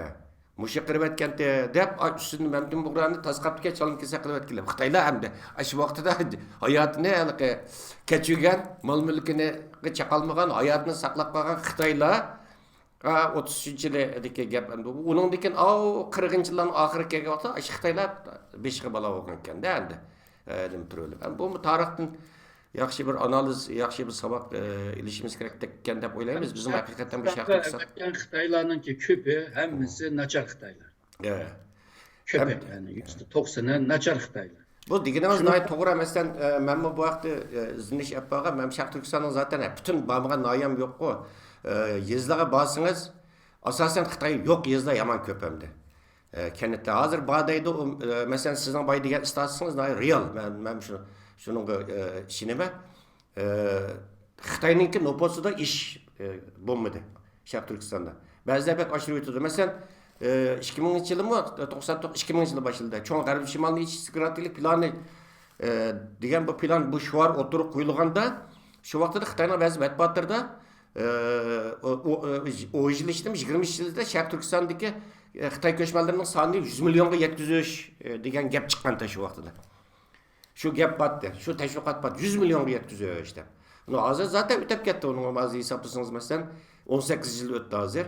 مۇشۇ قىرىۋەتكەنتى دەپ، ئا، ئۈستىدىن مەمتىمىن بۇغرانى تاسقاپتىكەن، چالما كېسەك قىلىۋەتكىلى. خىتايلار ئەمدى ئاشۇ ۋاقتىدا ھاياتىنى ھېلىقى كەچۈرگەن، مال مۈلكىنى چېقالمىغان، ھاياتىنى ساقلاپ قالغان خىتايلار، ئا، ئوتتۇز ئۈچىنچى يىلىدىكى گەپ ئەمدى. ئۇنىڭدىن كېيىن، ئاۋۇ قىرىقىنچى يىللارنىڭ ئاخىرىغا كەلگەن ۋاقىتتا ئاشۇ خىتايلار بېشىغا بالا بولغان ئىكەن-دە ئەمدى. ئە، نېمە تۇرۇۋېلىپ. ئەمدى بۇمۇ تارىختىن ياخشى بىر ئانالىز، ياخشى بىر ساۋاق، ئە، ئېلىشىمىز كېرەك ئىكەن دەپ ئويلايمىز. بىزمۇ ھەقىقەتەن بۇ شەرقىي ئىقتىساد ئەۋەتكەن خىتايلارنىڭكى كۆپى، ھەممىسى ناچار خىتايلار. ئە. كۆپى، ھەم يەنى يۈزدە توقسىنى ناچار خىتايلار. بۇ دېگىنىڭىز شۇنىڭ ناھايىتى توغرا. مەسىلەن، ئە، مەنمۇ بۇ ھەقتە، ئە، ئىزدىنىش ئېلىپ بارغان. مەن شەرقىي تۈركىستاننىڭ زاتەن، ئە، پۈتۈن بارمىغان ناھىيەم يوققۇ. ئە، يېزىلارغا بارسىڭىز، ئاساسەن خىتاي يوق يېزىلار يامان كۆپ ئەمدى. ئە، كەنتتە ھازىر بار دەيدۇ، ئۇ، ئە، مەسىلەن، سىزنىڭ بايا دېگەن ئىستاتىستىكىڭىز ناھايىتى رېئال. مەن، مەن شۇ-، شۇنىڭغا، ئە، ئىشىنىمەن. ئە، خىتاينىڭكى نوپۇسىدا ئېشىش، ئە، بولمىدى شەرقىي تۈركىستاندا. بەزىلەر بەك ئاشۇرۇۋېتىدۇ. مەسىلەن، ئە، ئىككى مىڭىنچى يىلىمۇ، توقسان توققۇز، ئىككى مىڭىنچى يىلى باشلىدى. چوڭ غەربىي شىمالنى ئېچىش ستراتېگىيەلىك پىلانى، ئە، دېگەن بۇ پىلان، بۇ شوئار ئوتتۇرىغا قويۇلغاندا، شۇ ۋاقتىدا خىتاينىڭ بەزى مەتبۇئاتلىرىدا ئى، ئۇ، ئۇ، ئۇ، ئون يىل ئىچىدە، يىگىرمە يىل ئىچىدە شەرقىي تۈركىستاندىكى، ئى، خىتاي كۆچمەنلىرىنىڭ سانىنى يۈز مىليونغا يەتكۈزۈش، ئى، دېگەن گەپ چىققانتى شۇ ۋاقتىدا. شۇ گەپ بارتى، شۇ تەشۋىقات بارتى، يۈز مىليونغا يەتكۈزۈش دەپ. بۇنى ھازىر زاتەن ئۆتەپ كەتتى، ئۇنىڭ ھازىر ھېسابلىسىڭىز، مەسىلەن، ئون سەككىز يىل ئۆتتى ھازىر.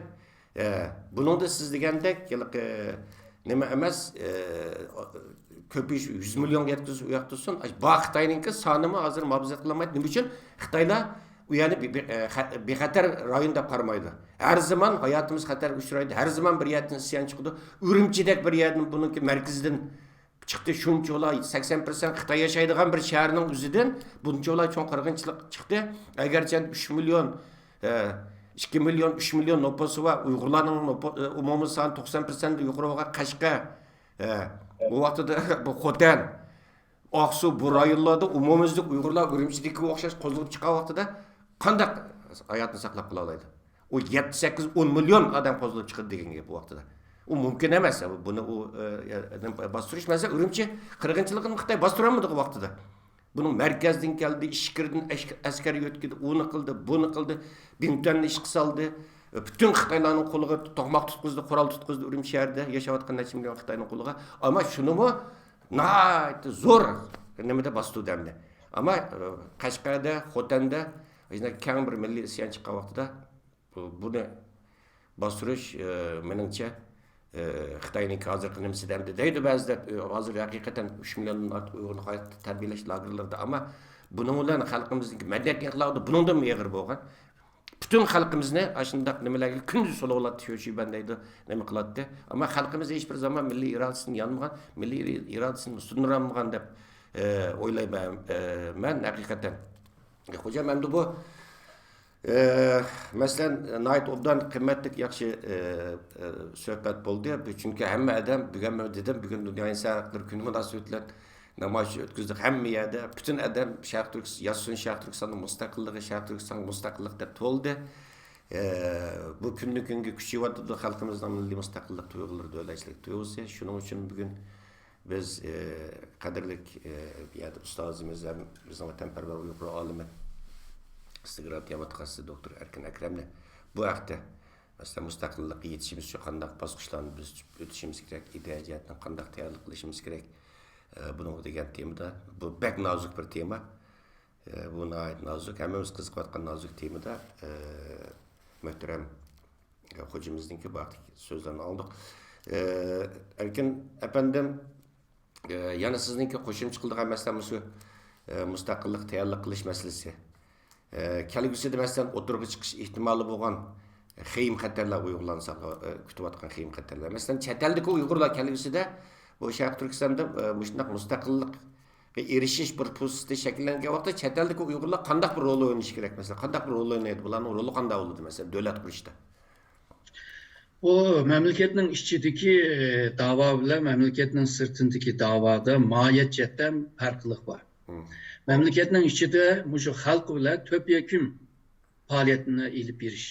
ئى، بۇنىڭدا سىز دېگەندەك، ھېلىقى، نېمە ئەمەس، ئە، كۆپىيىش يۈز مىليونغا يەتكۈزسە ئۇ ياقتا تۇرسۇن. بار خىتاينىڭكى سانىمۇ ھازىر مۇھاپىزەت قىلالمايدۇ. نېمە ئۈچۈن؟ خىتايلار ئۇ يەرنى بى-، بى-، ئە، خە-، بىخەتەر رايون دەپ قارىمايدۇ. ھەر زامان ھاياتىمىز خەتەرگە ئۇچرايدۇ. ھەر زامان بىر يەردىن ئىسيان چىقىدۇ. ئۈرۈمچىدەك بىر يەردىن بۇنىڭكى مەركىزىدىن چىقتى. شۇنچىۋالا سەكسەن پىرسەنت خىتاي ياشايدىغان بىر شەھەرنىڭ ئۆزىدىن بۇنچىۋالا چوڭ قىرغىنچىلىق چىقتى. ئەگەرچە ئۈچ مىليون، ئە، ئىككى مىليون، ئۈچ مىليون نوپۇسى بار ئۇيغۇرلارنىڭ نوپۇ-، ئە، ئومۇمىي سانى توقسان پىرسەنتتىن يۇقىرى بولغان قەشقەر، ئە، بۇ ۋاقتىدا بۇ خوتەن، ئاقسۇ، بۇ رايونلاردا ئومۇميۈزلۈك ئۇيغۇرلار ئۈرۈمچىدىكىگە ئوخشاش قوزغىلىپ چىققان ۋاقتىدا قانداق ھاياتنى ساقلاپ قالالايدۇ؟ ئۇ يەتتە، سەككىز، ئون مىليون ئادەم قوزغىلىپ چىقىدۇ دېگەن گەپ بۇ ۋاقتىدا. ئۇ مۇمكىن ئەمەس. بۇنى ئۇ، ئە، باستۇرۇش مەسىلە ئۈرۈمچى قىرغىنچىلىقىنى خىتاي باستۇرالمىدى ئۇ ۋاقتىدا. بۇنىڭ مەركەزدىن كەلدى، ئىچكىرىدىن ئەشك-، ئەسكەر يۆتكىدى، ئۇنى قىلدى، بۇنى قىلدى، بىڭتۈەننى ئىشقا سالدى. پۈتۈن خىتايلارنىڭ قولىغا توقماق تۇتقۇزدى، قورال تۇتقۇزدى، ئۈرۈمچى شەھىرىدە ياشاۋاتقان نەچچە مىليون خىتاينىڭ قولىغا. ئەمما شۇنىمۇ ناھايىتى زور نېمىدە باستۇردى ئەمدى. ئەمما، ئە، قەشقەردە، خوتەندە كەڭ بىر مىللىي ئىسيان چىققان ۋاقتىدا بۇ-، بۇنى باستۇرۇش، ئە، مېنىڭچە، ئە، خىتاينىڭكى ھازىرقى نېمىسىدە ئەمدى دەيدۇ بەزىلەر، ئە، ھازىر ھەقىقەتەن ئۈچ مىليوندىن ئارتۇق ئۇيغۇرنى قايتا تەربىيەلەش لاگېرلىرىدا، ئەمما بۇنىڭ بىلەن خەلقىمىزنىڭكى مەدەنىيەت ئىنقىلابىدا بۇنىڭدىنمۇ ئېغىر بولغان. پۈتۈن خەلقىمىزنى ئاشۇنداق نېمىلەرگە كۈندۈز سولىۋالاتتى، شۆشۈبەن دەيدۇ، نېمە قىلاتتى. ئەمما خەلقىمىز ھېچبىر زامان مىللىي ئىرادىسىنى يانمىغان، مىللىي ئىرادىسىنى سۇندۇرالمىغان دەپ، ئە، ئويلايمەن، ئە، مەن ھەقىقەتەن. خوجام، ئەمدى بۇ، ئە، مەسىلەن، ناھايىتى ئوبدان، قىممەتلىك، ياخشى، ئە، ئە، سۆھبەت بولدى. بۇ، چۈنكى ھەممە ئادەم، بۈگۈن مەن دېدىم، بۈگۈن دۇنيا ئىنسان ھەقلىرى كۈنى مۇناسىۋىتى بىلەن نامايىش ئۆتكۈزدۇق. ھەممە يەردە، پۈتۈن ئادەم شەرقىي تۈركىس-، ياشىسۇن شەرقىي تۈركىستاننىڭ مۇستەقىللىقى، شەرقىي تۈركىستانغا مۇستەقىللىق دەپ تولدى. ئە، بۇ كۈندىن كۈنگە كۈچىيىۋاتىدۇ خەلقىمىزنىڭ مىللىي مۇستەقىللىق تۇيغۇلىرى، دۆلەتچىلىك تۇيغۇسى. شۇنىڭ ئۈچۈن بۈگۈن بىز، ئە، قەدىرلىك، ئە، بۇ يەردە ئۇستازىمىز ھەم بىزنىڭ ۋەتەنپەرۋەر ئۇيغۇر ئالىمى، ئىستىگرافىيە مۇتەخەسسىسى دوكتور ئەركىن ئەكرەمنى بۇ ھەقتە، مەسىلەن، مۇستەقىللىققا يېتىشىمىز ئۈچۈن قانداق باسقۇچلارنى بىز ئۆتۈشىمىز كېرەك، ئىدىيە جەھەتتىن قانداق تەييارلىق قىلىشىمىز كېرەك، ئە، بۇنىڭغا دېگەن تېمىدا، بۇ بەك نازۇك بىر تېما. ئە، بۇ ناھايىتى نازۇك، ھەممىمىز قىزىقىۋاتقان نازۇك تېمىدا، ئە، مۆھتەرەم، ئە، خوجىمىزنىڭكى بۇ ھەقتىكى سۆزلەرنى ئاڭلىدۇق. ئە، ئەركىن ئەپەندىم، ئە، يەنە سىزنىڭكى قوشۇمچە قىلىدىغان مەسىلە مۇشۇ، ئە، مۇستەقىللىق تەييارلىق قىلىش مەسىلىسى. ئە، كەلگۈسىدە، مەسىلەن، ئوتتۇرىغا چىقىش ئېھتىمالى بولغان خېيىم خەتەرلەر، ئۇيغۇرلارنى ساقلا-، ئە، كۈتۈۋاتقان خېيىم خەتەرلەر. مەسىلەن، چەت ئەلدىكى ئۇيغۇرلار كەلگۈسىدە بۇ شەرقىي تۈركىستاندا، ئە، مۇشۇنداق مۇستەقىللىققا ئېرىشىش بىر پۇرسىتى شەكىللەنگەن ۋاقىتتا چەت ئەلدىكى ئۇيغۇرلار قانداق بىر رول ئوينىشى كېرەك؟ مەسىلەن، قانداق بىر رول ئوينايدۇ؟ بۇلارنىڭ رولى قانداق بولىدۇ، مەسىلەن، دۆلەت قۇرۇشتا؟ بۇ مەملىكەتنىڭ ئىچىدىكى، ئە، داۋا بىلەن مەملىكەتنىڭ سىرتىدىكى داۋادا ماھىيەت جەھەتتە پەرقلىق بار. مم. مەملىكەتنىڭ ئىچىدە مۇشۇ خەلق بىلەن تۆپيەكۈن پائالىيەتنى ئېلىپ بېرىش.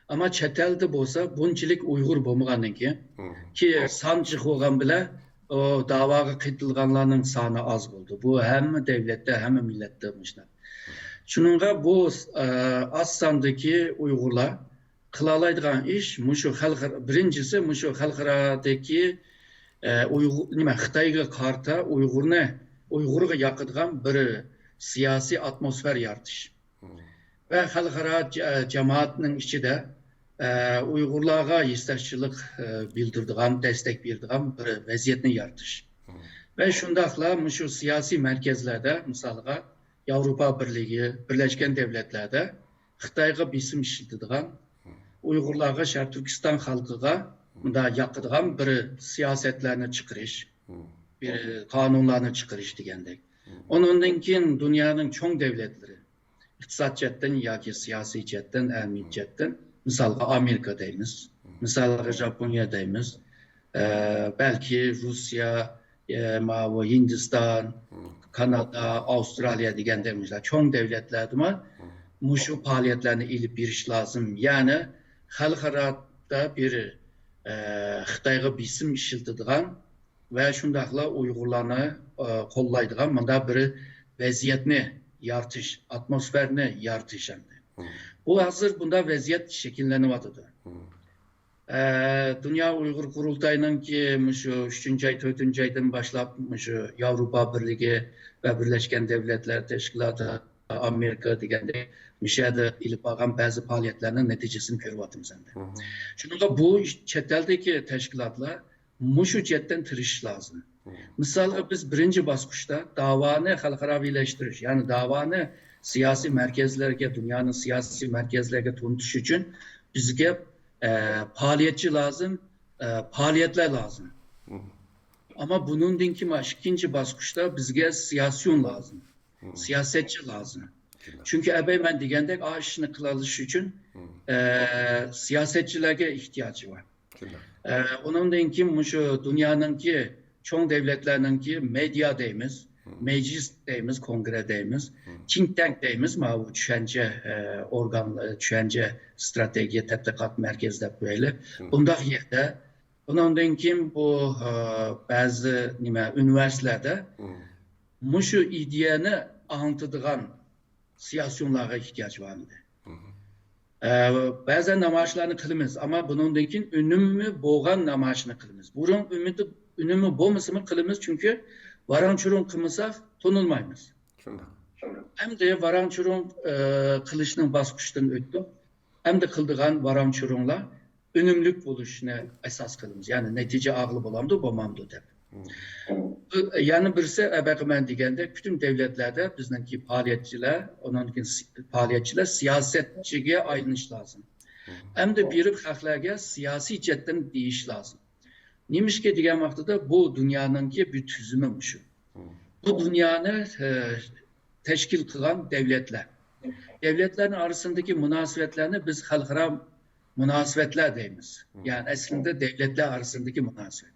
ئەمما چەت ئەلدە بولسا بۇنچىلىك ئۇيغۇر بولمىغاندىن كېيىن، مم، كى سان جىق بولغان بىلەن ئۇ داۋاغا قېتىلغانلارنىڭ سانى ئاز بولىدۇ. بۇ ھەممە دەۋلەتتە، ھەممە مىللەتتە مۇشۇنداق. شۇنىڭغا بۇ، ئە، ئاز ساندىكى ئۇيغۇرلار قىلالايدىغان ئىش مۇشۇ خەلقئارا، بىرىنچىسى مۇشۇ خەلقئارادىكى، ئە، ئۇيغۇر، نېمە، خىتايغا قارىتا ئۇيغۇرنى، ئۇيغۇرغا ياقىدىغان بىر سىياسىي ئاتموسفېرا يارىتىش. مم. ۋە خەلقئارا جا-، جامائەتنىڭ ئىچىدە، ئە، ئۇيغۇرلارغا ھېسداشچىلىق، ئە، بىلدۈرىدىغان، دەستەك بېرىدىغان بىر ۋەزىيەتنى يارىتىش. مم. ۋە شۇنداقلا مۇشۇ سىياسىي مەركەزلەردە، مىسالغا، ياۋروپا بىرلىكى، بىرلەشكەن دەۋلەتلەردە خىتايغا بېسىم ئىشلىتىدىغان، ئۇيغۇرلارغا، شەرقىي تۈركىستان خەلقىگە مۇنداق ياقىدىغان بىر سىياسەتلەرنى چىقىرىش، بىر قانۇنلارنى چىقىرىش دېگەندەك. ئۇنىڭدىن كېيىن دۇنيانىڭ چوڭ دەۋلەتلىرى، ئىقتىساد جەھەتتىن ياكى سىياسىي جەھەتتىن، ئەمەلىي جەھەتتىن، مىسالغا، ئامېرىكا دەيمىز، مىسالغا، ژاپونىيە دەيمىز، ئە، بەلكى روسىيە، ئە، ماۋۇ ھىندىستان، كانادا، ئاۋسترالىيە دېگەندەك مۇشۇنداق چوڭ دەۋلەتلەردىمۇ مۇشۇ پائالىيەتلەرنى ئېلىپ بېرىش لازىم. يەنى خەلقئارادا بىر، ئە، خىتايغا بېسىم ئىشلىتىدىغان ۋە شۇنداقلا ئۇيغۇرلارنى، ئە، قوللايدىغان مۇنداق بىر ۋەزىيەتنى يارىتىش، ئاتموسفېرنى يارىتىش ئەمدى. بۇ ھازىر بۇنداق ۋەزىيەت شەكىللىنىۋاتىدۇ. ئە، دۇنيا ئۇيغۇر قۇرۇلتايىنىڭكى مۇشۇ ئۈچىنچى ئاي، تۆتىنچى ئايدىن باشلاپ مۇشۇ ياۋروپا بىرلىكى ۋە بىرلەشكەن دەۋلەتلەر تەشكىلاتى، ئامېرىكا دېگەندەك مۇشۇ يەردە ئېلىپ بارغان بەزى پائالىيەتلەرنىڭ نەتىجىسىنى كۆرۈۋاتىمىز ئەمدى. شۇنىڭغا بۇ ئىش، چەت ئەلدىكى تەشكىلاتلار مۇشۇ جەھەتتىن تىرىشىش لازىم. مىسالغا، بىز بىرىنچى باسقۇچتا داۋانى خەلقئاراۋىلەشتۈرۈش، يەنى داۋانى سىياسىي مەركەزلەرگە، دۇنيانىڭ سىياسىي مەركەزلەرگە تونۇتۇش ئۈچۈن بىزگە، ئە، پائالىيەتچى لازىم، ئە، پائالىيەتلەر لازىم. ئەمما بۇنىڭدىن كېيىن ئىككىنچى باسقۇچتا بىزگە سىياسىيون لازىم، سىياسەتچى لازىم. چۈنكى ئەبەي مەن دېگەندەك، ئا ئىشنى قىلالىش ئۈچۈن، ئە، سىياسەتچىلەرگە ئېھتىياجى بار. ئە، ئۇنىڭدىن كېيىن مۇشۇ دۇنيانىڭكى چوڭ دەۋلەتلەرنىڭكى مېدىيا دەيمىز، مەجلىس دەيمىز، كونگرې دەيمىز، تىنك تانك دەيمىز، ماۋۇ چۈشەنچە، ئە، ئورگان، ئە، چۈشەنچە ستراتېگىيە تەتقىقات مەركىزى دەپ قويايلى. بۇنداق يەردە، ئۇنىڭدىن كېيىن بۇ، ئە، بەزى نېمە، ئۇنىۋېرسىتېتلاردا مۇشۇ ئىدىيەنى ئاڭلىتىدىغان سىياسىيونلارغا ئېھتىياج بار ئىدى. ئە، بەزەن نامايىشلارنى قىلىمىز، ئەمما بۇنىڭدىن كېيىن ئۈنۈمى بولغان نامايىشنى قىلىمىز. بۇرۇن ئۈمىدى، ئۈنۈمى بولمىسىمۇ قىلىمىز، چۈنكى ۋاراڭ-چۇرۇڭ قىلمىساق تونۇلمايمىز. شۇنداق. ئەمدى ۋاراڭ-چۇرۇڭ، ئە، قىلىشنىڭ باسقۇچىدىن ئۆتتۇق. ئەمدى قىلىدىغان ۋاراڭ-چۇرۇڭلار ئۈنۈملۈك بولۇشنى ئاساس قىلىمىز. يەنى نەتىجە ئالغىلى بولامدۇ، بولمامدۇ دەپ. بۇ، يەنە بىرسى، ئە، بايىقى مەن دېگەندەك، پۈتۈن دەۋلەتلەردە بىزنىڭكى پائالىيەتچىلەر، ئۇنىڭدىن كېيىن سى-، پائالىيەتچىلەر سىياسەتچىگە ئايلىنىش لازىم. ئەمدى بېرىپ خەقلەرگە سىياسىي جەھەتتىن دېيىش لازىم. نېمىشقا دېگەن ۋاقتىدا، بۇ دۇنيانىڭكى بىر تۈزۈمى مۇشۇ. بۇ دۇنيانى، ئە، تەشكىل قىلغان دەۋلەتلەر. دەۋلەتلەرنىڭ ئارىسىندىكى مۇناسىۋەتلەرنى بىز خەلقئارا مۇناسىۋەتلەر دەيمىز. يەنى ئەسلىدە دەۋلەتلەر ئارىسىندىكى مۇناسىۋەت.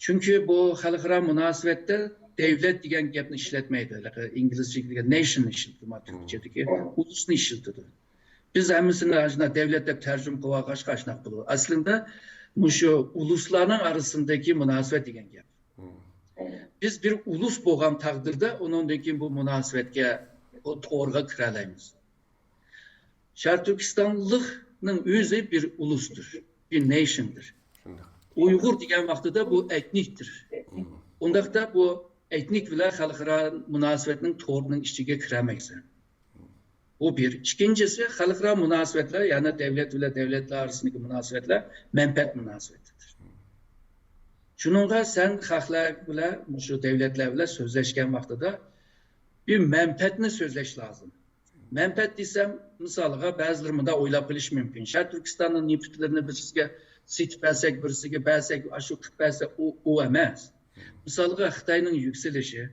چۈنكى بۇ خەلقئارا مۇناسىۋەتتە دەۋلەت دېگەن گەپنى ئىشلەتمەيدۇ. ئىنگلىزچە دېگەن نېشن ئىشلىتىدۇ، مانا تۈركچىدىكى ئۇلۇسنى ئىشلىتىدۇ. بىز ھەممىسىنى ئاشۇنداق دەۋلەت دەپ تەرجىمە قىلىۋالغاچقا ئاشۇنداق بولىدۇ. ئەسلىدە مۇشۇ ئۇلۇسلارنىڭ ئارىسىدىكى مۇناسىۋەت دېگەن گەپ. بىز بىر ئۇلۇس بولغان تەقدىردە، ئۇنىڭدىن كېيىن بۇ مۇناسىۋەتكە، بۇ تورغا كىرەلەيمىز. شەرقىي تۈركىستانلىقنىڭ ئۆزى بىر ئۇلۇستۇر، بىر نېشندىر. ئۇيغۇر دېگەن ۋاقتىدا بۇ ئېتنىكتىر. ئۇنداقتا بۇ ئېتنىك بىلەن خەلقئارا مۇناسىۋەتنىڭ تورىنىڭ ئىچىگە كىرەلمەيسەن. بۇ بىر. ئىككىنچىسى، خەلقئارا مۇناسىۋەتلەر، يەنى دەۋلەت بىلەن دەۋلەتلەر ئارىسىدىكى مۇناسىۋەتلەر مەنپەئەت مۇناسىۋىتىدۇر. شۇنىڭغا سەن خەقلەر بىلەن، مۇشۇ دەۋلەتلەر بىلەن سۆزلەشكەن ۋاقتىدا بىر مەنپەئەتنى سۆزلەش لازىم. مەنپەئەت دېسەم، مىسالىغا، بەزىلىرى مۇنداق ئويلاپ قېلىشى مۇمكىن: شەرقىي تۈركىستاننىڭ نېفىتلىرىنى بىرسىگە سېتىپ بەرسەك، بىرسىگە بەرسەك، ئاشۇ قىلىپ بەرسە، ئۇ، ئۇ ئەمەس. مىسالغا، خىتاينىڭ يۈكسىلىشى،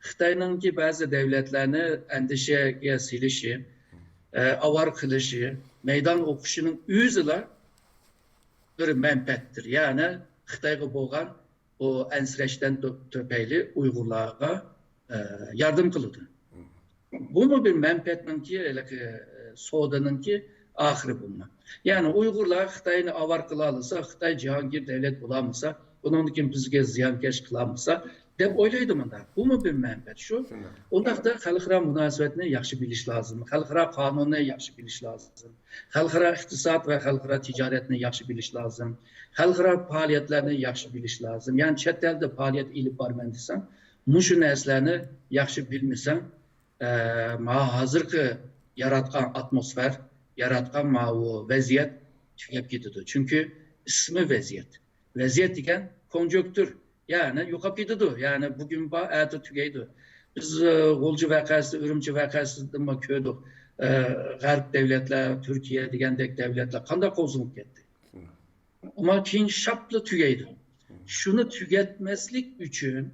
خىتاينىڭكى بەزى دەۋلەتلەرنى ئەندىشىگە سېلىشى، ئە، ئاۋارە قىلىشى، مەيدان ئوقۇشىنىڭ ئۆزىلا بىر مەنپەئەتتۇر. يەنى خىتايغا بولغان ئۇ ئەنسىرەشتىن تۈ-، تۈپەيلى ئۇيغۇرلارغا، ئە، ياردەم قىلىدۇ. بۇمۇ بىر مەنپەئەتنىڭكى، ھېلىقى، سودىنىڭكى ئاخىرى بۇمۇ. يەنى ئۇيغۇرلار خىتاينى ئاۋارە قىلالىسا، خىتاي جاھانگىر دەۋلەت بولالمىسا، بۇنىڭدىن كېيىن بىزگە زىيانكەش قىلالمىسا دەپ ئويلايدۇ مۇنداق. بۇمۇ بىر مەنپەئەت شۇ. شۇنداق. ئۇنداقتا خەلقئارا مۇناسىۋەتنى ياخشى بىلىش لازىم، خەلقئارا قانۇننى ياخشى بىلىش لازىم، خەلقئارا ئىقتىساد ۋە خەلقئارا تىجارەتنى ياخشى بىلىش لازىم، خەلقئارا پائالىيەتلەرنى ياخشى بىلىش لازىم. يەنى چەت ئەلدە پائالىيەت ئېلىپ بارىمەن دېسەڭ، مۇشۇ نەرسىلەرنى ياخشى بىلمىسەڭ، ئە، ما ھازىرقى ياراتقان ئاتموسفېرا، ياراتقان ماۋۇ ۋەزىيەت تۈگەپ كېتىدۇ. چۈنكى ئىسمى ۋەزىيەت. ۋەزىيەت دېگەن كونجۇكتۇر، يەنى يوقاپ كېتىدۇ. يەنى بۈگۈن بار، ئەتە تۈگەيدۇ. بىز، ئە، غۇلجا ۋەقەسى، ئۈرۈمچى ۋەقەسىدىنمۇ كۆردۇق. ئە، غەرب دەۋلەتلەر، تۈركىيە دېگەندەك دەۋلەتلەر قانداق قوزغىلىپ كەتتى. ئەمما كېيىن شاپلا تۈگەيدۇ. شۇنى تۈگەتمەسلىك ئۈچۈن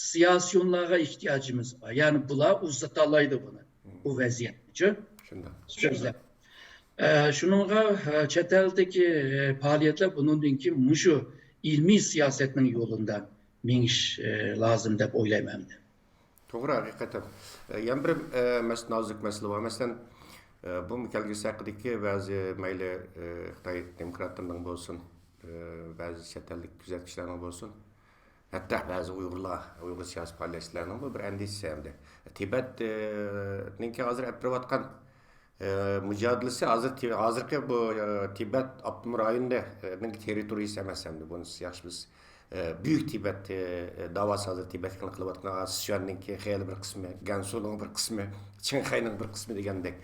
سىياسىيونلارغا ئېھتىياجىمىز بار. يەنى بۇلار ئۇزىتالايدۇ بۇنى، بۇ ۋەزىيەتنىچۇ. شۇنداق. سۆزلەپ. ئە، شۇنىڭغا، ئە، چەت ئەلدىكى، ئە، پائالىيەتلەر بۇنىڭدىن كېيىن مۇشۇ ئىلمىي سىياسەتنىڭ يولىدا مېڭىش، ئە، لازىم دەپ ئويلايمەن مەن. توغرا، ھەقىقەتەن. ئە، يەنە بىر، ئە، مەس-، نازۇك مەسىلە بار. مەسىلەن، ئە، بۇ كەلگۈسى ھەققىدىكى بەزى مەيلى، ئە، خىتاي دېموكراتلىرىنىڭ بولسۇن، ئە، بەزى چەت ئەللىك كۆزەتكۈچىلەرنىڭ بولسۇن، ھەتتا بەزى ئۇيغۇرلار، ئۇيغۇر سىياسىي پائالىيەتچىلەرنىڭمۇ بىر ئەندىشىسى ئەمدى. تىبەت، ئە، نىڭكى ھازىر ئېلىپ بېرىۋاتقان، ئە، مۇجادىلىسى ھازىر تى-، ھازىرقى بۇ، ئە، تىبەت ئاپتونوم رايونىنىڭ تېررىتورىيىسى ئەمەس ئەمدى. بۇنى سىز ياخشى بىلىسىز. ئە، بۈيۈك تىبەت، ئە، داۋاسى ھازىر تىبەتكە قىلىۋاتقان سىچۈەننىڭكى خېلى بىر قىسمى، گەنسۇنىڭ بىر قىسمى، چىڭخەينىڭ بىر قىسمى دېگەندەك.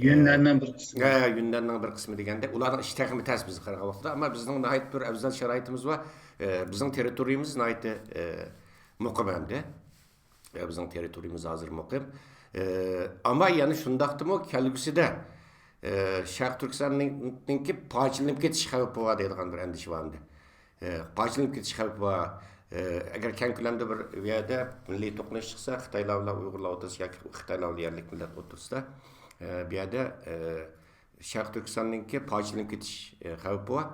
يۈننەننىڭ بىر قىسمى. ھە، يۈننەننىڭ بىر قىسمى دېگەندەك، ئۇلارنىڭ ئىشى تېخىمۇ تەس بىزگە قارىغان ۋاقىتتا. ئەمما بىزنىڭ ناھايىتى بىر ئەۋزەل شارائىتىمىز بار. ئە، بىزنىڭ تېررىتورىيىمىز ناھايىتى، ئە، مۇقىم ئەمدى. ئە، بىزنىڭ تېررىتورىيىمىز ھازىر مۇقىم. ئە، ئەمما يەنە شۇنداقتىمۇ كەلگۈسىدە، ئە، شەرقىي تۈركىستاننىڭكى پارچىلىنىپ كېتىش خەۋپى بار دەيدىغان بىر ئەندىشە بار ئەمدى. ئە، پارچىلىنىپ كېتىش خەۋپى بار. ئە، ئەگەر كەڭ كۆلەمدە بىر، بۇ يەردە مىللىي توقۇنۇش چىقسا، خىتايلار بىلەن ئۇيغۇرلار ئوتتۇرىسىدا ياكى خىتايلار بىلەن يەرلىك مىللەت ئوتتۇرىسىدا، ئە، بۇ يەردە، ئە، شەرقىي تۈركىستاننىڭكى پارچىلىنىپ كېتىش، ئە، خەۋپى بار.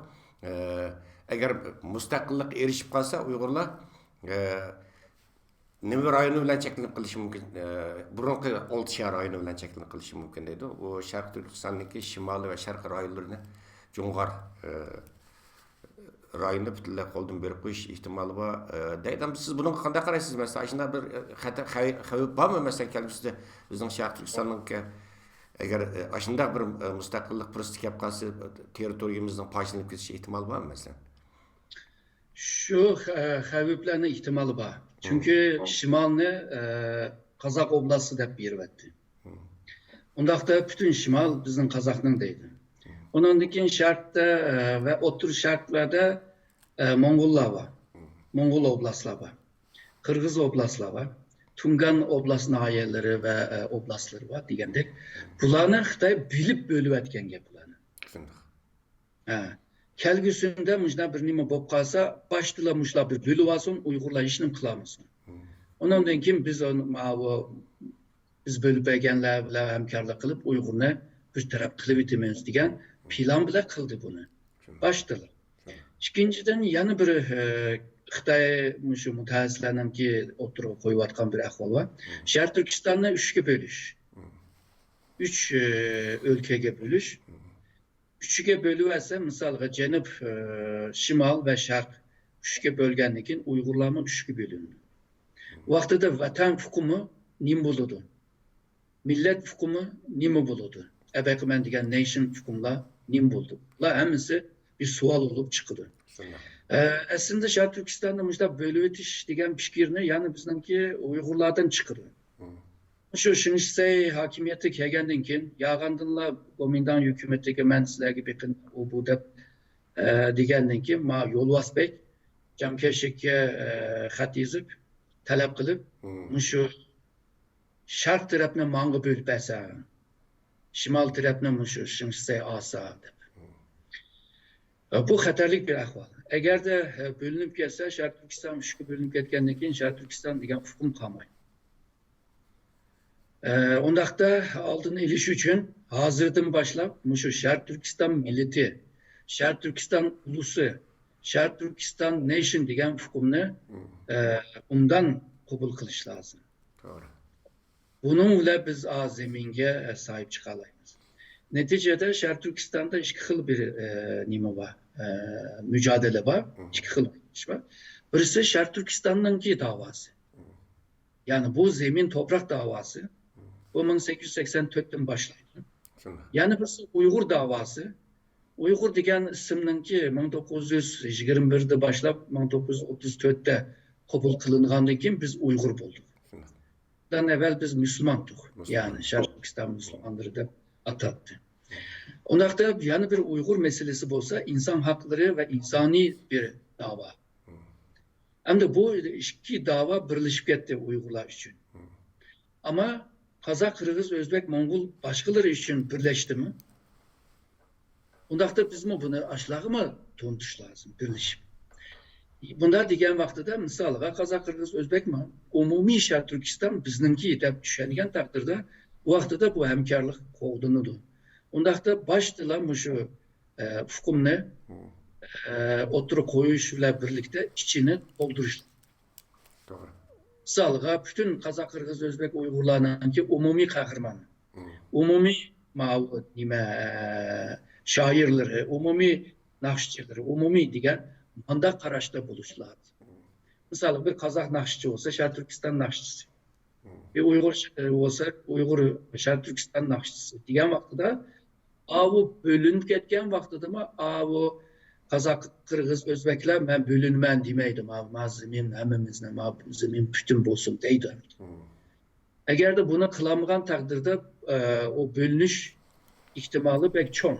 ئە، ئەگەر مۇستەقىللىققا ئېرىشىپ قالسا ئۇيغۇرلار، ئە، نېمە رايونى بىلەن چەكلىنىپ قېلىشى مۇمكىن؟ ئە، بۇرۇنقى ئالتە شەھەر رايونى بىلەن چەكلىنىپ قېلىشى مۇمكىن دەيدۇ. ئۇ شەرقىي تۈركىستاننىڭكى شىمالىي ۋە شەرقىي رايونلىرىنى جۇڭغار، ئە، رايوندا پۈتۈنلەي قولدىن بېرىپ قويۇش ئېھتىمالى بار، ئە، دەيدۇ. سىز بۇنىڭغا قانداق قارايسىز؟ مەسىلەن، ئاشۇنداق بىر، ئە، خەتەر، خەۋ-، خەۋپ بارمۇ؟ مەسىلەن، كەلگۈسىدە بىزنىڭ شەرقىي تۈركىستاننىڭكى، ئەگەر، ئە، ئاشۇنداق بىر، ئە، مۇستەقىللىق پۇرسىتى كەپ قالسا، تېررىتورىيىمىزنىڭ پارچىلىنىپ كېتىشى ئېھتىمالى بارمۇ، مەسىلەن؟ شۇ خە-، خەۋپلەرنىڭ ئېھتىمالى بار. چۈنكى شىمالنى، ئە، قازاق ئوبلاستى دەپ بېرىۋەتتى. ئۇنداقتا پۈتۈن شىمال بىزنىڭ قازاقنىڭ دەيدۇ. ئۇنىڭدىن كېيىن شەرقتە، ئە، ۋە ئوتتۇرا شەرقلەردە، ئە، موڭغۇللار بار. موڭغۇل ئوبلاستلار بار. قىرغىز ئوبلاستلار بار. تۇڭگان ئوبلاست ناھىيەلىرى ۋە، ئە، ئوبلاستلىرى بار دېگەندەك. بۇلارنى خىتاي بىلىپ بۆلۈۋەتكەن گەپ بۇلارنى. ھە. كەلگۈسىدە مۇشۇنداق بىر نېمە بولۇپ قالسا، باشتىلا مۇشۇلار بىر بۆلۈۋالسۇن، ئۇيغۇرلار ھېچنېمە قىلالمىسۇن. ئۇنىڭدىن كېيىن بىز ئۇنى، ماۋۇ، بىز بۆلۈپ بەرگەنلەر بىلەن ھەمكارلىق قىلىپ، ئۇيغۇرنى بىر تەرەپ قىلىۋېتىمىز دېگەن پىلان بىلەن قىلدى بۇنى. باشتىلا. ئىككىنچىدىن، يەنە بىر، ئە، خىتاي مۇشۇ مۇتەخەسسىسلەرنىڭكى ئوتتۇرىغا قويۇۋاتقان بىر ئەھۋال بار. شەرقىي تۈركىستاننى ئۈچكە بۆلۈش. ئۈچ، ئە، ئۆلكىگە بۆلۈش. ئۈچكە بۆلۈۋەتسە، مىسالغا، جەنۇب، ئە، شىمال ۋە شەرق ئۈچكە بۆلگەندىن كېيىن، ئۇيغۇرلارمۇ ئۈچكە بۆلۈنىدۇ. ۋاقتىدا ۋەتەن ئۇقۇمى نېمە بولىدۇ؟ مىللەت ئۇقۇمى نېمە بولىدۇ؟ ئەبەقىمەن دېگەن نېيشن ئۇقۇملار نېمە بولىدۇ؟ بۇلار ھەممىسى بىر سوئال بولۇپ چىقىدۇ. ئە، ئەسلىدە شەرقىي تۈركىستاننى مۇشۇنداق بۆلۈۋېتىش دېگەن پىكىرنى يەنە بىزنىڭكى ئۇيغۇرلاردىن چىقىدۇ. شۇ شېڭ شىسەي ھاكىمىيەتكە كەلگەندىن كېيىن، ياغاندىنلا گومىنداڭ ھۆكۈمىتىگە مەن سىلەرگە بېقىن، ئۇ بۇ دەپ، ئە، دېگەندىن كېيىن، ما يولۋاس بەگ جامكەشىككە، ئە، خەت يېزىپ، تەلەپ قىلىپ، مۇشۇ شەرق تەرەپنى ماڭا بۆلۈپ بەرسەڭ، شىمال تەرەپنى مۇشۇ شېڭ شىسەي ئالسا دەپ. بۇ خەتەرلىك بىر ئەھۋال. ئەگەردە، ئە، بۆلۈنۈپ كەتسە، شەرقىي تۈركىستان ئۈچكە بۆلۈنۈپ كەتكەندىن كېيىن شەرقىي تۈركىستان دېگەن ئۇقۇم قالمايدۇ. ئە، ئۇنداقتا ئالدىنى ئېلىش ئۈچۈن ھازىردىن باشلاپ مۇشۇ شەرقىي تۈركىستان مىللىتى، شەرقىي تۈركىستان ئۇلۇسى، شەرقىي تۈركىستان نېيشن دېگەن ئۇقۇمنى، ئە، ئوبدان قوبۇل قىلىش لازىم. بۇنىڭ بىلەن بىز ئا زېمىنگە، ئە، ساھىب چىقالايمىز. نەتىجىدە شەرقىي تۈركىستاندا ئىككى خىل بىر، ئە، نېمە بار، ئە، مۇجادىلە بار، ئىككى خىل كۈرىشىش بار. بىرسى شەرقىي تۈركىستاننىڭكى داۋاسى. يەنى بۇ زېمىن توپراق داۋاسى. بۇ مىڭ سەككىز يۈز سەكسەن تۆتتىن باشلايدۇ. يەنە بىرسى ئۇيغۇر داۋاسى. ئۇيغۇر دېگەن ئىسىمنىڭكى مىڭ توققۇز يۈز يىگىرمە بىردە باشلاپ مىڭ توققۇز يۈز ئوتتۇز تۆتتە قوبۇل قىلىنغاندىن كېيىن بىز ئۇيغۇر بولدۇق. بۇندىن ئەۋۋەل بىز مۇسۇلماندۇق. يەنى شەرقىي تۈركىستان مۇسۇلمانلىرى دەپ ئاتاتتى. ئۇنداقتا يەنە بىر ئۇيغۇر مەسىلىسى بولسا ئىنسان ھەقلىرى ۋە ئىنسانىي بىر داۋا. ئەمدى بۇ ئىككى داۋا بىرلىشىپ كەتتى ئۇيغۇرلار ئۈچۈن. ئەمما قازاق، قىرغىز، ئۆزبەك، موڭغۇل باشقىلىرى ئۈچۈن بىرلەشتىمۇ؟ ئۇنداقتا بىزمۇ بۇنى ئاشۇلارغىمۇ تونۇتۇش لازىم، بىرلىشىپ. بۇنداق دېگەن ۋاقتىدا، مىسالغا، قازاق، قىرغىز، ئۆزبەكمۇ ئومۇمىي شەرقىي تۈركىستان بىزنىڭكى دەپ چۈشەنگەن تەقدىردە، ئۇ ۋاقتىدا بۇ ھەمكارلىق قوغدىنىدۇ. ئۇنداقتا باشتىلا مۇشۇ، ئە، ئۇقۇمنى، ئە، ئوتتۇرىغا قويۇش بىلەن بىرلىكتە ئىچىنى تولدۇرۇش. مىسالغا، پۈتۈن قازاق، قىرغىز، ئۆزبەك، ئۇيغۇرلارنىڭكى ئومۇمىي قەھرىمانى، ئومۇمىي ماۋۇ نېمە، شائىرلىرى، ئومۇمىي ناخشىچىلىرى، ئومۇمىي دېگەن مۇنداق قاراشتا بولۇش لازىم. مىسالغا، بىر قازاق ناخشىچى بولسا، شەرقىي تۈركىستان ناخشىچىسى. بىر ئۇيغۇر ش-، بولسا، ئۇيغۇر شەرقىي تۈركىستان ناخشىچىسى دېگەن ۋاقتىدا، ئاۋۇ بۆلۈنۈپ كەتكەن ۋاقتىدىمۇ، ئاۋۇ قازاق، قىرغىز، ئۆزبەكلەر مەن بۆلۈنىمەن دېمەيدۇ. ما، ما زېمىن ھەممىمىزنىڭ، ما زېمىن پۈتۈن بولسۇن دەيدۇ. ئەگەردە بۇنى قىلالمىغان تەقدىردە، ئە، ئۇ بۆلۈنۈش ئېھتىمالى بەك چوڭ.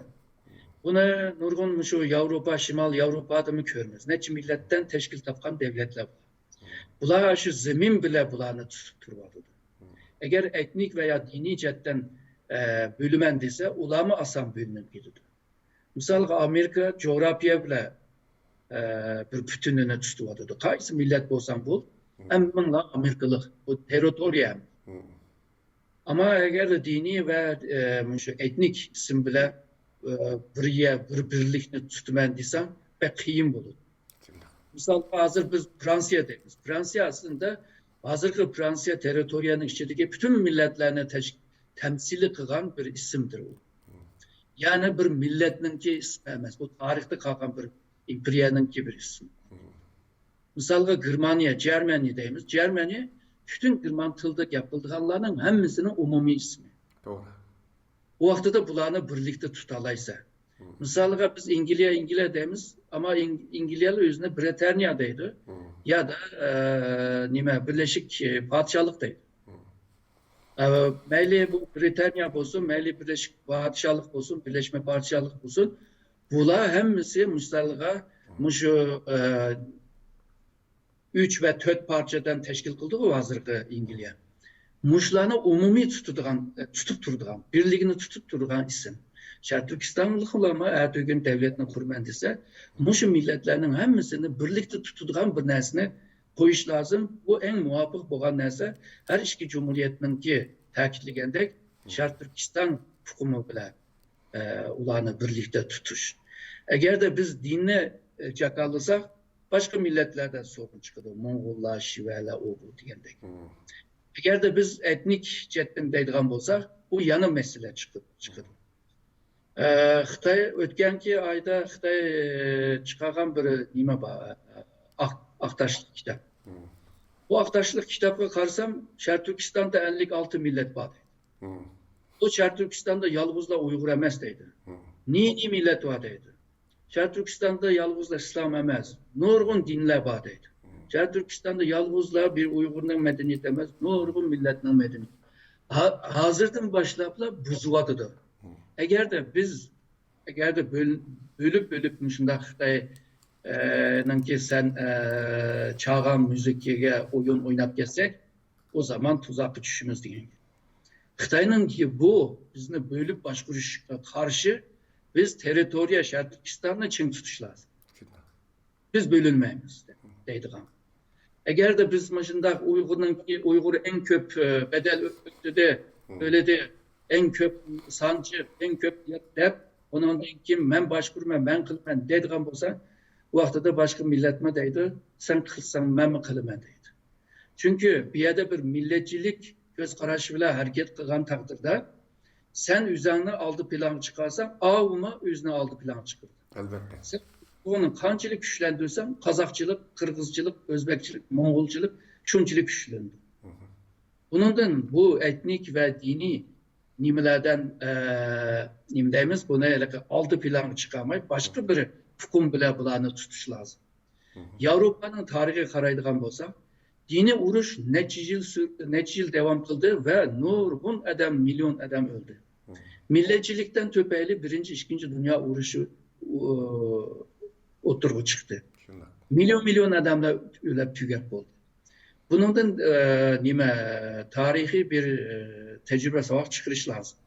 بۇنى نۇرغۇن مۇشۇ ياۋروپا، شىمال ياۋروپادىمۇ كۆرىمىز. نەچچە مىللەتتىن تەشكىل تاپقان دۆلەتلەر بار. بۇلار شۇ زېمىن بىلەن بۇلارنى تۇتۇپ تۇرۇۋاتىدۇ. ئەگەر ئېتنىك ۋە يا دىنىي جەھەتتىن، ئە، بۆلىمەن دېسە، ئۇلارمۇ ئاسان بۆلۈنۈپ كېتىدۇ. مىسالغا، ئامېرىكا جۇغراپىيە بىلەن، ئە، بىر پۈتۈنلۈكنى تۇتۇۋاتىدۇ. قايسى مىللەت بولساڭ بول، ھەممىڭلار ئامېرىكىلىق. بۇ تېررىتورىيە. ئەمما ئەگەر دىنىي ۋە، ئە، مۇشۇ ئېتنىك ئىسىم بىلەن، ئە، بىر يەر، بىر بىرلىكنى تۇتىمەن دېسەڭ، بەك قىيىن بولىدۇ. مىسالغا، ھازىر بىز فرانسىيە دەيمىز. فرانسىيە ئەسلىدە ھازىرقى فرانسىيە تېررىتورىيەنىڭ ئىچىدىكى پۈتۈن مىللەتلەرنى تەش-، تەمسىلىي قىلغان بىر ئىسىمدۇر ئۇ. يەنى بىر مىللەتنىڭكى ئىسمى ئەمەس، بۇ تارىختا قالغان بىر ئىمپېرىيەنىڭكى بىر ئىسمى. مىسالغا، گېرمانىيە، جېرمانى دەيمىز. جېرمانى پۈتۈن گېرمان تىلىدا گەپ قىلىدىغانلارنىڭ ھەممىسىنىڭ ئومۇمىي ئىسمى. توغرا. ئۇ ۋاقتىدا بۇلارنى بىرلىكتە تۇتالايسەن. مىسالغا، بىز ئىنگلىيە، ئىنگلىيە دەيمىز، ئەمما ئىنگ-، ئىنگلىيەلەر ئۆزىنى برىتانىيە دەيدۇ. يا دا، ئە، نېمە، بىرلەشىك، ئە، پادىشاھلىق دەيدۇ. ئە، مەيلى بۇ برىتانىيە بولسۇن، مەيلى بىرلەشىك پادىشاھلىق بولسۇن، بىرلەشمە پادىشاھلىق بولسۇن، بۇلار ھەممىسى مىسالغا مۇشۇ، ئە، ئۈچ ۋە تۆت پارچىدىن تەشكىل قىلدىغۇ ھازىرقى ئىنگلىيە. مۇشۇلارنى ئومۇمىي تۇتىدىغان، تۇتۇپ تۇرىدىغان، بىرلىكنى تۇتۇپ تۇرىدىغان ئىسىم. شەرقىي تۈركىستانلىقلارمۇ ئەتىگۈن دۆلەتنى قۇرىمەن دېسە، مۇشۇ مىللەتلەرنىڭ ھەممىسىنى بىرلىكتە تۇتىدىغان بىر نەرسىنى قويۇش لازىم. بۇ ئەڭ مۇۋاپىق بولغان نەرسە، ھەر ئىككى جۇمھۇرىيەتنىڭكى تەكىتلىگەندەك، شەرقىي تۈركىستان ئۇقۇمى بىلەن، ئە، ئۇلارنى بىرلىكتە تۇتۇش. ئەگەردە بىز دىننى، ئە، جاكارلىساق، باشقا مىللەتلەردە سورۇن چىقىدۇ. موڭغۇللار، شىۋەلەر، ئۇ بۇ دېگەندەك. ئەگەردە بىز ئېتنىك جەھەتتىن دەيدىغان بولساق، ئۇ يەنە مەسىلە چىقىپ چىقىدۇ. ئە، خىتاي ئۆتكەنكى ئايدا خىتاي، ئە، چىقارغان بىر نېمە بار، ئە، ئاق، ئاق تاشلىق كىتاب. بۇ ئاق تاشلىق كىتابقا قارىسام، شەرقىي تۈركىستاندا ئەللىك ئالتە مىللەت بار دەيدۇ. بۇ شەرقىي تۈركىستاندا يالغۇزلا ئۇيغۇر ئەمەس دەيدۇ. نى نى مىللەت بار دەيدۇ. شەرقىي تۈركىستاندا يالغۇزلا ئىسلام ئەمەس، نۇرغۇن دىنلەر بار دەيدۇ. شەرقىي تۈركىستاندا يالغۇزلا بىر ئۇيغۇرنىڭ مەدەنىيىتى ئەمەس، نۇرغۇن مىللەتنىڭ مەدەنىيىتى. ھا-، ھازىردىن باشلاپلا بۇزۇۋاتىدۇ. ئەگەردە بىز، ئەگەردە بۆل-، بۆلۈپ، بۆلۈپ مۇشۇنداق خىتاي، ئە، نىڭكى سەن، ئە، چالغان مۇزىكىگە ئويۇن ئويناپ كەتسەك، ئۇ زامان تۇزاققا چۈشىمىز دېگەن گەپ. خىتاينىڭكى بۇ بىزنى بۆلۈپ باشقۇرۇشقا قارشى، بىز تېررىتورىيە شەرقىي تۈركىستاننى چىڭ تۇتۇش لازىم. بىز بۆلۈنمەيمىز دەيدىغان. ئەگەردە بىز مۇشۇنداق ئۇيغۇرنىڭكى، ئۇيغۇر ئەڭ كۆپ، ئە، بەدەل ئۆتىدى، ئۆلىدى، ئەڭ كۆپ سانچى، ئەڭ كۆپ دەپ، ئۇنىڭدىن كېيىن مەن باشقۇرىمەن، مەن قىلىمەن دەيدىغان بولسا، ئۇ ۋاقتىدا باشقا مىللەتمۇ دەيدۇ، سەن قىلساڭ مەنمۇ قىلىمەن دەيدۇ. چۈنكى بۇ يەردە بىر مىللەتچىلىك كۆز قاراشى بىلەن ھەرىكەت قىلغان تەقدىردە، سەن ئۆزۈڭنى ئالدى پىلانغا چىقارساڭ، ئاۋۇمۇ ئۆزىنى ئالدى پىلانغا چىقىرىدۇ. ئەلۋەتتە. سەن ئۇنى قانچىلىك كۈچلەندۈرسەڭ، قازاقچىلىق، قىرغىزچىلىق، ئۆزبەكچىلىك، موڭغۇلچىلىق شۇنچىلىك كۈچلىنىدۇ. بۇنىڭدىن بۇ ئېتنىك ۋە دىنىي نېمىلەردىن، ئە، نېمە دەيمىز، بۇنى ھېلىقى ئالدى پىلانغا چىقارماي، باشقا بىر ئۇقۇم بىلەن بۇلارنى تۇتۇش لازىم. ياۋروپانىڭ تارىخىغا قارايدىغان بولساق، دىنىي ئۇرۇش نەچچە يىل سۈر-، نەچچە يىل داۋام قىلدى ۋە نۇرغۇن ئادەم، مىليون ئادەم ئۆلدى. مىللەتچىلىكتىن تۈپەيلى بىرىنچى، ئىككىنچى دۇنيا ئۇرۇشى، ئۇ، ئوتتۇرىغا چىقتى. مىليون، مىليون ئادەملەر ئۆلۈپ تۈگەپ بولدى. بۇنىڭدىن، ئە، نېمە، تارىخىي بىر، ئە، تەجرىبە، ساۋاق چىقىرىش لازىم.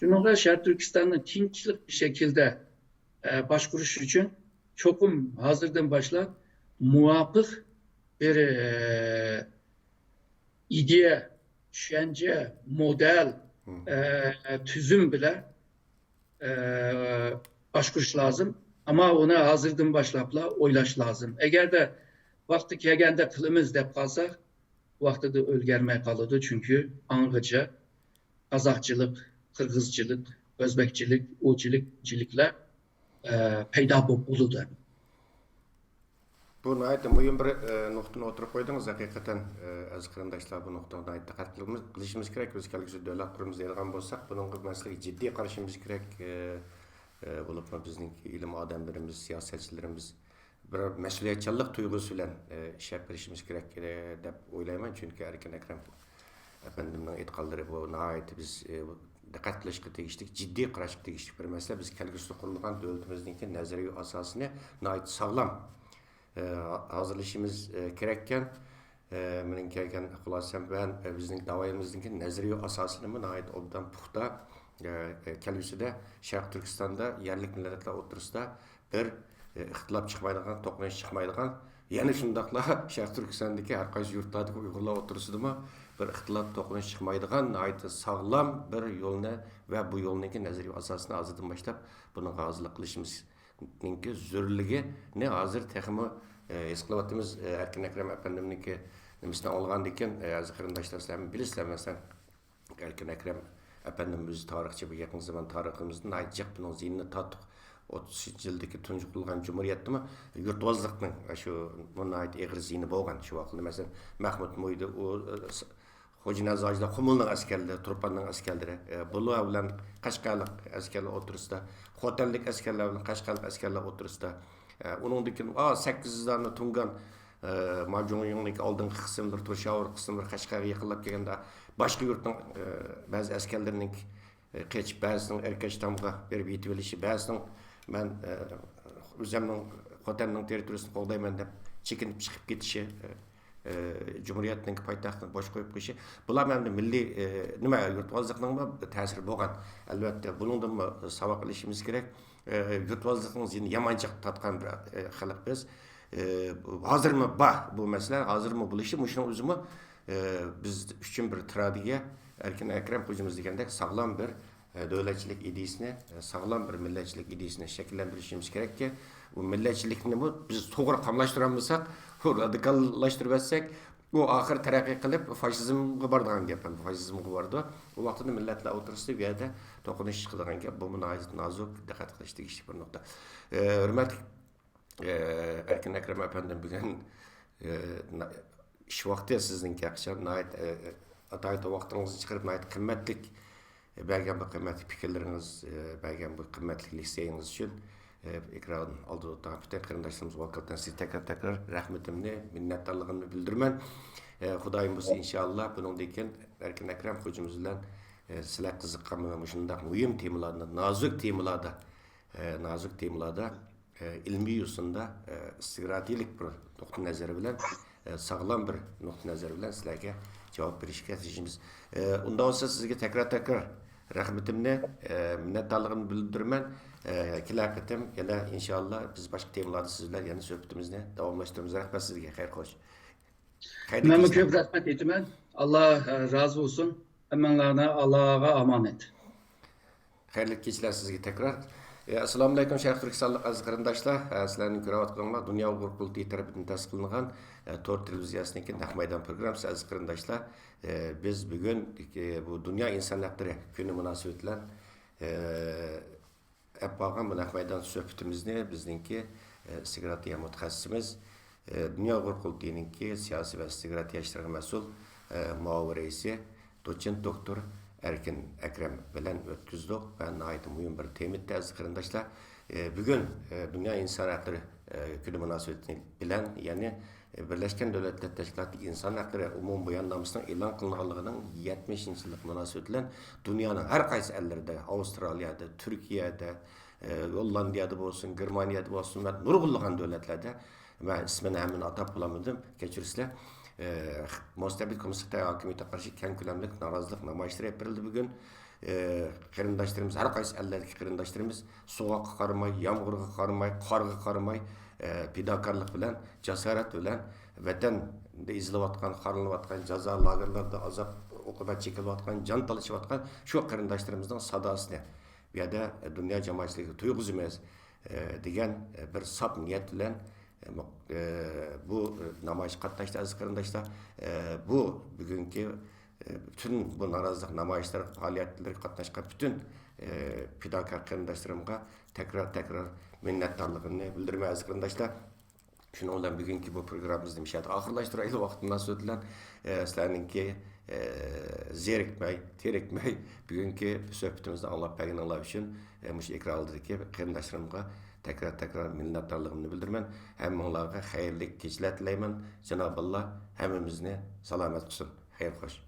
شۇنىڭغا شەرقىي تۈركىستاننى تىنچلىق بىر شەكىلدە، ئە، باشقۇرۇش ئۈچۈن چوقۇم ھازىردىن باشلاپ مۇۋاپىق بىر، ئە، ئىدىيە، چۈشەنچە، مودېل، ئە، تۈزۈم بىلەن، ئە، باشقۇرۇش لازىم. ئەمما ئۇنى ھازىردىن باشلاپلا ئويلاش لازىم. ئەگەردە ۋاقتى كەلگەندە قىلىمىز دەپ قالساق، ۋاقتىدا ئۆزگەرمەي قالىدۇ، چۈنكى ئاڭغىچە قازاقچىلىق، قىرغىزچىلىق، ئۆزبەكچىلىك، ئۇچىلىك، جىلىكلەر، ئە، پەيدا بولۇپ بولىدۇ. بۇ ناھايىتى مۇھىم بىر، ئە، نۇقتىنى ئوتتۇرىغا قويدىڭىز. ھەقىقەتەن، ئە، ئەزىز قېرىنداشلار، بۇ نۇقتىغا ناھايىتى دىققەت قىلىمىز، قىلىشىمىز كېرەك. بىز كەلگۈسىدە دۆلەت قۇرىمىز دەيدىغان بولساق، بۇنىڭغا مەسىلىگە جىددىي قارىشىمىز كېرەك. ئە، ئە، بولۇپمۇ بىزنىڭ ئىلىم ئادەملىرىمىز، سىياسەتچىلىرىمىز، بىر مەسئۇلىيەتچانلىق تۇيغۇسى بىلەن، ئى، ئىش ئېلىپ بېرىشىمىز كېرەك، ئى، دەپ ئويلايمەن. چۈنكى ئەركىن ئەكرەم ئەپەندىمنىڭ ئېيتقانلىرى بۇ ناھايىتى بىز، ئى، بۇ دىققەت قىلىشقا تېگىشلىك، جىددىي قاراشقا تېگىشلىك بىر مەسىلە. بىز كەلگۈسىدە قۇرۇلغان دۆلىتىمىزنىڭكى نەزەرىيە ئاساسىنى ناھايىتى ساغلام، ئە، ھازىرلىشىمىز، ئە، كېرەككەن. ئە، مېنىڭ كەلگەن خۇلاسەم بىلەن، ئە، بىزنىڭ داۋايىمىزنىڭكى نەزەرىيە ئاساسىنىمۇ ناھايىتى ئوبدان پۇختا، ئە، ئە، كەلگۈسىدە شەرقىي تۈركىستاندا يەرلىك مىللەتلەر ئوتتۇرىسىدا بىر، ئە، ئىختىلاپ چىقمايدىغان، توقۇنۇش چىقمايدىغان، يەنە شۇنداقلا شەرقىي تۈركىستاندىكى ھەر قايسى يۇرتلاردىكى ئۇيغۇرلار ئوتتۇرىسىدىمۇ بىر ئىختىلاپ، توقۇنۇش چىقمايدىغان ناھايىتى ساغلام بىر يولنى ۋە بۇ يولنىڭكى نەزەرىيە ئاساسىنى ھازىردىن باشلاپ بۇنىڭغا ھازىرلىق قىلىشىمىزنىڭكى زۆرۈرلۈكىنى ھازىر تېخىمۇ، ئە، ھېس قىلىۋاتىمىز. ئە، ئەركىن ئەكرەم ئەپەندىمنىڭكى نېمىسىنى ئاڭلىغاندىن كېيىن، ئە، ئەزىز قېرىنداشلار، سىلەرمۇ بىلىسىلەر، مەسىلەن، ئەركىن ئەكرەم ئەپەندىمىز ئۆزى تارىخچى، بۇ يېقىن زامان تارىخىمىزدا ناھايىتى جىق بۇنىڭ زىيىنىنى تارتتۇق. ئوتتۇزىنچى يىلدىكى تۇنجى قۇرۇلغان جۇمھۇرىيەتتىمۇ يۇرتۋازلىقنىڭ شۇ، بۇ ناھايىتى ئېغىر زىيىنى بولغان. شۇ ۋاقىتتا، مەسىلەن، مەھمۇد مويدى، ئۇ، خوجانىياز ھاجىلار قۇمۇلنىڭ ئەسكەرلىرى، تۇرپاننىڭ ئەسكەرلىرى، ئە، بۇلار بىلەن قەشقەرلىق ئەسكەرلەر ئوتتۇرىسىدا، خوتەنلىك ئەسكەرلەر بىلەن قەشقەرلىك ئەسكەرلەر ئوتتۇرىسىدا، ئە، ئۇنىڭدىن كېيىن، ئا، سەككىز يۈز دانە تۇڭگان، ئە، ماجۇڭيىڭنىڭكى ئالدىنقى قىسىملىرى، تۇرشاۋۇر قىسىملىرى قەشقەرگە يېقىنلاپ كەلگەندە، باشقا يۇرتنىڭ، ئە، بەزى ئەسكەرلىرىنىڭ، ئە، قېچىپ، بەزىسىنىڭ ئەركەچتامغا بېرىپ يېتىۋېلىشى، بەزىسىنىڭ مەن، ئە، ئۆزۈمنىڭ خوتەننىڭ تېررىتورىيىسىنى قوغدايمەن دەپ چېكىنىپ چىقىپ كېتىشى، ئە، ئە، جۇمھۇرىيەتنىڭكى پايتەختىنى بوش قويۇپ قويۇشى، بۇلار مەندە مىللىي، ئە، نېمە، يۇرتۋازلىقنىڭمۇ تەسىرى بولغان. ئەلۋەتتە، بۇنىڭدىنمۇ ساۋاق ئېلىشىمىز كېرەك. ئە، يۇرتۋازلىقنىڭ زىيىنى يامان جىق تارتقان بىر، ئە، خەلق بىز. ئە، ھازىرمۇ بار بۇ مەسىلە، ھازىرمۇ بولۇشى، مۇشۇنىڭ ئۆزىمۇ، ئە، بىز ئۈچۈن بىر تراگېدىيە. ئەركىن ئەكرەم خوجىمىز دېگەندەك ساغلام بىر، ئە، دۆلەتچىلىك ئىدىيىسىنى، ئە، ساغلام بىر مىللەتچىلىك ئىدىيىسىنى شەكىللەندۈرۈشىمىز كېرەككى، بۇ مىللەتچىلىكنىمۇ بىز توغرا قاملاشتۇرالمىساق، بۇ رادىكاللاشتۇرۇۋەتسەك، ئۇ ئاخىرى تەرەققىي قىلىپ فاشىزمغا بارىدىغان گەپ، ئەمدى فاشىزمغا بارىدۇ. ئۇ ۋاقتىدا مىللەتلەر ئوتتۇرىسىدا بۇ يەردە توقۇنۇش چىقىدىغان گەپ، بۇمۇ ناھايىتى نازۇك، دىققەت قىلىش تېگىشلىك بىر نۇقتا. ئە، ھۆرمەتلىك، ئە، ئەركىن ئەكرەم ئەپەندىم، بۈگۈن، ئە، نا-، ئىش ۋاقتى سىزنىڭكى ئاخشام ناھايىتى، ئە، ئاتايىتى ۋاقتىڭىزنى چىقىرىپ ناھايىتى قىممەتلىك، ئە، بەرگەن بۇ قىممەتلىك پىكىرلىرىڭىز، ئە، بەرگەن بۇ قىممەتلىك لېكسىيەڭىز ئۈچۈن، ئە، ئېكران ئالدىدا ئولتۇرغان پۈتۈن قېرىنداشلىرىمىزغا ۋاكالىتەن سىزگە تەكرار، تەكرار رەھمىتىمنى، مىننەتدارلىقىمنى بىلدۈرىمەن. ئە، خۇدايىم بۇيرۇسا، ئىنشائاللا، بۇنىڭدىن كېيىن ئەركىن ئەكرەم خوجىمىز بىلەن، ئە، سىلەر قىزىققان مانا مۇشۇنداق مۇھىم تېمىلاردا، نازۇك تېمىلاردا، ئە، نازۇك تېمىلاردا، ئە، ئىلمىي يوسۇندا، ئە، ئىستراتېگىيەلىك بىر نۇقتىئىنەزەر بىلەن، ئە، ساغلام بىر نۇقتىئىنەزەر بىلەن سىلەرگە جاۋاب بېرىشكە تىرىشىمىز. ئە، ئۇنداق بولسا سىزگە تەكرار، تەكرار رەھمىتىمنى، ئە، مىننەتدارلىقىمنى بىلدۈرىمەن. ئە، كېلەر قېتىم يەنە ئىنشائاللا بىز باشقا تېمىلاردا سىز بىلەن يەنە سۆھبىتىمىزنى داۋاملاشتۇرىمىز. رەھمەت سىزگە. خەير خوش. خەيرلىك مەنمۇ كېچىلەر. كۆپ رەھمەت ئېيتىمەن. ئاللا، ئە، رازى بولسۇن. ھەممىڭلارنى ئاللاغا ئامانەت. خەيرلىك كېچىلەر سىزگە تەكرار. ئە، ئەسسالامۇئەلەيكۇم، شەرقىي تۈركىستانلىق ئەزىز قېرىنداشلار. ئە، سىلەرنىڭ كۆرۈۋاتقىنىڭلار دۇنيا ئۇيغۇر قۇرۇلتىيى تەرىپىدىن تەسىس قىلىنغان، ئە، تور تېلېۋىزىيەسىنىڭكى نەق مەيدان پروگراممىسى، ئەزىز قېرىنداشلار. ئە، بىز بۈگۈن، ئە، بۇ دۇنيا ئىنسان ھەقلىرى كۈنى مۇناسىۋىتى بىلەن، ئە، ئەپ بارغان بۇ نەق مەيدان سۆھبىتىمىزنى بىزنىڭكى، ئە، ئىستراتېگىيە مۇتەخەسسىسىمىز، ئە، دۇنيا ئۇيغۇر قۇرۇلتىيىنىڭكى سىياسىي ۋە ئىستراتېگىيە ئىشلىرىغا مەسئۇل، ئە، مۇئاۋىن رەئىسى، دوتسېنت دوكتور ئەركىن ئەكرەم بىلەن ئۆتكۈزدۇق ۋە ناھايىتى مۇھىم بىر تېما ئىدى، ئەزىز قېرىنداشلار. ئە، بۈگۈن، ئە، دۇنيا ئىنسان ھەقلىرى، ئە، كۈنى مۇناسىۋىتى بىلەن، يەنى، ئە، بىرلەشكەن دۆلەتلەر تەشكىلاتى ئىنسان ھەقلىرى ئومۇمىي باياننامىسىنىڭ ئېلان قىلىنغانلىقىنىڭ يەتمىشىنچى يىللىق مۇناسىۋىتى بىلەن دۇنيانىڭ ھەر قايسى ئەللىرىدە، ئاۋسترالىيەدە، تۈركىيەدە، ئە، گوللاندىيەدە بولسۇن، گېرمانىيەدە بولسۇن ۋە نۇرغۇنلىغان دۆلەتلەردە، مەن ئىسمىنى ھەممىنى ئاتاپ بولالمىدىم، كەچۈرۈسىلەر. ئە، مۇستەبىت كوممۇنىستىك خىتاي ھاكىمىيىتىگە قارشى كەڭ كۆلەملىك نارازىلىق نامايىشلىرى ئېلىپ بېرىلدى بۈگۈن. ئە، قېرىنداشلىرىمىز، ھەر قايسى ئەللەردىكى قېرىنداشلىرىمىز سوغۇققا قارىماي، يامغۇرغا قارىماي، قارغا قارىماي، ئە، پىداكارلىق بىلەن، جاسارەت بىلەن ۋەتەندە ئېزىلىۋاتقان، خارلىنىۋاتقان، جازا لاگېرلىرىدا ئازاب ئوقۇبەت چېكىۋاتقان، جان تالىشىۋاتقان شۇ قېرىنداشلىرىمىزنىڭ ساداسىنى بۇ يەردە دۇنيا جامائەتچىلىكىگە تۇيغۇزىمىز، ئە، دېگەن، ئە، بىر ساپ نىيەت بىلەن، ئە، مۇ-، ئە، بۇ، ئە، نامايىشقا قاتناشتى، ئەزىز قېرىنداشلار. ئە، بۇ بۈگۈنكى، ئە، پۈتۈن بۇ نارازىلىق نامايىشلىرى، پائالىيەتلىرىگە قاتناشقان پۈتۈن، ئە، پىداكار قېرىنداشلىرىمغا تەكرار، تەكرار مىننەتدارلىقىمنى بىلدۈرىمەن، ئەزىز قېرىنداشلار. شۇنىڭ بىلەن بۈگۈنكى بۇ پروگراممىمىزنى مۇشۇ يەردە ئاخىرلاشتۇرايلى. ۋاقىت مۇناسىۋىتى بىلەن، ئە، سىلەرنىڭكى، ئە، زېرىكمەي، تېرىكمەي بۈگۈنكى سۆھبىتىمىزنى ئاڭلاپ بەرگىنىڭلار ئۈچۈن، ئە، مۇشۇ ئېكران ئالدىدىكى قېرىنداشلىرىمغا تەكرار، تەكرار مىننەتدارلىقىمنى بىلدۈرىمەن. ھەممىڭلارغا خەيرلىك كېچىلەر تىلەيمەن. جانابى ئاللا ھەممىمىزنى سالامەت قىلسۇن. خەير خوش.